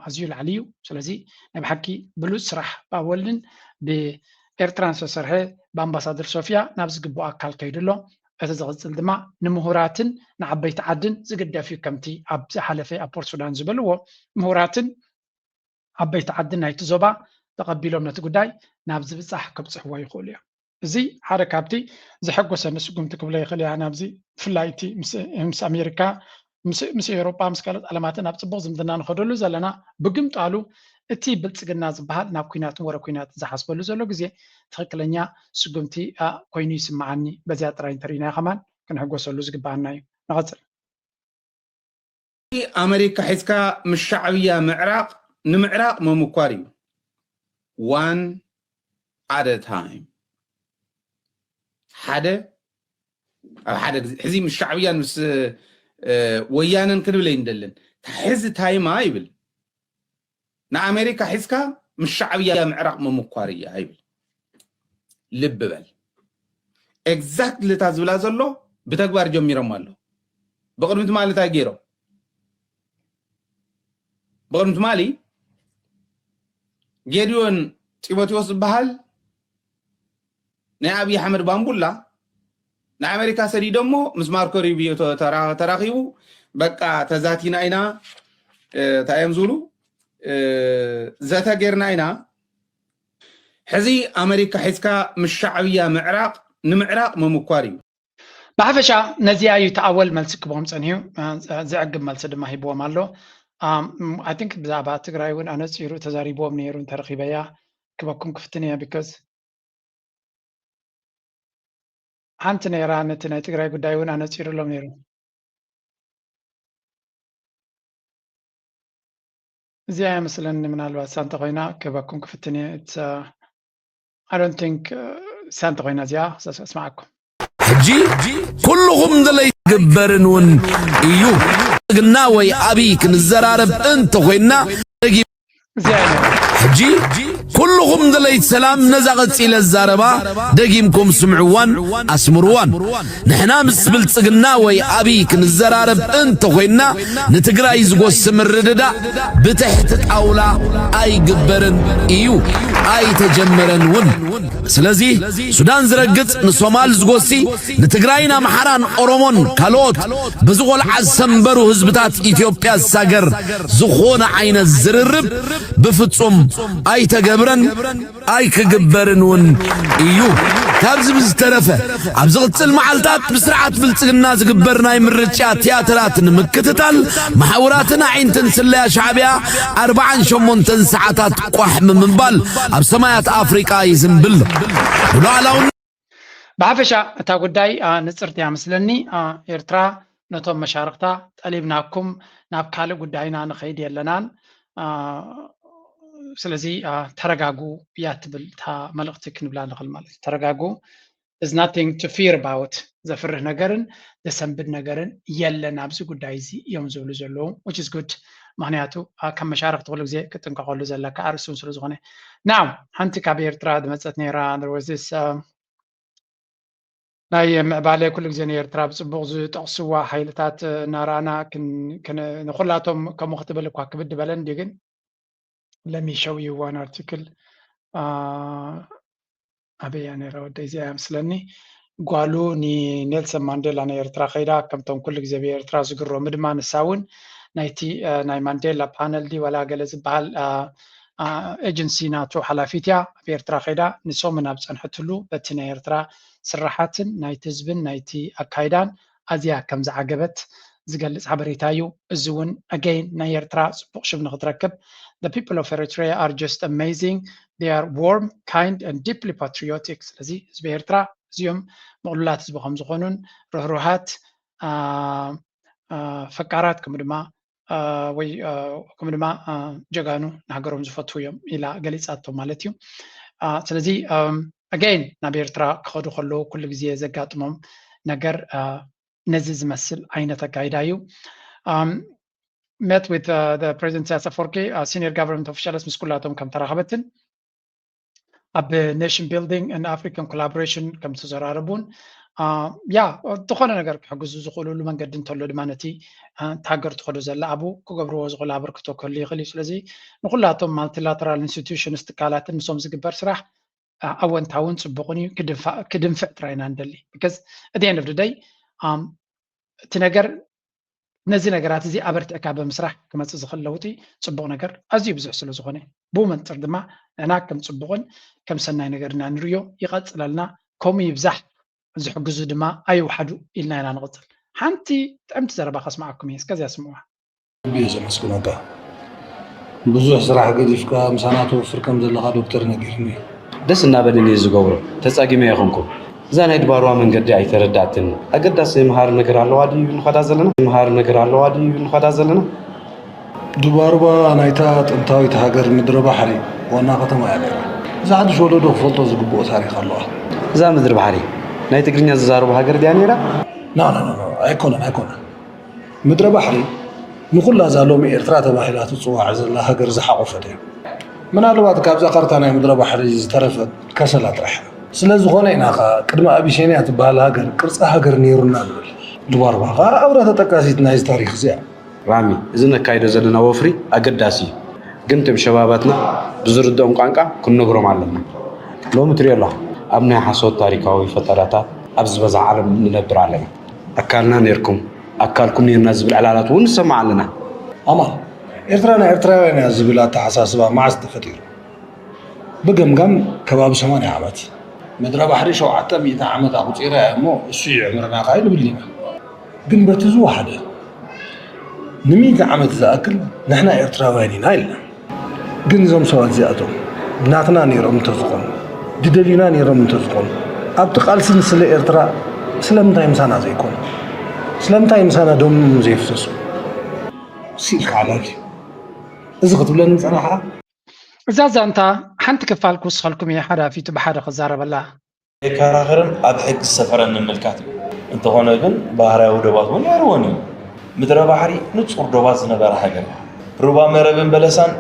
ኣዝዩ ላዕሊ እዩ። ስለዚ ናይ ብሓቂ ብሉፅ ስራሕ ብኣወልን ብኤርትራን ዝተሰርሐ ብኣምባሳደር ሶፊያ ናብ ዝግብኦ ኣካል ከይዱ ኣሎ። እቲ ዝቕፅል ድማ ንምሁራትን ንዓበይቲ ዓድን ዝግደፍ እዩ። ከምቲ ኣብ ዝሓለፈ ኣብ ፖርት ሱዳን ዝበልዎ ምሁራትን ዓበይቲ ዓድን ናይቲ ዞባ ተቐቢሎም ነቲ ጉዳይ ናብ ዝብፃሕ ከብፅሕዎ ይኽእሉ እዮም። እዚ ሓደ ካብቲ ዘሐጎሰኒ ስጉምቲ ክብሎ ይኽእል እያ ናብዚ ብፍላይ እቲ ምስ ኣሜሪካ ምስ ኤውሮጳ ምስ ካልኦት ዓለማትን ኣብ ፅቡቕ ዝምድና ንኸደሉ ዘለና ብግምጣሉ እቲ ብልፅግና ዝበሃል ናብ ኩናትን ወረ ኩናትን ዝሓስበሉ ዘሎ ግዜ ትኽክለኛ ስጉምቲ ኮይኑ ይስምዓኒ። በዚኣ ጥራይ እንተርኢናዮ ከማን ክንሕጎሰሉ ዝግበኣና እዩ። ንቐፅል። ኣመሪካ ሒዝካ ምስ ሻዕብያ ምዕራቕ ንምዕራቕ ምምኳር እዩ። One at a time። ሓደ ኣብ ሓደ ግዜ ሕዚ ምስ ሻዕብያን ምስ ወያነን ክንብል ኣይንደልን። ሕዚ ታይማ ይብል። ንኣሜሪካ ሒዝካ ምስ ሻዕብያ ምዕራቕ ምምኳር እያ ይብል። ልቢ በል። ኤግዛክትሊ እታ ዝብላ ዘሎ ብተግባር ጀሚሮም ኣሎ። ብቕድሚ ትማሊ እንታይ ገይሮም? ብቕድሚ ትማሊ ጌዲዮን ጢሞቴዎስ ዝበሃል ናይ ኣብይ ኣሕመድ ባምቡላ ንኣሜሪካ ሰዲዶሞ ምስ ማርኮ ሩቢዮ ተ- ተራ- ተራኺቡ፣ በቃ ተዛቲና ኢና፣ እ፣ እንታይ እዮም ዝብሉ፣ እ፣ ዘተ ጌርና ኢና። ሕዚ ኣሜሪካ ሒዝካ ምስ ሻዕብያ ምዕራቕ ንምዕራቕ ምምኳር እዩ። ብሓፈሻ ነዚኣ እዩ ተኣወል መልሲ ክቦም ፀኒሑ። ዘዕግብ መልሲ ድማ ሂብዎም ኣሎ። I think ብዛዕባ ትግራይ እውን ኣነፂሩ ተዛሪብዎም ነይሩ እንተረኺበያ ክበኩም ክፍትን እየ። Because ሓንቲ ነይራ፣ ነቲ ናይ ትግራይ ጉዳይ እውን ኣነፂሩሎም ነይሩ። እዚኣ እያ መስለኒ፣ ምናልባት ሳንተ ኮይና ክበኩም ክፍትን እየ። I don't think ሳንተ ኮይና እዚኣ ክሰስማዓኩም። ሕጂ ኩልኹም ድለይ ግበርን እውን እዩ። ግና ወይ ኣብይ ክንዘራረብ እንተኮይና እዚኣ እያ። ሕጂ ኩልኹም ድለይት ሰላም ነዛ ቀጺለ ዛረባ ደጊምኩም ስምዕዋን ኣስምርዋን። ንሕና ምስ ብልጽግና ወይ ኣብይ ክንዘራረብ እንተኮይና ንትግራይ ዝጎሲ ምርድዳእ ብትሕቲ ጣውላ ኣይግበርን እዩ፣ ኣይተጀመረን እውን። ስለዚ ሱዳን ዝረግጽ ንሶማል ዝጎሲ ንትግራይን ኣምሓራን ኦሮሞን ካልኦት በዚ ቆልዓ ዝሰንበሩ ህዝብታት ኢትዮጵያ ዝሳገር ዝኾነ ዓይነት ዝርርብ ብፍጹም ኣይተገብረን ኣይክግበርን እውን እዩ። ካብዚ ብዝተረፈ ኣብ ዝቕጽል መዓልታት ብስርዓት ብልጽግና ዝግበር ናይ ምርጫ ትያትራት ንምክትታል መሓውራትን ኣዒንትን ስለያ ሻዕብያ ኣርብዓን ሸሞንተን ሰዓታት ቋሕ ብምባል ኣብ ሰማያት ኣፍሪቃ ይዝንብል። ብሉዓላውነት ብሓፈሻ እታ ጉዳይ ንፅርቲ እያ መስለኒ። ኤርትራ ነቶም መሻርክታ ጠሊብናኩም ናብ ካልእ ጉዳይና ንኸይድ የለናን፣ ስለዚ ተረጋጉ እያ ትብል እታ መልእኽቲ ክንብላ ንኽእል ማለት እዩ። ተረጋጉ፣ there's nothing to fear about፣ ዘፍርህ ነገርን ዘሰንብድ ነገርን የለን ኣብዚ ጉዳይ እዚ እዮም ዝብሉ ዘለዉ፣ which is good። ምክንያቱ ከም መሻርክቲ ኩሉ ግዜ ክጥንቀቐሉ ዘለካ ኣርእስቱን ስለ ዝኾነ። Now ሓንቲ ካብ ኤርትራ ዝመፀት ነይራ፣ there was this ናይ ምዕባለ ኩሉ ግዜ ንኤርትራ ብፅቡቕ ዝጠቕስዋ ሓይልታት እናረኣና ንኩላቶም ከምኡ ክትብል እኳ ክብድ በለን ድዩ ግን let me show you one article። ኣበያ ነይራ ወደይ እዚኣ እያ ምስለኒ። ጓሉ ንኔልሰን ማንዴላ ናይ ኤርትራ ከይዳ ከምቶም ኩሉ ግዜ ብኤርትራ ዝግረሙ ድማ ንሳ እውን ናይቲ ናይ ማንዴላ ፓነል ዲ ዋላ ገለ ዝበሃል ኤጀንሲ ናቱ ሓላፊት እያ ኣብ ኤርትራ ከይዳ ንሶምን ኣብ ፀንሐትሉ በቲ ናይ ኤርትራ ስራሓትን ናይቲ ህዝብን ናይቲ ኣካይዳን ኣዝያ ከም ዝዓገበት ዝገልፅ ሓበሬታ እዩ። እዚ እውን again ናይ ኤርትራ ፅቡቕ ሽም ንክትረክብ the people of Eritrea are just amazing, they are warm, kind and deeply patriotic። ስለዚ ህዝቢ ኤርትራ እዚኦም ምቕሉላት ህዝቢ ከም ዝኾኑን ርህሩሃት ፈቃራት ከምኡ ድማ ወይ ከምኡ ድማ ጀጋኑ ንሃገሮም ዝፈትዉ እዮም ኢላ ገሊፃቶ ማለት እዩ። ስለዚ again ናብ ኤርትራ ክኸዱ ከለዉ ኩሉ ግዜ ዘጋጥሞም ነገር ነዚ ዝመስል ዓይነት ኣካይዳ እዩ። Met with President ኢሳያስ ኣፈወርቂ፣ senior government officials ምስ ኩላቶም ከም ተራኸበትን ኣብ nation building and African collaboration ከም ዝተዘራረቡን ያ ዝኾነ ነገር ክሕግዙ ዝኽእሉሉ መንገዲ እንተሎ ድማ ነቲ እታ ሃገር ትኸዶ ዘላ ኣብኡ ክገብርዎ ዝኽእሉ ኣበርክቶ ክህሉ ይኽእል እዩ። ስለዚ ንኩላቶም multilateral institutions ትካላትን ንሶም ዝግበር ስራሕ ኣወንታውን ፅቡቕን እዩ። ክድንፍዕ ጥራይ ኢና ንደሊ። Because at the end of the day እቲ ነገር ነዚ ነገራት እዚ ኣበርቲዕካ ብምስራሕ ክመፅእ ዝኽእል ለውጢ ፅቡቕ ነገር ኣዝዩ ብዙሕ ስለ ዝኾነ ብኡ መንፅር ድማ ንሕና ከም ፅቡቕን ከም ሰናይ ነገር ኢና ንርእዮ። ይቐፅለልና፣ ከምኡ ይብዛሕ፣ ዝሕግዙ ድማ ኣይውሓዱ ኢልና ኢና ንቕፅል። ሓንቲ ጥዕምቲ ዘረባ ከስምዓኩም እየ፣ እስከዚኣ ስምዑዋ። ብየ ዘመስግነካ። ብዙሕ ስራሕ ገዲፍካ ምሳና ትወፍር ከም ዘለኻ ዶክተር ነጊሩኒ። ደስ እናበለኒ እየ ዝገብሮ። ተጻጊመ ኣይኮንኩን። እዛ ናይ ድባርዋ መንገዲ ኣይተረዳእትንን። ኣገዳሲ ዘይመሃር ነገር ኣለዋ ድዩ ንኸዳ ዘለና? ዘይመሃር ነገር ኣለዋ ድዩ ንኸዳ ዘለና? ድባርዋ ናይታ ጥንታዊት ሃገር ምድረ ባሕሪ ዋና ከተማ እያ ነይራ። እዚ ሓድሽ ወለዶ ክፈልጦ ዝግብኦ ታሪኽ ኣለዋ። እዛ ምድሪ ባሕሪ ናይ ትግርኛ ዝዛረቡ ሃገር ድያ ነይራ? ና ና ና ና፣ ኣይኮነን ኣይኮነን። ምድረ ባሕሪ ንኹላ እዛ ሎሚ ኤርትራ ተባሂላ ትጽዋዕ ዘላ ሃገር ዝሓቖፈት እያ። ምናልባት ካብዛ ካርታ ናይ ምድረ ባሕሪ ዝተረፈት ከሰላ ጥራሕ እያ። ስለ ዝኾነ ኢና ኸኣ ቅድሚ ኣቢሸንያ ትበሃል ሃገር ቅርጺ ሃገር ነይሩና ንብል። ሉባርባ ኸኣ ኣብራ ተጠቃሲት ናይዚ ታሪኽ እዚኣ። ራሚ፣ እዚ ነካይዶ ዘለና ወፍሪ ኣገዳሲ እዩ፣ ግን እቶም ሸባባትና ብዝርድኦም ቋንቋ ክንነግሮም ኣለና። ሎሚ ትሪኦ ኣለኻ፣ ኣብ ናይ ሓሶት ታሪካዊ ፈጠራታት ኣብ ዝበዝሓ ዓለም ንነብር ኣለና። ኣካልና ነርኩም፣ ኣካልኩም ነርና ዝብል ዕላላት እውን ንሰማዕ ኣለና። ኣማን፣ ኤርትራ ናይ ኤርትራውያን እያ ዝብል ኣተሓሳስባ መዓስ ተፈጢሩ? ብገምጋም ከባቢ ሰማንያ ዓመት። ምድረ ባሕሪ ሸውዓተ ሚእቲ ዓመት ኣቑጺራ እያ እሞ እሱ እዩ ዕምርና ከኣ ንብል ኢና። ግን በቲ ዝወሓደ ንሚእቲ ዓመት ዝኣክል ንሕና ኤርትራውያን ኢና ኢልና። ግን እዞም ሰባት እዚኣቶም ናትና ነይሮም እንተዝኾኑ፣ ድደልዩና ነይሮም እንተዝኾኑ፣ ኣብቲ ቃልሲ ንስለ ኤርትራ ስለምንታይ ምሳና ዘይኮኑ? ስለምንታይ ምሳና ደሞም ዘየፍሰሱ? ስኢልካ ማለት እዩ። እዚ ክትብለኒ ጸናሕካ? እዛ ዛንታ ሓንቲ ክፋል ክውስኸልኩም እየ ሓዳፊቱ ብሓደ ክዛረበላ። የከራኽርን ኣብ ሕጊ ዝሰፈረን ምምልካት እዩ። እንተኾነ ግን ባህርያዊ ዶባት እውን ነይርወን እዩ። ምድረ ባሕሪ ንጹር ዶባት ዝነበረ ሃገር እያ። ሩባ መረብን በለሳን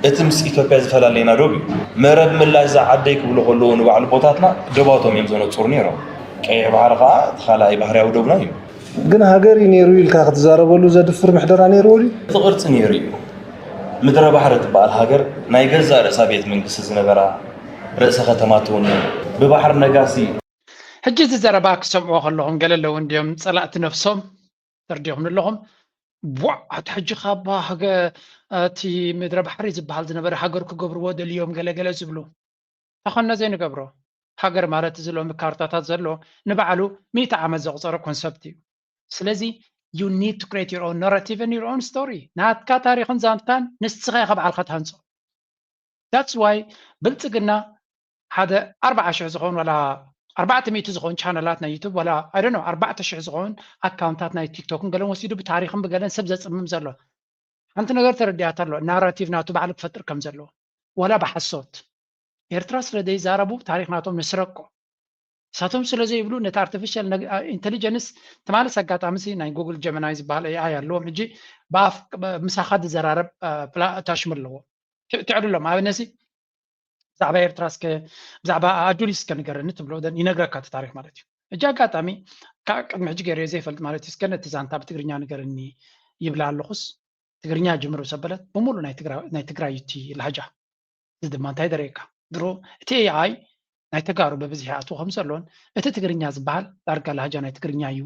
እቲ ምስ ኢትዮጵያ ዝፈላለየና ዶብ እዩ። መረብ ምላሽ እዛ ዓደይ ክብሉ ከለዉ ንባዕሉ ቦታትና ዶባቶም እዮም ዘነጽሩ ነይሮም። ቀይሕ ባሕሪ ኸኣ እቲ ካልኣይ ባህርያዊ ዶብና እዩ። ግን ሃገር እዩ ነይሩ ኢልካ ክትዛረበሉ ዘድፍር ምሕደራ ነይርዎ ድዩ? እቲ ቅርጺ ነይሩ እዩ። ምድረ ባሕሪ እትበሃል ሃገር ናይ ገዛእ ርእሳ ቤት መንግስቲ ዝነበራ፣ ርእሰ ከተማ ትውንን፣ ብባሕሪ ነጋሲ ሕጂ እዚ ዘረባ ክሰምዕዎ ከለኹም ገለ ኣለዉ እንድዮም ጸላእቲ ነፍሶም ተርዲኹም ኣለኹም። ቧዕ ኣቲ ሕጂ ካባ ህገ እቲ ምድረ ባሕሪ ዝበሃል ዝነበረ ሃገር ክገብርዎ ደልዮም ገለ ገለ ዝብሉ። ተኾነ ዘይንገብሮ ሃገር ማለት እዚ ሎሚ ካርታታት ዘሎ ንባዕሉ ሚእቲ ዓመት ዘቑጸረ ኮንሰፕት እዩ። ስለዚ you need to create your own narrative and your own story ናትካ ታሪኽን ዛንታን ንስኻ ኢኻ ባዕልካ ትሃንጾ። That's why ብልጽግና ሓደ ኣርባዓ ሽሕ ዝኾን ዋላ ኣርባዕተ ሚእቲ ዝኾን ቻነላት ናይ ዩቱብ ዋላ I don't know ኣርባዕተ ሽሕ ዝኾን ኣካውንታት ናይ ቲክቶክን ገለን ወሲዱ ብታሪኽን ብገለን ሰብ ዘጽምም ዘሎ ሓንቲ ነገር ተረዲኣታ ኣሎ። ናራቲቭ ናቱ ባዕሉ ክፈጥር ከም ዘለዎ ዋላ ብሓሶት ኤርትራ ስለ ዘይዛረቡ ታሪኽ ናቶም ንስረቆ። ንሳቶም ስለ ዘይብሉ ነቲ ኣርቲፊሻል ኢንቴሊጀንስ ትማልስ ኣጋጣሚ ሲ ናይ ጉግል ጀመናይ ዝበሃል ኤኣይ ኣለዎም ሕጂ ብኣፍ ምሳኻ ዝዘራረብ ታሽሙ ኣለዎ። ትዕድሎም ኣብነሲ ብዛዕባ ኤርትራ እስከ ብዛዕባ ኣዱሊስ እስከ ንገረኒ ትብሎ ይነግረካ እቲ ታሪክ ማለት እዩ። ሕጂ ኣጋጣሚ ካብ ቅድሚ ሕጂ ገይረዮ ዘይፈልጥ ማለት እዩ እስከ ነቲ ዛንታ ብትግርኛ ንገረኒ ይብላ ኣለኹስ ትግርኛ ጅምሩ ሰበለት ብምሉእ ናይ ትግራይ እቲ ላህጃ እዚ ድማ እንታይ ደረየካ ድሮ እቲ ኤኣይ ናይ ተጋሩ በብዝሒ ኣትዎ ከም ዘሎን እቲ ትግርኛ ዝበሃል ዳርጋ ላህጃ ናይ ትግርኛ እዩ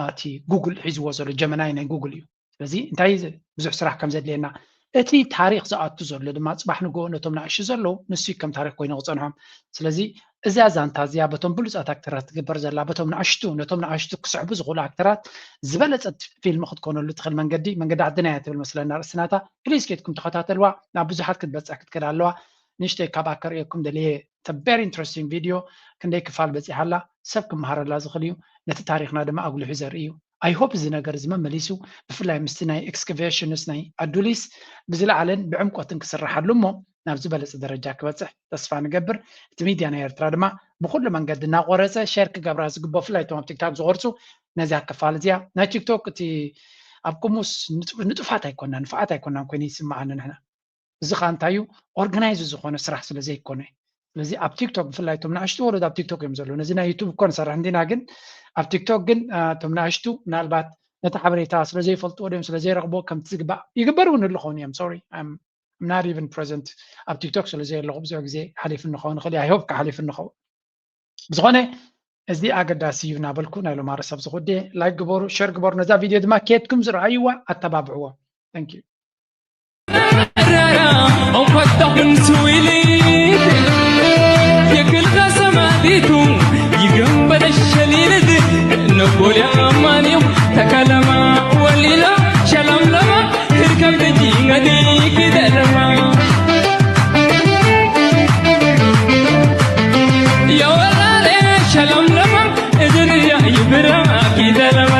እቲ ጉግል ሒዝዎ ዘሎ ጀመናይ ናይ ጉግል እዩ ስለዚ እንታይ ብዙሕ ስራሕ ከም ዘድልየና እቲ ታሪክ ዝኣቱ ዘሎ ድማ ፅባሕ ንግሆ ነቶም ንኣሽቱ ዘለዉ ንሱ ከም ታሪክ ኮይኑ ክፀንሖም ስለዚ እዚኣ ዛንታ እዚኣ በቶም ብሉፃት ኣክተራት ትግበር ዘላ በቶም ንኣሽቱ ነቶም ንኣሽቱ ክስዕቡ ዝኽእሉ ኣክተራት ዝበለፀት ፊልም ክትኮነሉ ትኽእል መንገዲ መንገዲ ዓድና እያ ትብል መስለና ርእስናታ ፕሊዝ ኬድኩም ተኸታተልዋ ናብ ብዙሓት ክትበፅሕ ክትክእል ኣለዋ ንእሽተይ ካብ ኣከርእየኩም ደልየ very interesting video ክንደይ ክፋል በፂሓላ ሰብ ክመሃረላ ዝኽእል እዩ ነቲ ታሪክና ድማ ኣጉሊሑ ዘርኢ እዩ I hope እዚ ነገር እዚ መመሊሱ ብፍላይ ምስቲ ናይ excavations ናይ ኣዱሊስ ብዝለዓለን ብዕምቆትን ክስርሓሉ እሞ ናብ ዝበለፀ ደረጃ ክበፅሕ ተስፋ ንገብር እቲ ሚድያ ናይ ኤርትራ ድማ ብኩሉ መንገዲ እናቆረፀ ሸር ክገብራ ዝግቦ ፍላይ እቶም ኣብ ቲክታክ ዝቆርፁ ነዚኣ ክፋል እዚኣ ናይ ቲክቶክ እቲ ኣብ ቅሙስ ንጡፋት ኣይኮና ንፍዓት ኣይኮናን ኮይኑ ይስምዓኒ ንሕና እዚ ከዓ እንታይ እዩ ኦርጋናይዝ ዝኾነ ስራሕ ስለ ዘይኮነ ስለዚ ኣብ ቲክቶክ ብፍላይ እቶም ንኣሽቱ ወለዶ ኣብ ቲክቶክ እዮም ዘለዉ ነዚ ናይ ዩቱብ እኮ ንሰርሕ እንዲና ግን ኣብ ቲክቶክ ግን እቶም ንኣሽቱ ምናልባት ነቲ ሓበሬታ ስለ ዘይፈልጥዎ ድዮም ስለ ዘይረኽብዎ ከምቲ ዝግባእ ይግበር እውን ህልኾን እዮም sorry I'm not even present ኣብ ቲክቶክ ስለ ዘየለኹ ብዙሕ ግዜ ሓሊፍኒ ክኸውን ይኽእል እዩ I hope ክሓሊፍኒ ክኸውን ብዝኾነ እዚ ኣገዳሲ እዩ እናበልኩ ናይ ሎማሪ ሰብ ዝኹዴ ላይክ ግበሩ ሸር ግበሩ ነዛ ቪድዮ ድማ ኬድኩም ዝረኣይዋ ኣተባብዕዎ thank you እንኳጣሁን ስዊሊ የክልካ ሰማዲቱ ይገንበለ ሸሊልድ ነጎልያ ማንዮም ተከለማ ወሊላ ሸለምለማ ክርከብ ደጂ መዲ ክደለማ የወላለ ሸለምለማ እድርያ ይብራ ኪደለማ